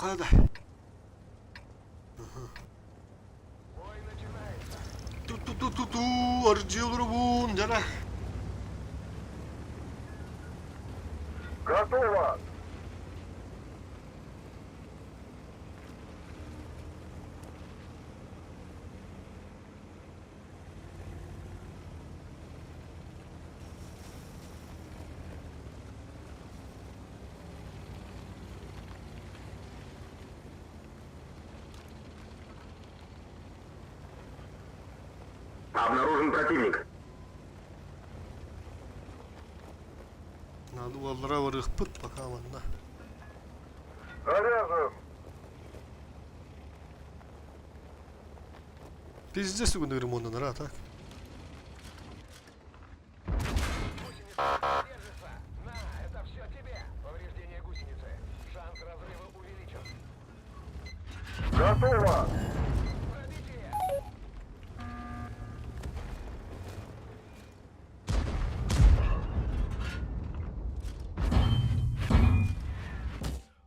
Хайда. Бой начинается. Ту-ту-ту-ту-ту, ардьыылырбын, дьэ. Готово! Обнаружен противник. Надо аллара барыахпыт пока манна. Заряжен! Пиздец бүгүн ремонтанар, а так? Гусеница держится. На, это все тебе. Повреждение гусеницы. Шанс разрыва увеличен. Готово! Пробитие!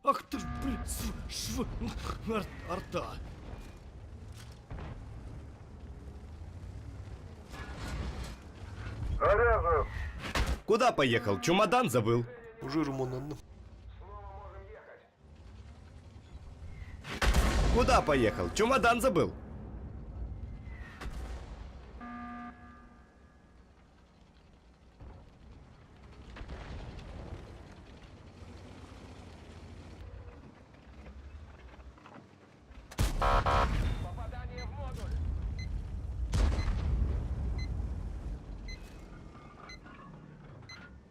Ах ты ж, блин, св, шв, арта. Заряжен! Куда поехал? Чемодан забыл. Уже ремонтанным. Куда поехал? Чемодан забыл. Попадание в модуль.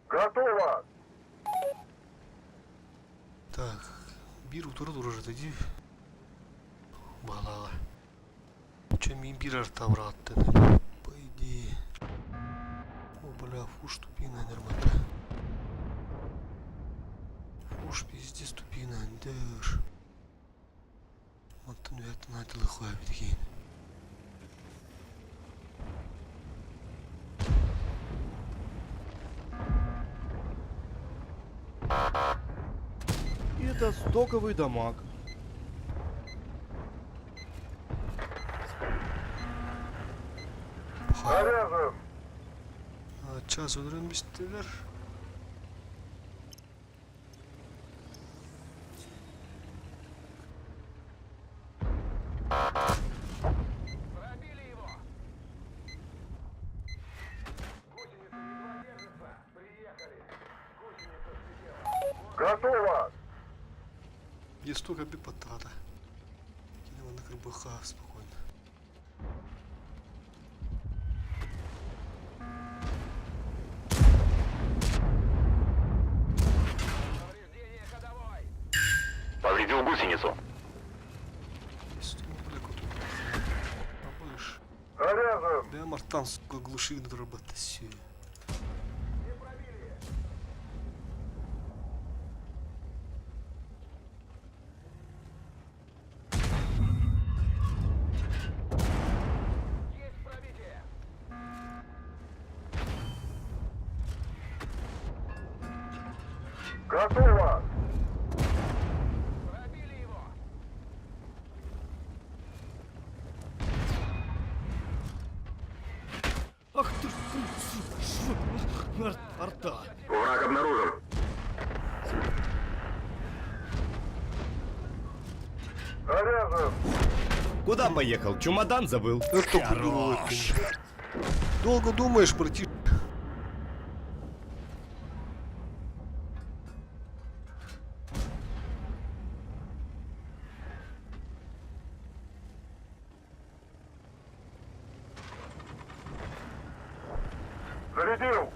Готово! Так, биир утары турар этэ дии. Баҕалааҕа. Чэ мин биир арта бырааттын. По идее. О, бля, фуш тупина нормально. Фуш пиздец тупина, дыр. Мантан үһэттэн айтылыхуа билигин. Это стоковый дамаг. Заряжен! Час өлөрөн бистилэр. Пробили его. Гусеница едва держится. Приехали. Гусеница слетела. Готово! Есть только бипотата. Кини манна кырбыха спокойно. Повреждение ходовой. Повредил гусеницу. Есть бля, кот. Абыш. Заряжен! Бля, мартан, сука, глуши дорабатывай. Не пробили. Есть пробитие. Готово! Пробили его. Ах ты ж, блин, св, шв, арта. Враг обнаружен. Заряжен! Куда поехал? Чемодан забыл. Это Хорош. Долго думаешь, братиш? Зарядил!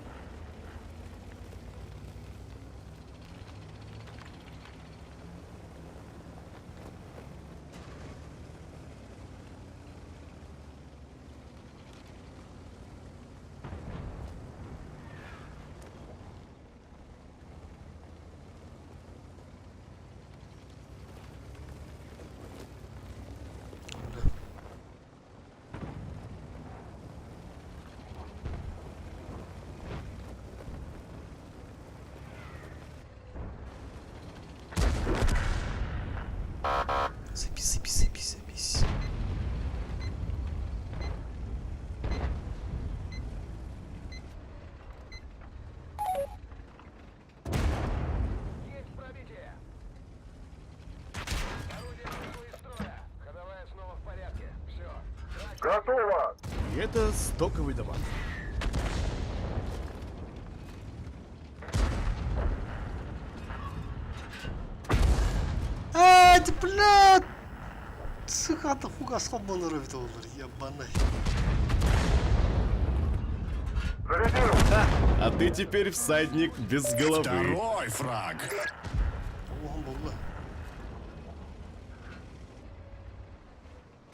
Бля. Это стоковый дамаг. Эт, блядь! Сыхата фугас хоббонор эбит олар, ебаный. Зарядил! А ты теперь всадник без головы. Второй фраг. Оһон болла.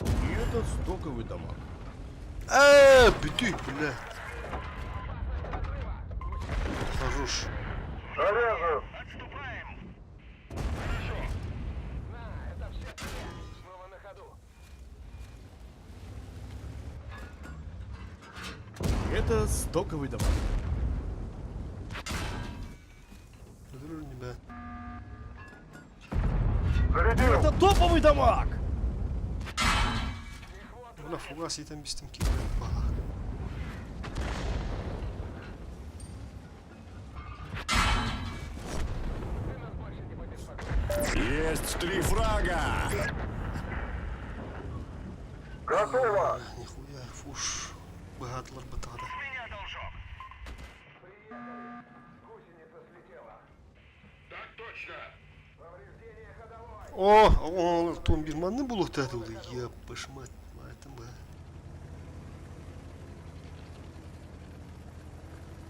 И это стоковый дамаг. Э, бүтүй, блядь. Хорош. Заряжен! На, это все тебе. Снова на ходу. Это стоковый дамаг. Өлөрөр небе. Зарядил! Это топовый дамаг! Бля, фугас итен бистим ки, блядь, бала. Есть три фрага. Готово! Нихуя, фуш. Быһаатылар бытаада. Приехали. Гусеница слетела. Так точно. Повреждение ходовой. О, оҕолор туом бир манны булуохтаата улы. Ебаш мать, мать ба.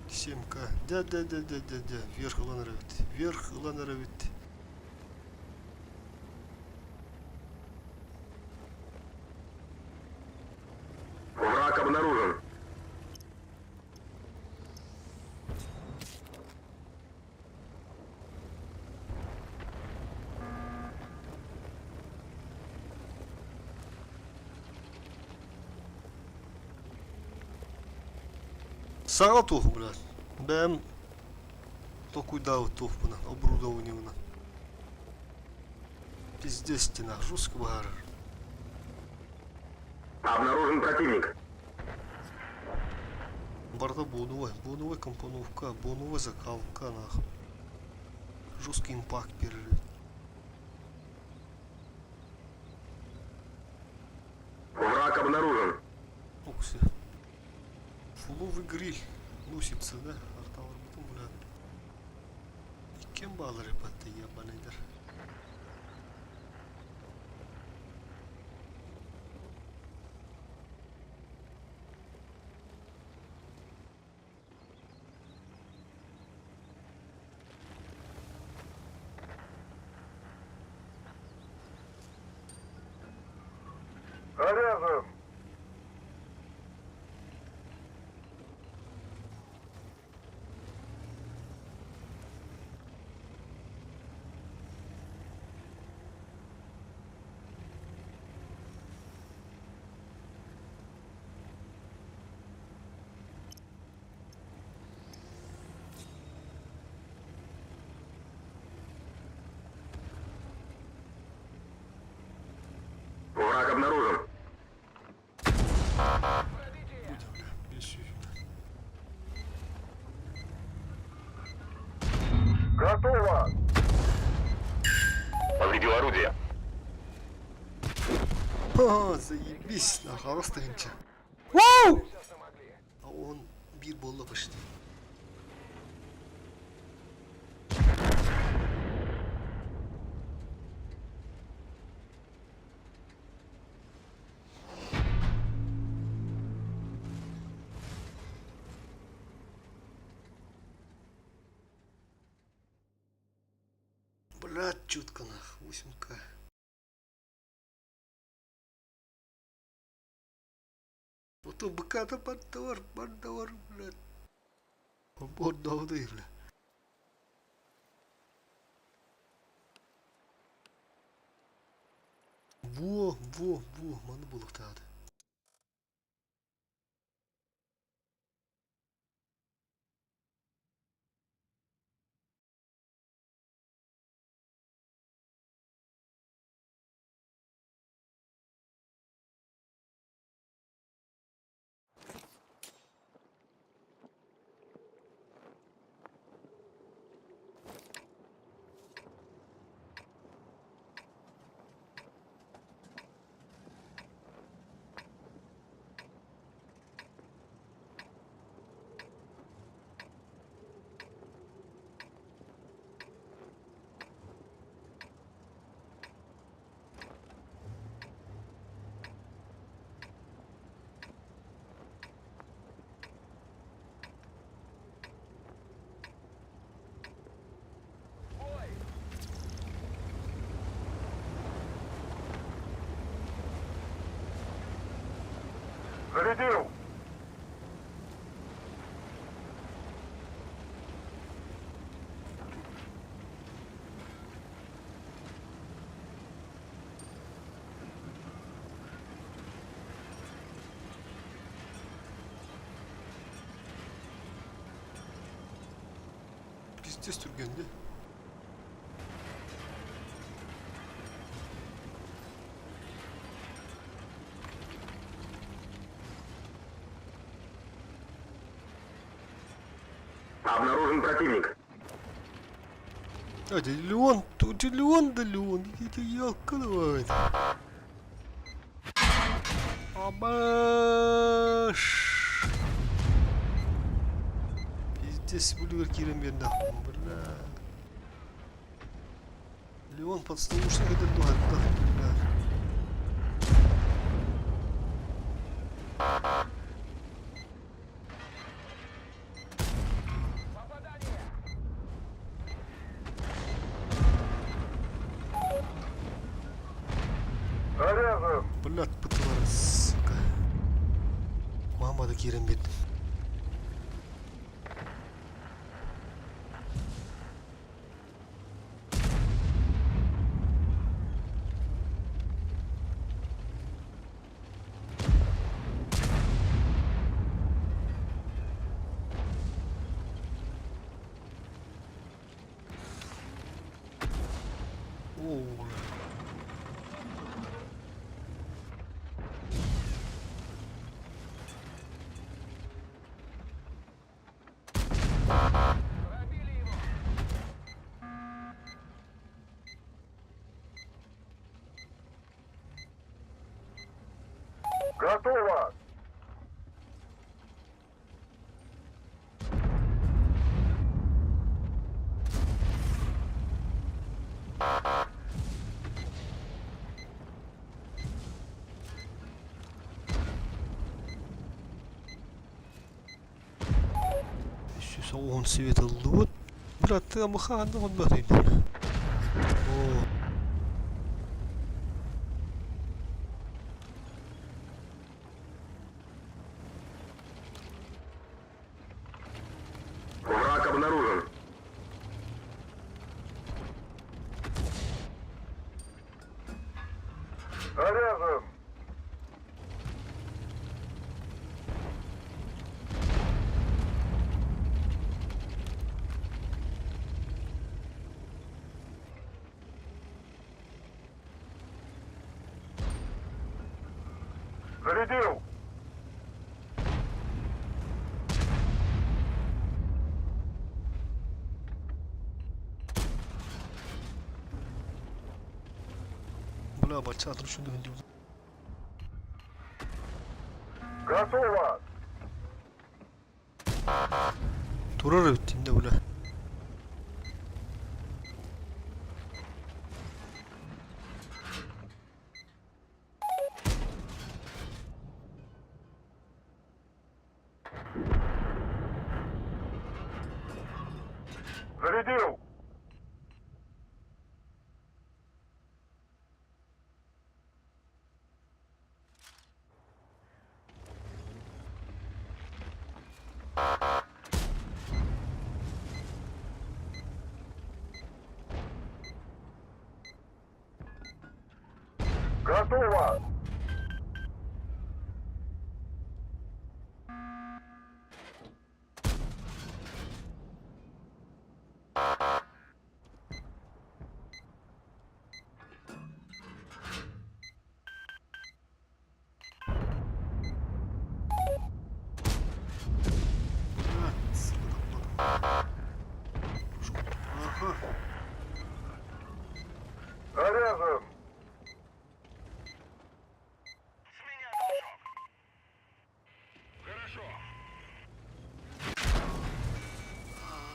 7К. Да, да, да, да, да, да. Вверх ылан эрэбит. Вверх ылан эрэбит. Враг обнаружен. Саҥа туох, блядь. Бэйэм толкуйдаабыт туохпунан, оборудованиебынан. Пиздец стена, жестко баһаарар. Обнаружен противник. Барда боновая, боновая компоновка, боновая закалка, нах. Жесткий импакт перерыв. Враг обнаружен. Окси. Фуловый гриль носится, да? Арталар бутун, бля. Иккен баалар эпатты ебаныйдар. Заряжен! Враг обнаружен. Будем, бля, без сюфи. Готово! Повредил орудие. Ха, заебись, нах, алыстыгынча. Вау! А он бир болла почти. Блядь, чутко нах, 8К. Ото быката бардавар, бардавар, блядь. Бордовды, бля. Во, во, во, маны булуктады. Зарядил! Пиздец түргэн дии. Обнаружен противник. А, дядя Леон, тут дядя Леон, да Леон, идите, елка давай. Абаш! Пиздец, бүлүгэр киирэн биэрдэ. Бля. Леон подслушник это дуһатта. Бля. Заряжен! Блядь, пыталар, сука. Мама да киирэн биэрдим. Оо, бля. Готово! 310 свет ыллыбыт. Быраттыга махаанна онно тыйдым. Оо. Враг обнаружен. Заряжен! Зарядил! Бля, бачча атын шундугун дии. Готово! Турар эбит инде бля. Зарядил! Готово! Бля, сука, Ага. Заряжен!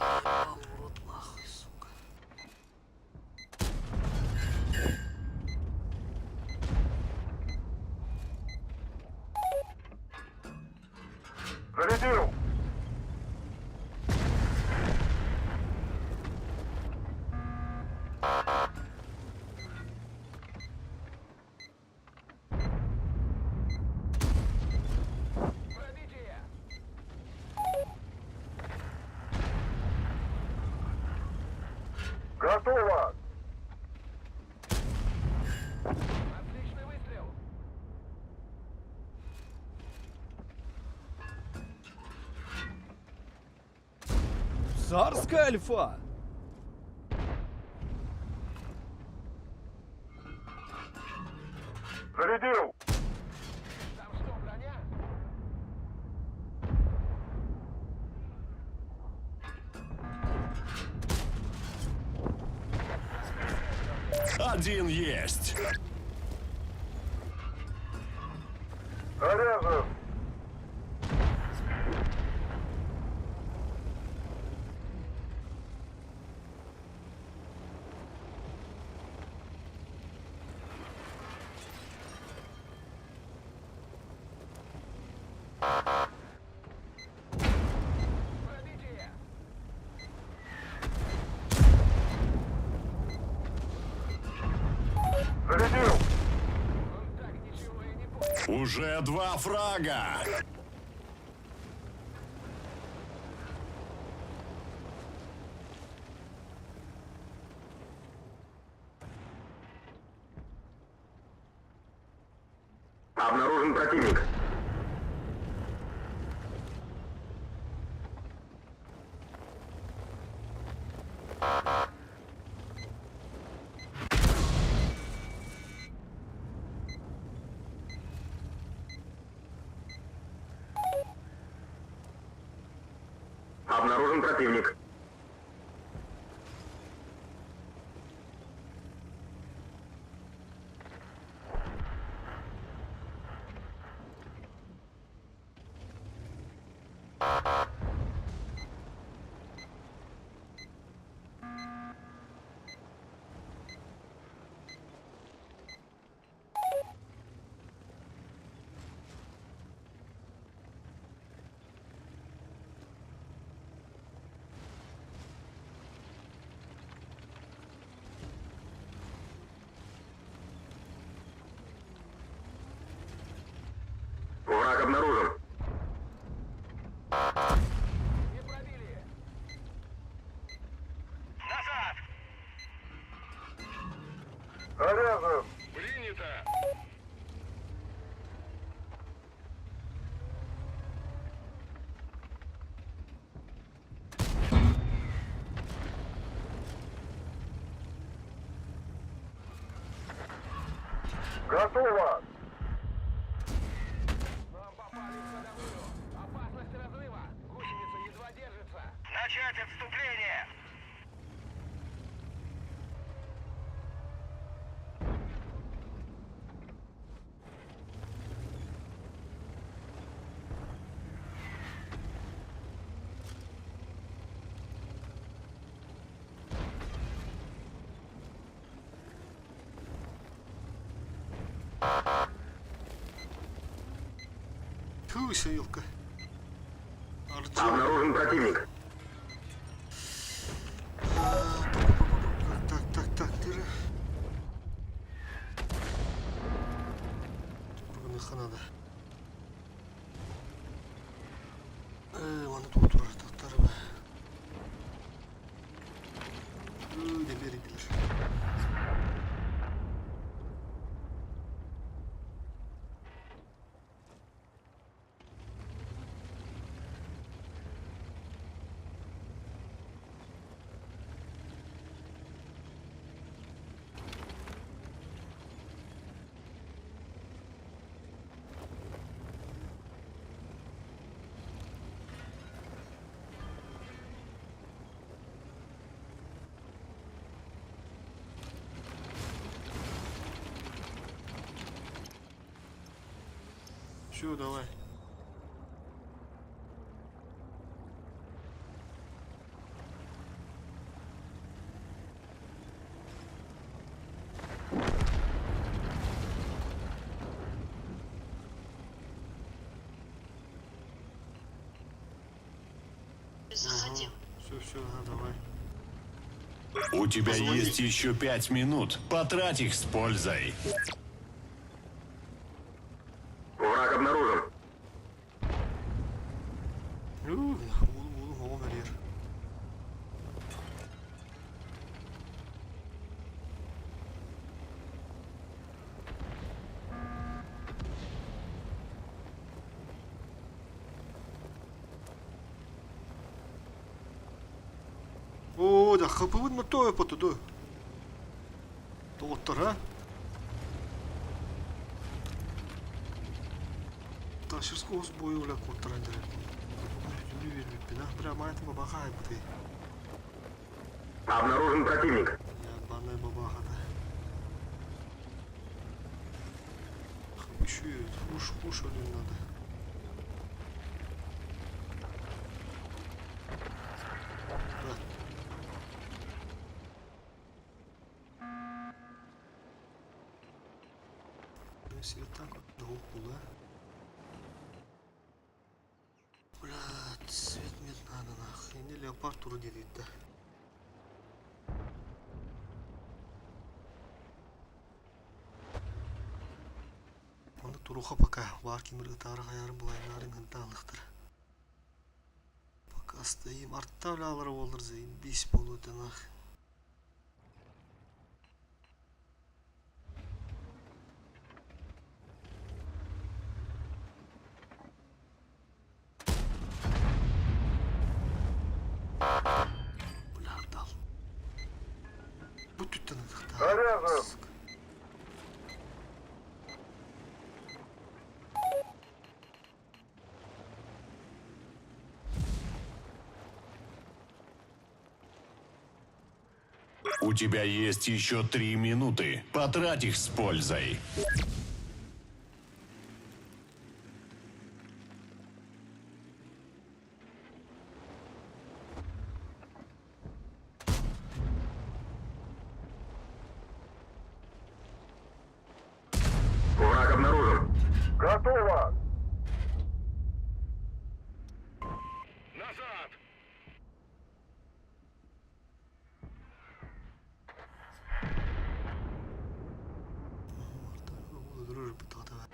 В рот нахуй, сука. Зарядил! Готово! Отличный выстрел! Царская альфа! Зарядил! Там что, броня? Один есть. Заряжен! Пробитие! Зарядил! Он так ничего и не понял. Уже два фрага. Обнаружен противник. Обнаружен противник. Враг обнаружен. Не пробили! Заряжен! Принято! Готово! Нам попали в ходовую! Опасность разрыва! Гусеница едва держится! Начать отступление! Туся, елка. Артем. Обнаружен противник. Так, так, так, ты же. Надо. Э, аны тура таттары бе. Öyle beri gelir. Все, давай. Заходи. Все, все, ага, давай. У тебя Позвони. есть еще 5 минут. Потрать их с пользой. Враг обнаружен. Oğlum oğlum hava veriyor. Володя, хапыбын мотуо потуду. Доҕоттор, а? Таширского сбою бля куоттаран дэрэр. Бүтүннүү биэрбиппин, а? Бля, маайта бабаха айбытый. Обнаружен противник. Ебаная бабаха-то. Еще хуш, хуш один надо. Да. Если так вот, да? Блядь, свет мет надо нахуй. Не леопард вроде да. Онно туруха пока баар кимир ытаары хайаары былайнаарын гынтаалыхтара. Пока стоим. Артта бля буоллар заебись буолуо этэ нах. Бля, дал. Бу түттэн ытыктаах. Сука. У тебя есть еще 3 минуты. Потрать их с пользой. Враг обнаружен. Готово! Назад! Дружи бытаатава.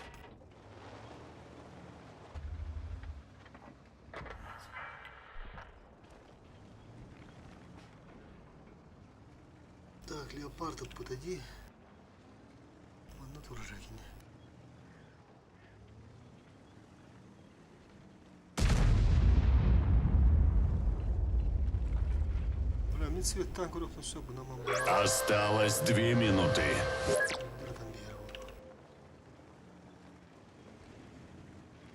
Так, леопард подойди. Манна турар кини. Бля, мин светтан көрөхпүн сөп гынамам. Осталось 2 минуты. Там биэр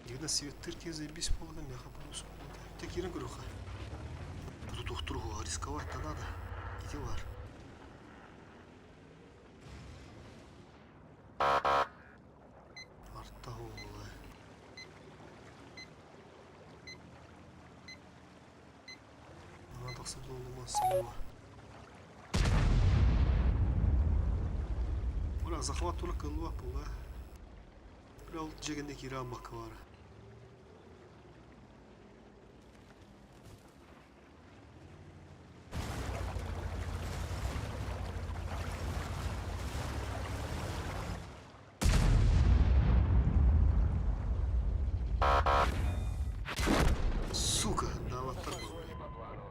Дигна светтыр ке заебись полога мяха буду. Те кирен көрөхө. Буду тухтургу рисковать-то надо. Иди бар. Арта ола. Ана тахсы булма сылуа. Бля, захват тура кылуа була. Бля, ол жегенде кира бакы бар. Сука, да вот так был. По плану.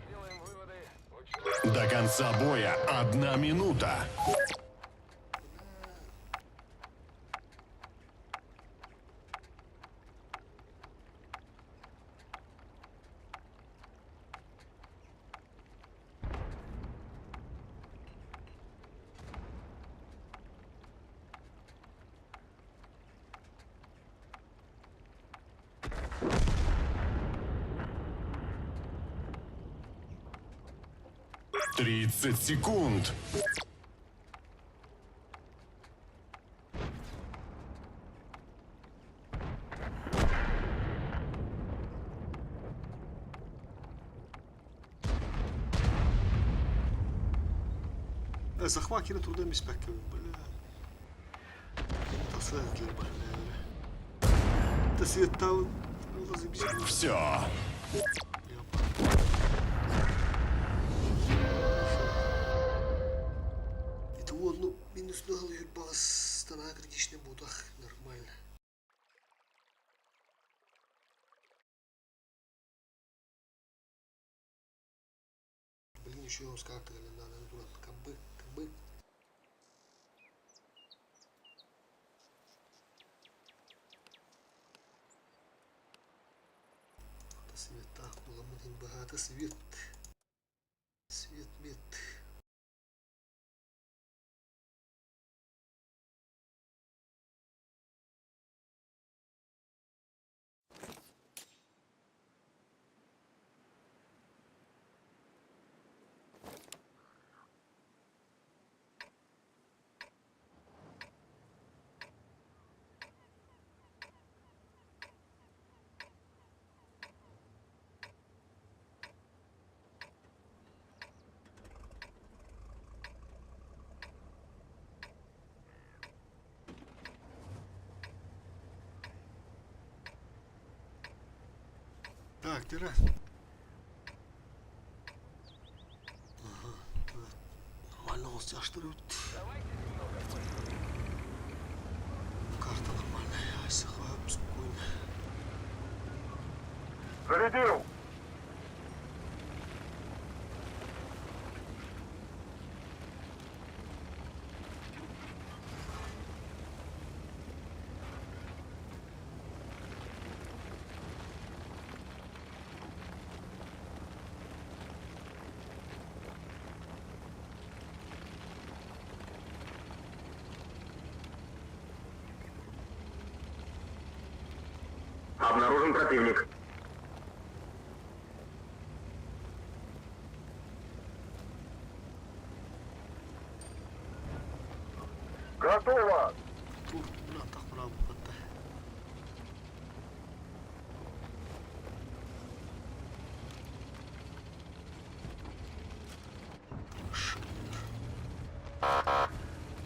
Сделаем выводы. Учтем. До конца боя 1 минута. 30 секунд. Захват кирен трудом испеккебин, бля. Тасыла бля. Тасыттау заебись. Все. Леопард. Это вот, ну, минус ногал стана критичный бутах, нормально. Блин, еще вам с карты надо, ну, кабы, кабы. Света, уламутин богато свет. Так, тирэ. Нормально оҕус эбит. Карта нормальная, айсыхаап спокойно. Зарядил! Обнаружен противник. Готово! Тур, бля, так браво,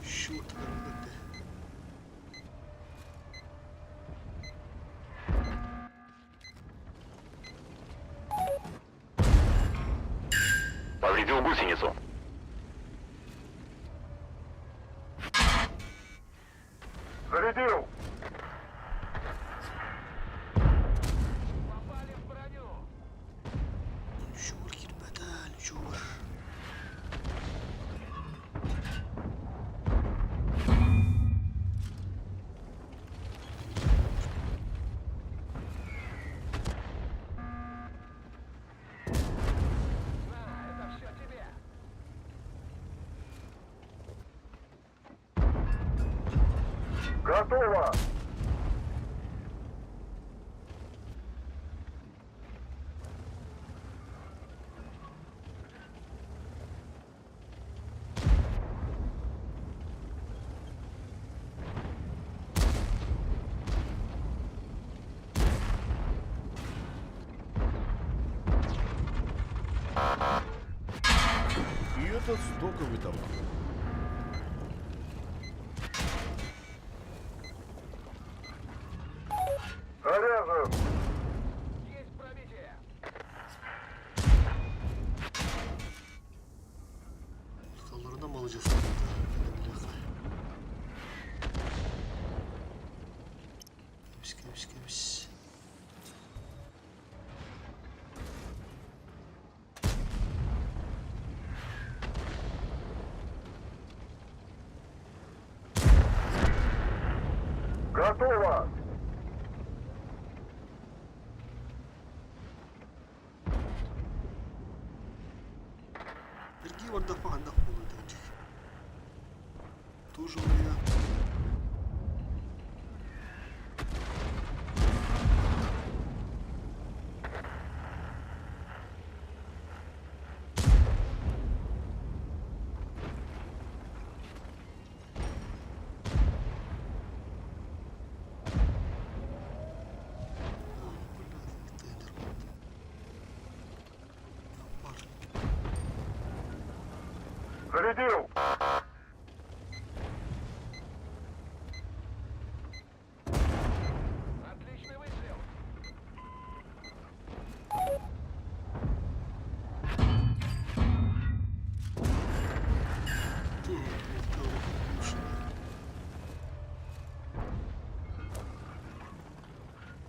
Счет РБТ. Повредил гусеницу. Зарядил! Попали в броню! Чур, ребята, чур. На, это все тебе! Готово! И это стоковый дамаг. Заряжен! Есть пробитие! Талларына маладьыстар. Кэбис, кэбис, кэбис. Готово! Эргии бардахха хайдах буолуой Тоже вариант. Ой, блядь, тендер будет. Пар. Зарядил! Отличный выстрел!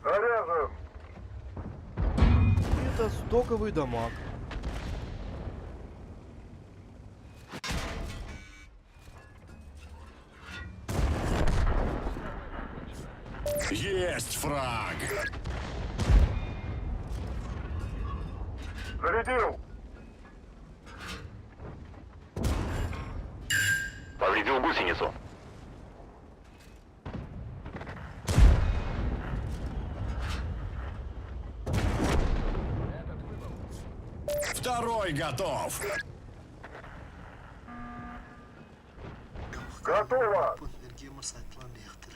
Заряжен! Это стоковый дамаг. Есть фраг! Зарядил! Повредил гусеницу. Второй готов! Готово! Эргиэмэр сайтлаан биэхтэр.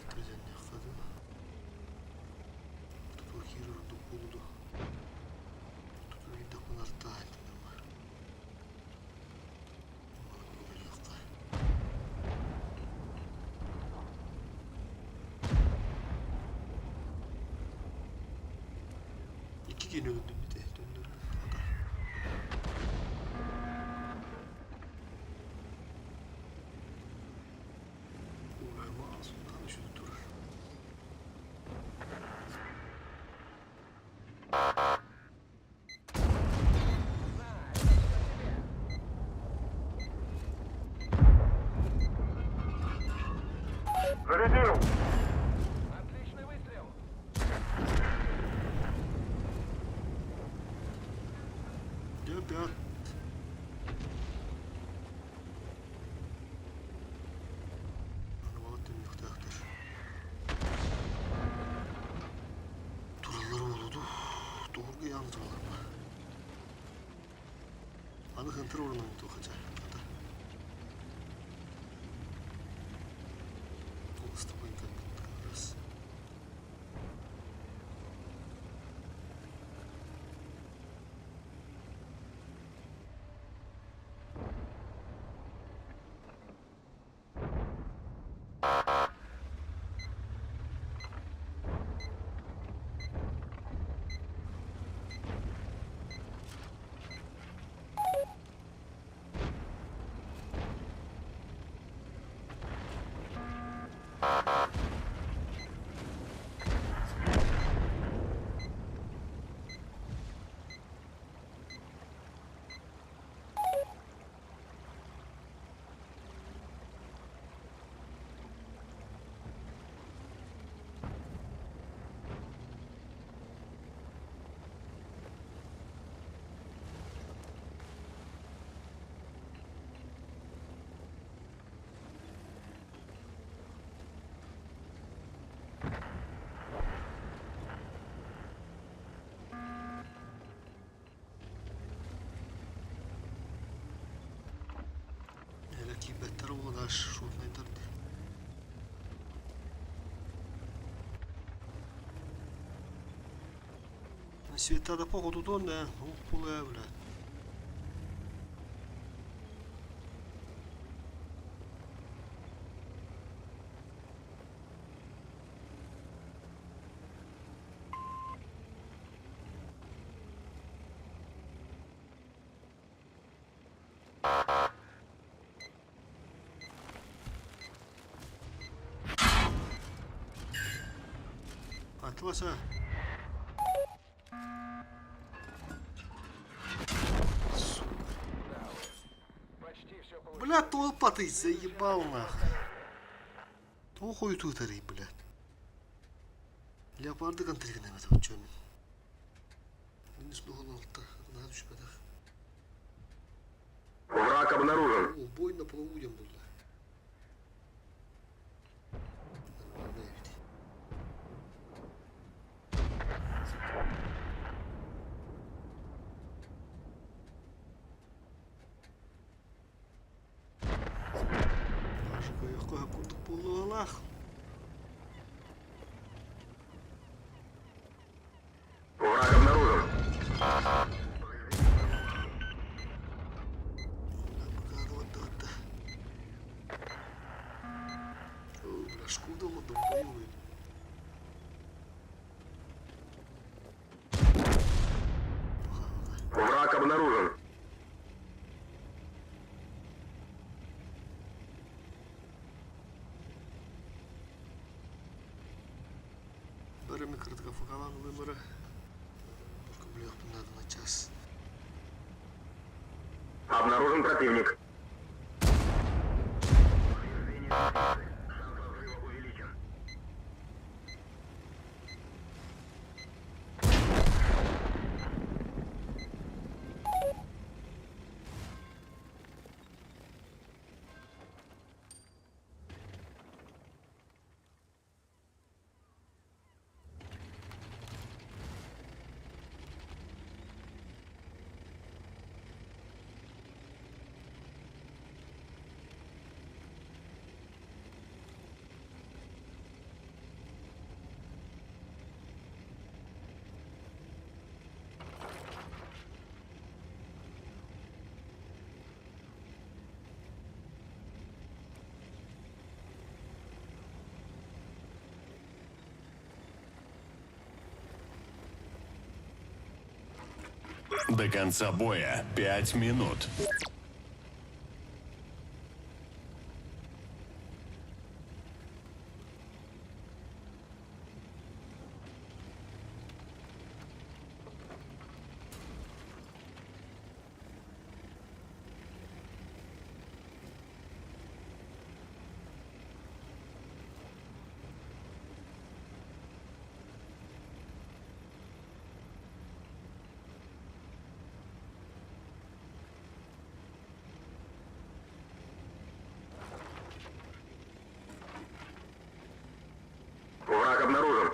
Төзөннөххөдү. Туту киирэр ордук буолуо. Туту киирдэхпинэ артаан. киһини өлөрдүм ити төннөрү хата. Уурайма Султан үчүгэй турар. Зарядил! Отличный выстрел! Ребят. Арбаҕа түннүктээхтэр. Тураллар буолуо дуу, тугурга ыйаан тураллар ба. Аны хантыр орунан туох дьэ, хата. Олустабын кэлбит как раз. Эгэ киирбэттэр уолаш шотнайдар дии. Света да походу да, пуле, блядь. Атыласа. Бля, толпа ты заебал нахуй. Тоҕо хойутуу ытарый, блядь. Леопарды контригнем это вот чё Наһаа түспэтэх. Враг обнаружен. Убой на полу диэн булла. Нормально эбит. Даже кыайыахха курдук буолуолаах. Враг обнаружен. Враг обнаружен. Бары микротрофогалаан ылымара Буркублеохпун наадана час. Обнаружен противник. До конца боя 5 минут. Враг обнаружен.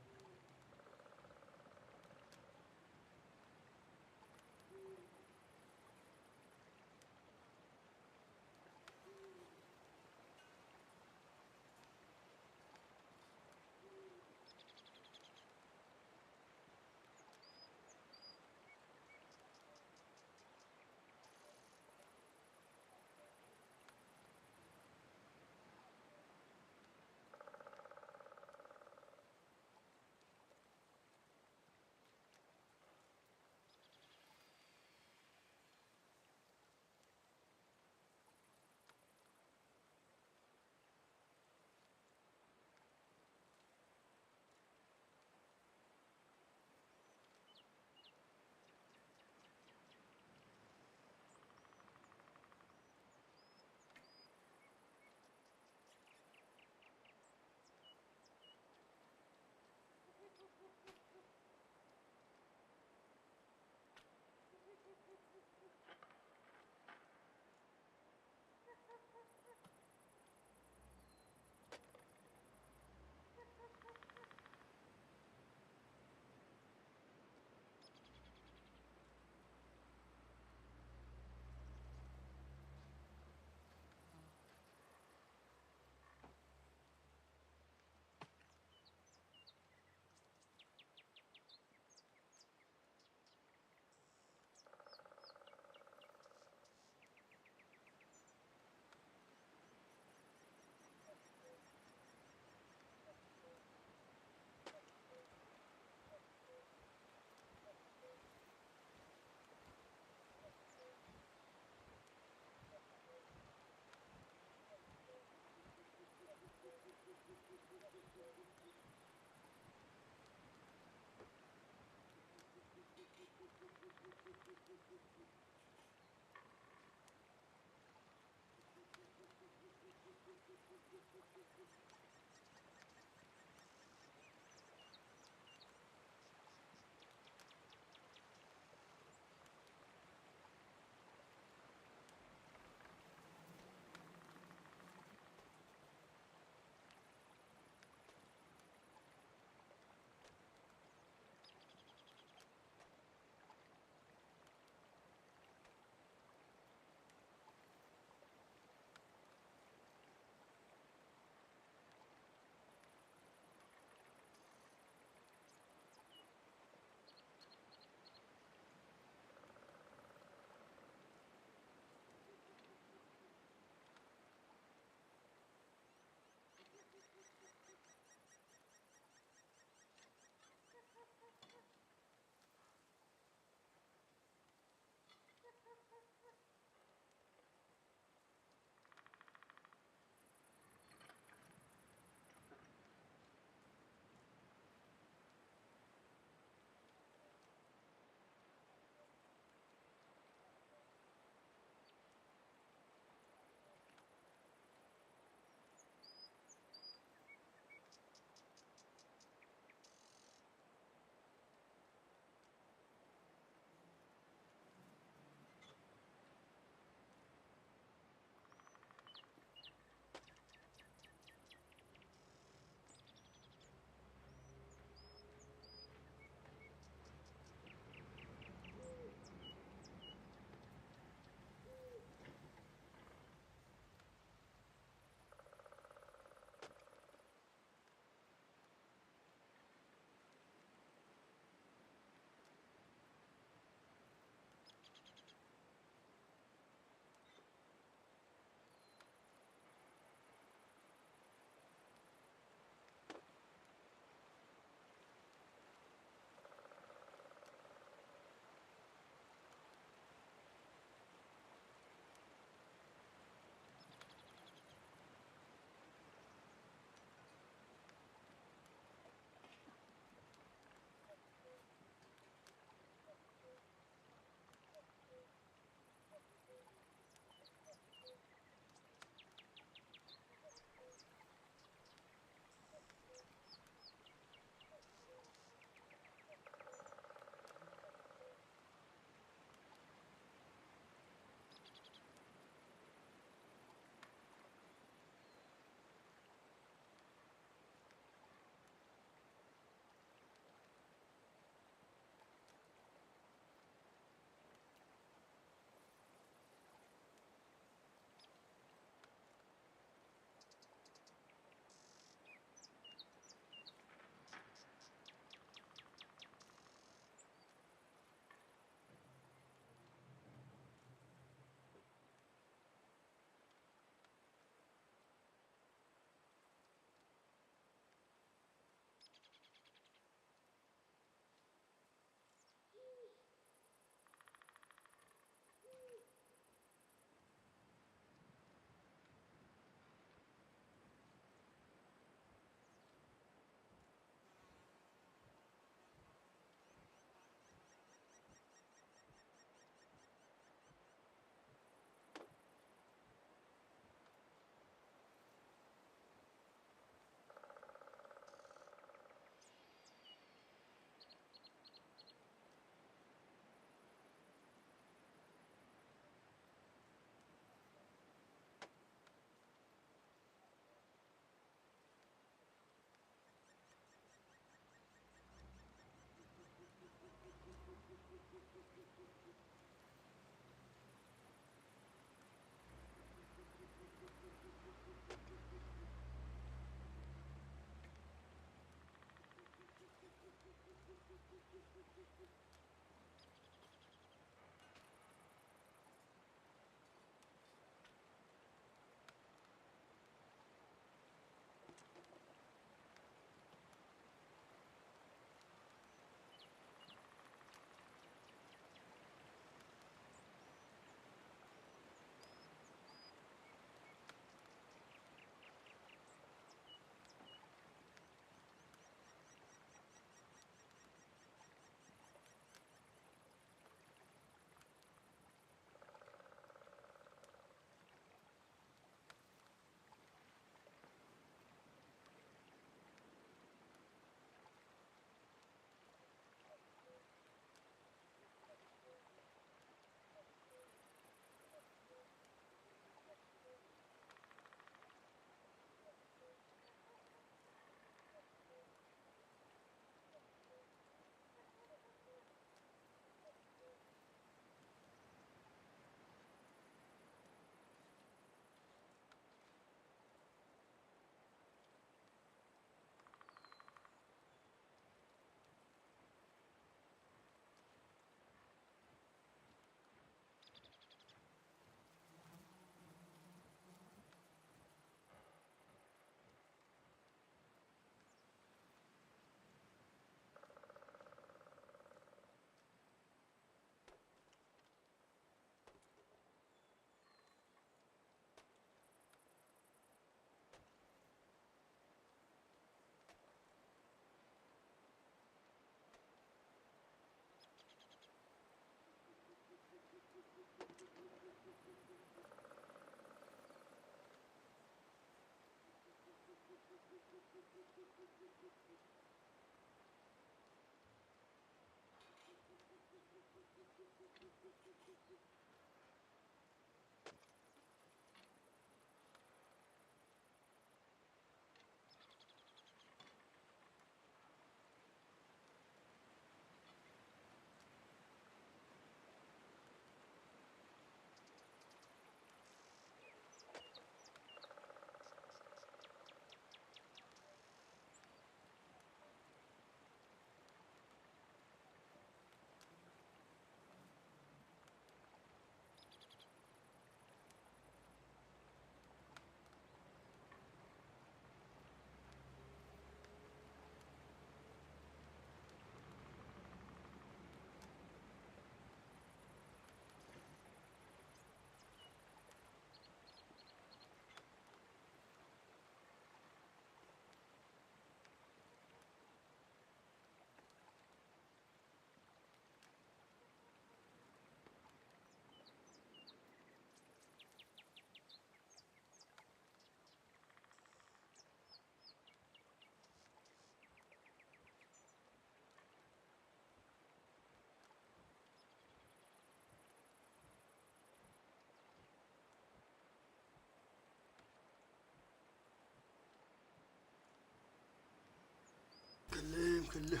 кэллим.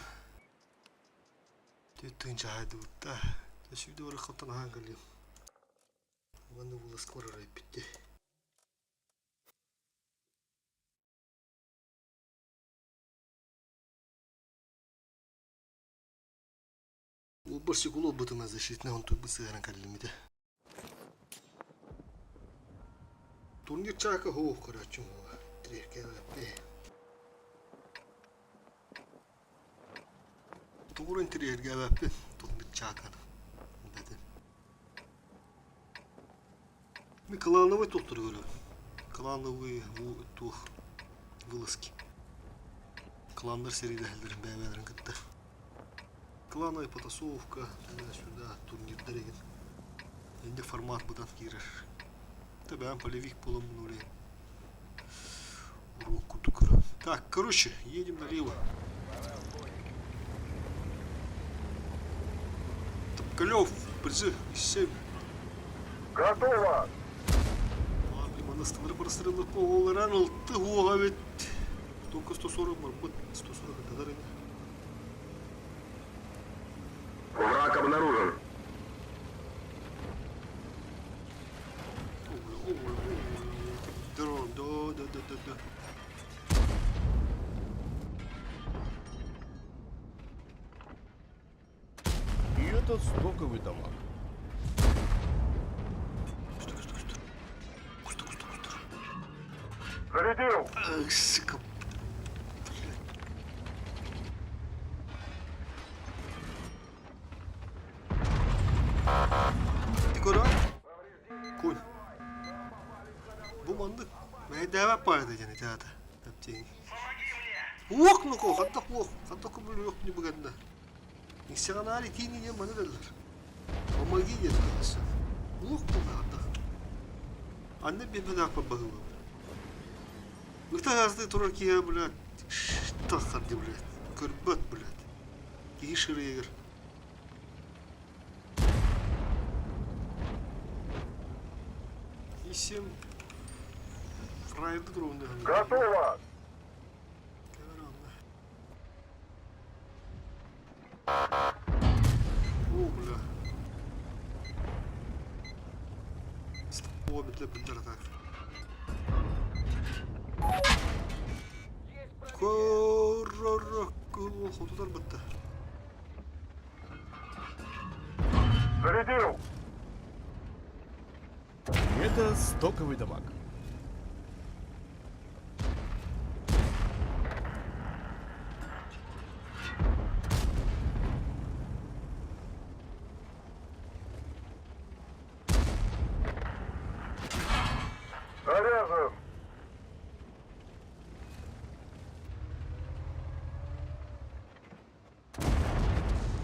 Түөрт тыһыынча аһайдыбыт да. Сүүрдэ барыаххыттан аһаан кэллим. Уонна вылазка барар эппитти. Уолбар стекло ылбытым защитнай онтуйбут сыһыаран кэллим ити. Турнир чаака һуох көрөөччүм уола. Тириэркээбэппи. Тугурун тириэргээбэппин турнир чааканы. Бэтим. Мин клановый туохтары көрөбүн. Клановый туох вылазки. Кланнар сэриилэһэллэрин бэйэ-бэйэлэрин кытта. Клановая потасовка, туда-сюда, турнирдар игин. Инде формат быдан киирэр. Тэбээн полевик буоламмын улей. Уруок курдук көрөбүн. Так, короче, едем налево. Топкалев, призыв из 7. Готово! Манастылары прострелы оҕолоран ылты уоҕа эбит. Только 140 барбыт, 140 это ини. Враг обнаружен. Дрон, да, да, да, да, да. И этот стоковый дамаг. Стой, стой, стой. Кусты, кусты, кусты. Зарядил! Ах, сука. Блядь. Ты куда? Конь. Бу маннык мэйдээбэт баайда диэн ити аата. Таптиҥ. Уох нуко, хантах уох, хантах көмүл уох не быганна. Иксэҕэнаали тиини диэн маны дэллэр. Помоги диэн тахса. Уох буолла хантах. Анны биэрбэтэхпэр баһыыбам. Ыта аасты турар киһи, блядь, таххар дии, блядь. Көрбөт, блядь. Киһи шырыйыгар. И семь фрайды Готово! О, бля. О, бля, бля, так. Хотутар бытта. Зарядил! Это стоковый дамаг. Заряжен!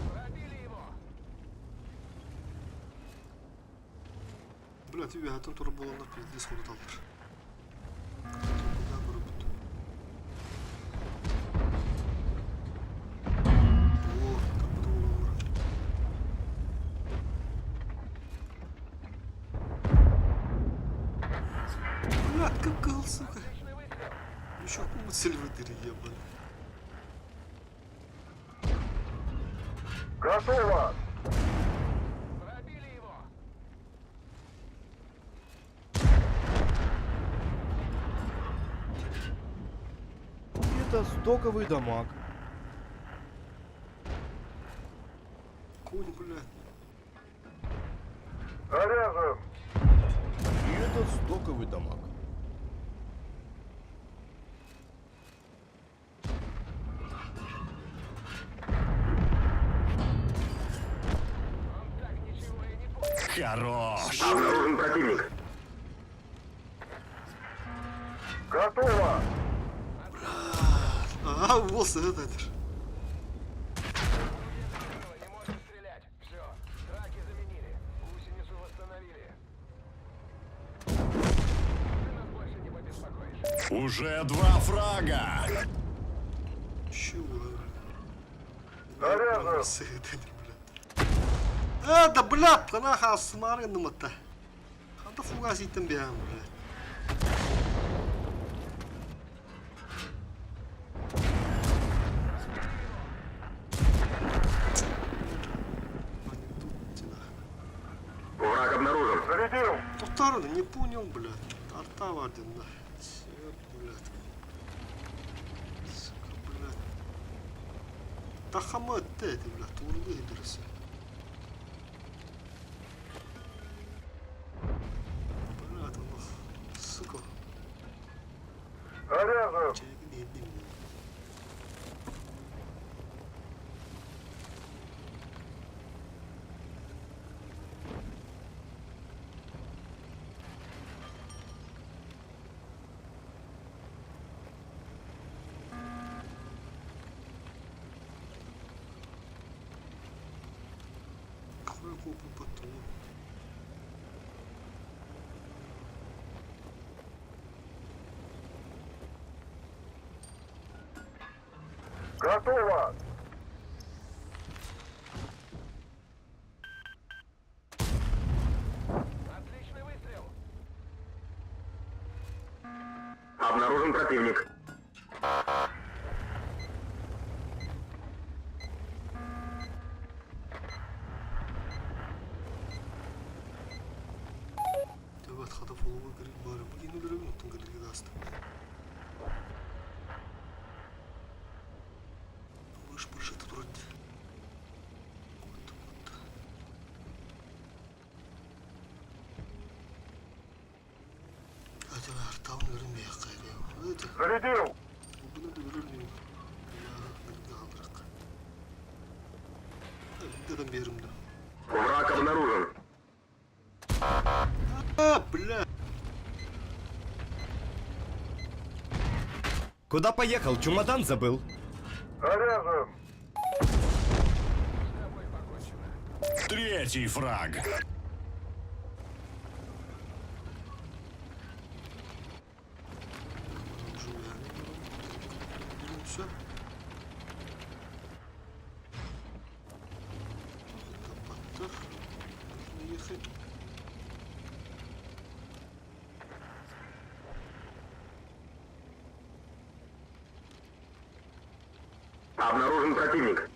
Пробили его! Бля, ты үөһэттэн турар буоланнар пиздец хоруталлар. Толкуйдаан көрөбүт. О, тарбыта буолаллар. Бля, как кыл, сука. Еще мысль выдери, ебаный. Готово! Пробили его! Это стоковый дамаг. Конь, блядь. Заряжен! И этот стоковый дамаг. Он так ничего и не понял. Хорош! Обнаружен противник. Готово! Ага, уол сыһыт этэр. Не может стрелять. Все, траки заменили. Гусеницу восстановили. Ты нас больше не побеспокоишь. Уже два фрага! Чего? Заряжен! Сыһыт этэр, блядь. А, да, блядь, хана хаасымаары гынныматта. Ханта фугас иттен биһэн, блядь. Баар не понял, блядь. Арта баар диэн да. Чёрт, блядь. Сука, блядь. Тахама этте эти, блядь, туурулуу иһдиресе. Блядь, олох. Сука. Заряжен! Чэйгин иһирдим. Какой потом. Готово! Отличный выстрел. Обнаружен противник. Төбөт хата фоловой гриль бары. Бу ини өлөрөбүн оттон грильге даста. Выш паршыта турар дии. Вот, вот. Ати артабын өлөрөн бэйэххэ Это Зарядил! Буну да өлөр нем. Грильге халдырак. Деден берим да. Враг обнаружен. А, бля. Куда поехал? Чемодан забыл. Заряжен! Третий фраг. Все. Можно ехать. Обнаружен противник.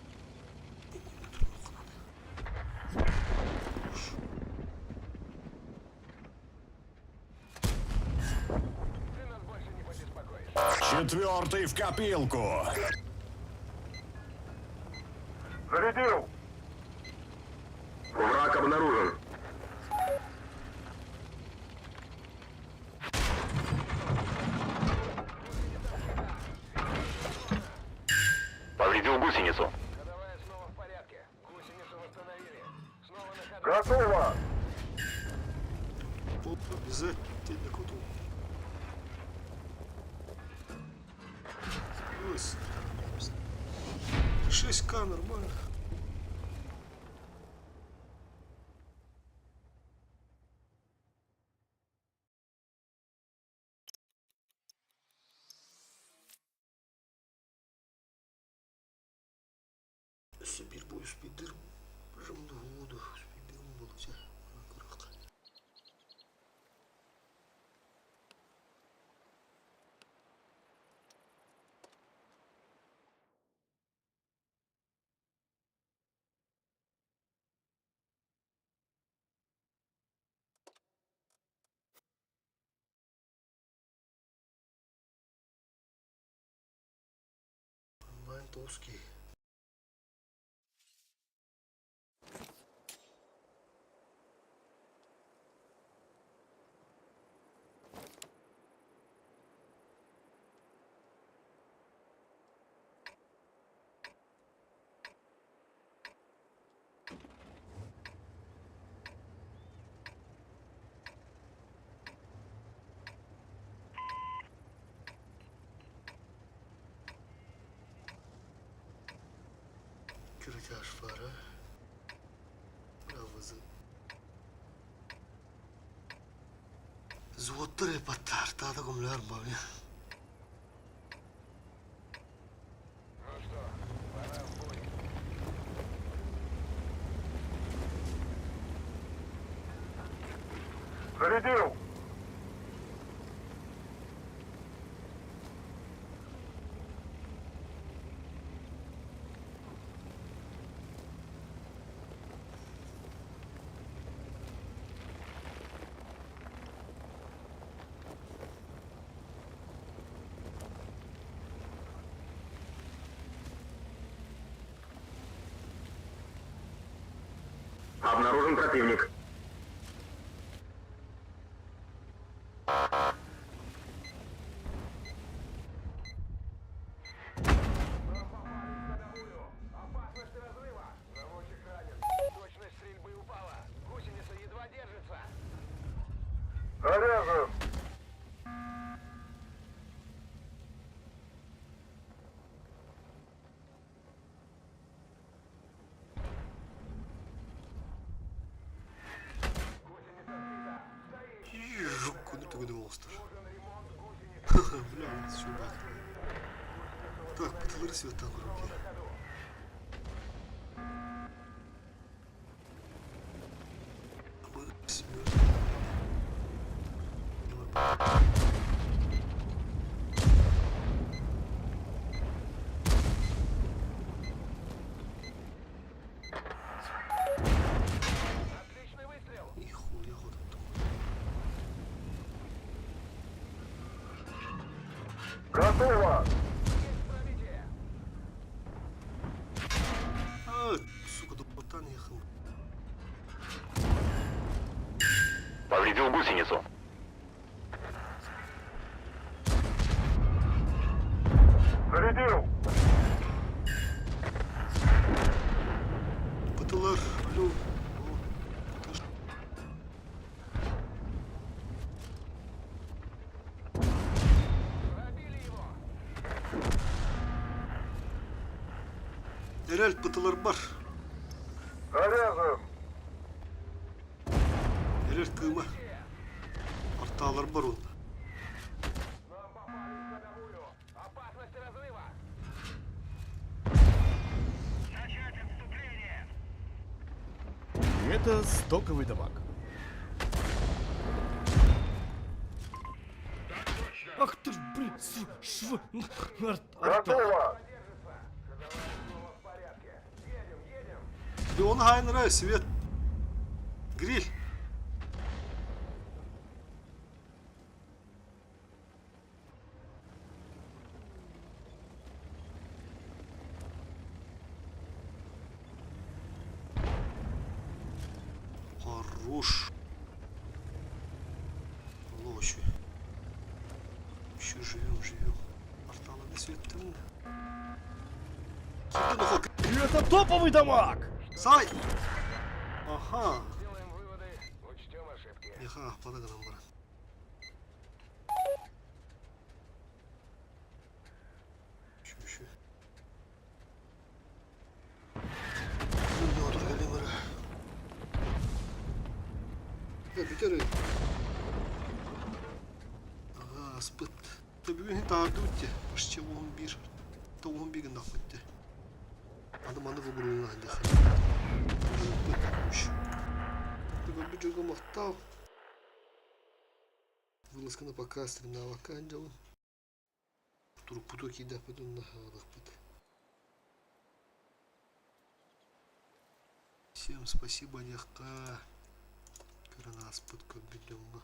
Ты нас больше не побеспокоишь. Четвертый в копилку. Зарядил! Враг обнаружен. Повредил гусеницу. Ходовая снова в порядке. Гусеницу восстановили. Снова на ходу. Готово! Поп обязательно куту. Ой, 6К нормально. Өссө биир бу успейдыр жымды успейдырым болуца. Онлайн тоски. Киртяж фара. Браво за. Зуоттар эпаттар, тада кумлар бабы. Ну что, пора в бой. Зарядил! Обнаружен противник. Опасность разрыва! Наводчик ранен. Точность стрельбы упала. Гусеница едва держится. Заряжен! Жук, куда ты монстр? Бля, чувак. Так, пыталар света в руке. Отличный выстрел! Нихуя вот Готово! Есть пробитие! А, сука, до ботан ехал. Повредил гусеницу. Зарядил! БТЛР, алло. О, подожди. Пробили его! Эрэл БТЛР бар. Заряжен! Эрэл кыыма. Артаалар бар онно. Нам попали в ходовую! Опасность разрыва! Начать отступление! Это стоковый дамаг. Ах ты ж, блин, с, шв, арт, арта. Готово! Снова в порядке! Едем, едем! Леон Хайнера, свет. Гриль. Хорош. Алло, еще. Еще живем, живем. Порталы на свет там. Это топовый дамаг! Сай! Ага. Делаем выводы, учтем ошибки. Яха, падаган бар. Еще, еще. Бүтэр. Ага, спыт. Бүгүн таарды үтте. Башча 11. 11 гына үтте. Аны маны выбрал на дэх. Ты бы махтал. Вылазканы пока стремнавакка дьолун. Турукпуту киидэхпит уонна хаалыахпыт. Всем спасибо диэххэ. Көрөн ааспыт көрбүт дьоҥҥо.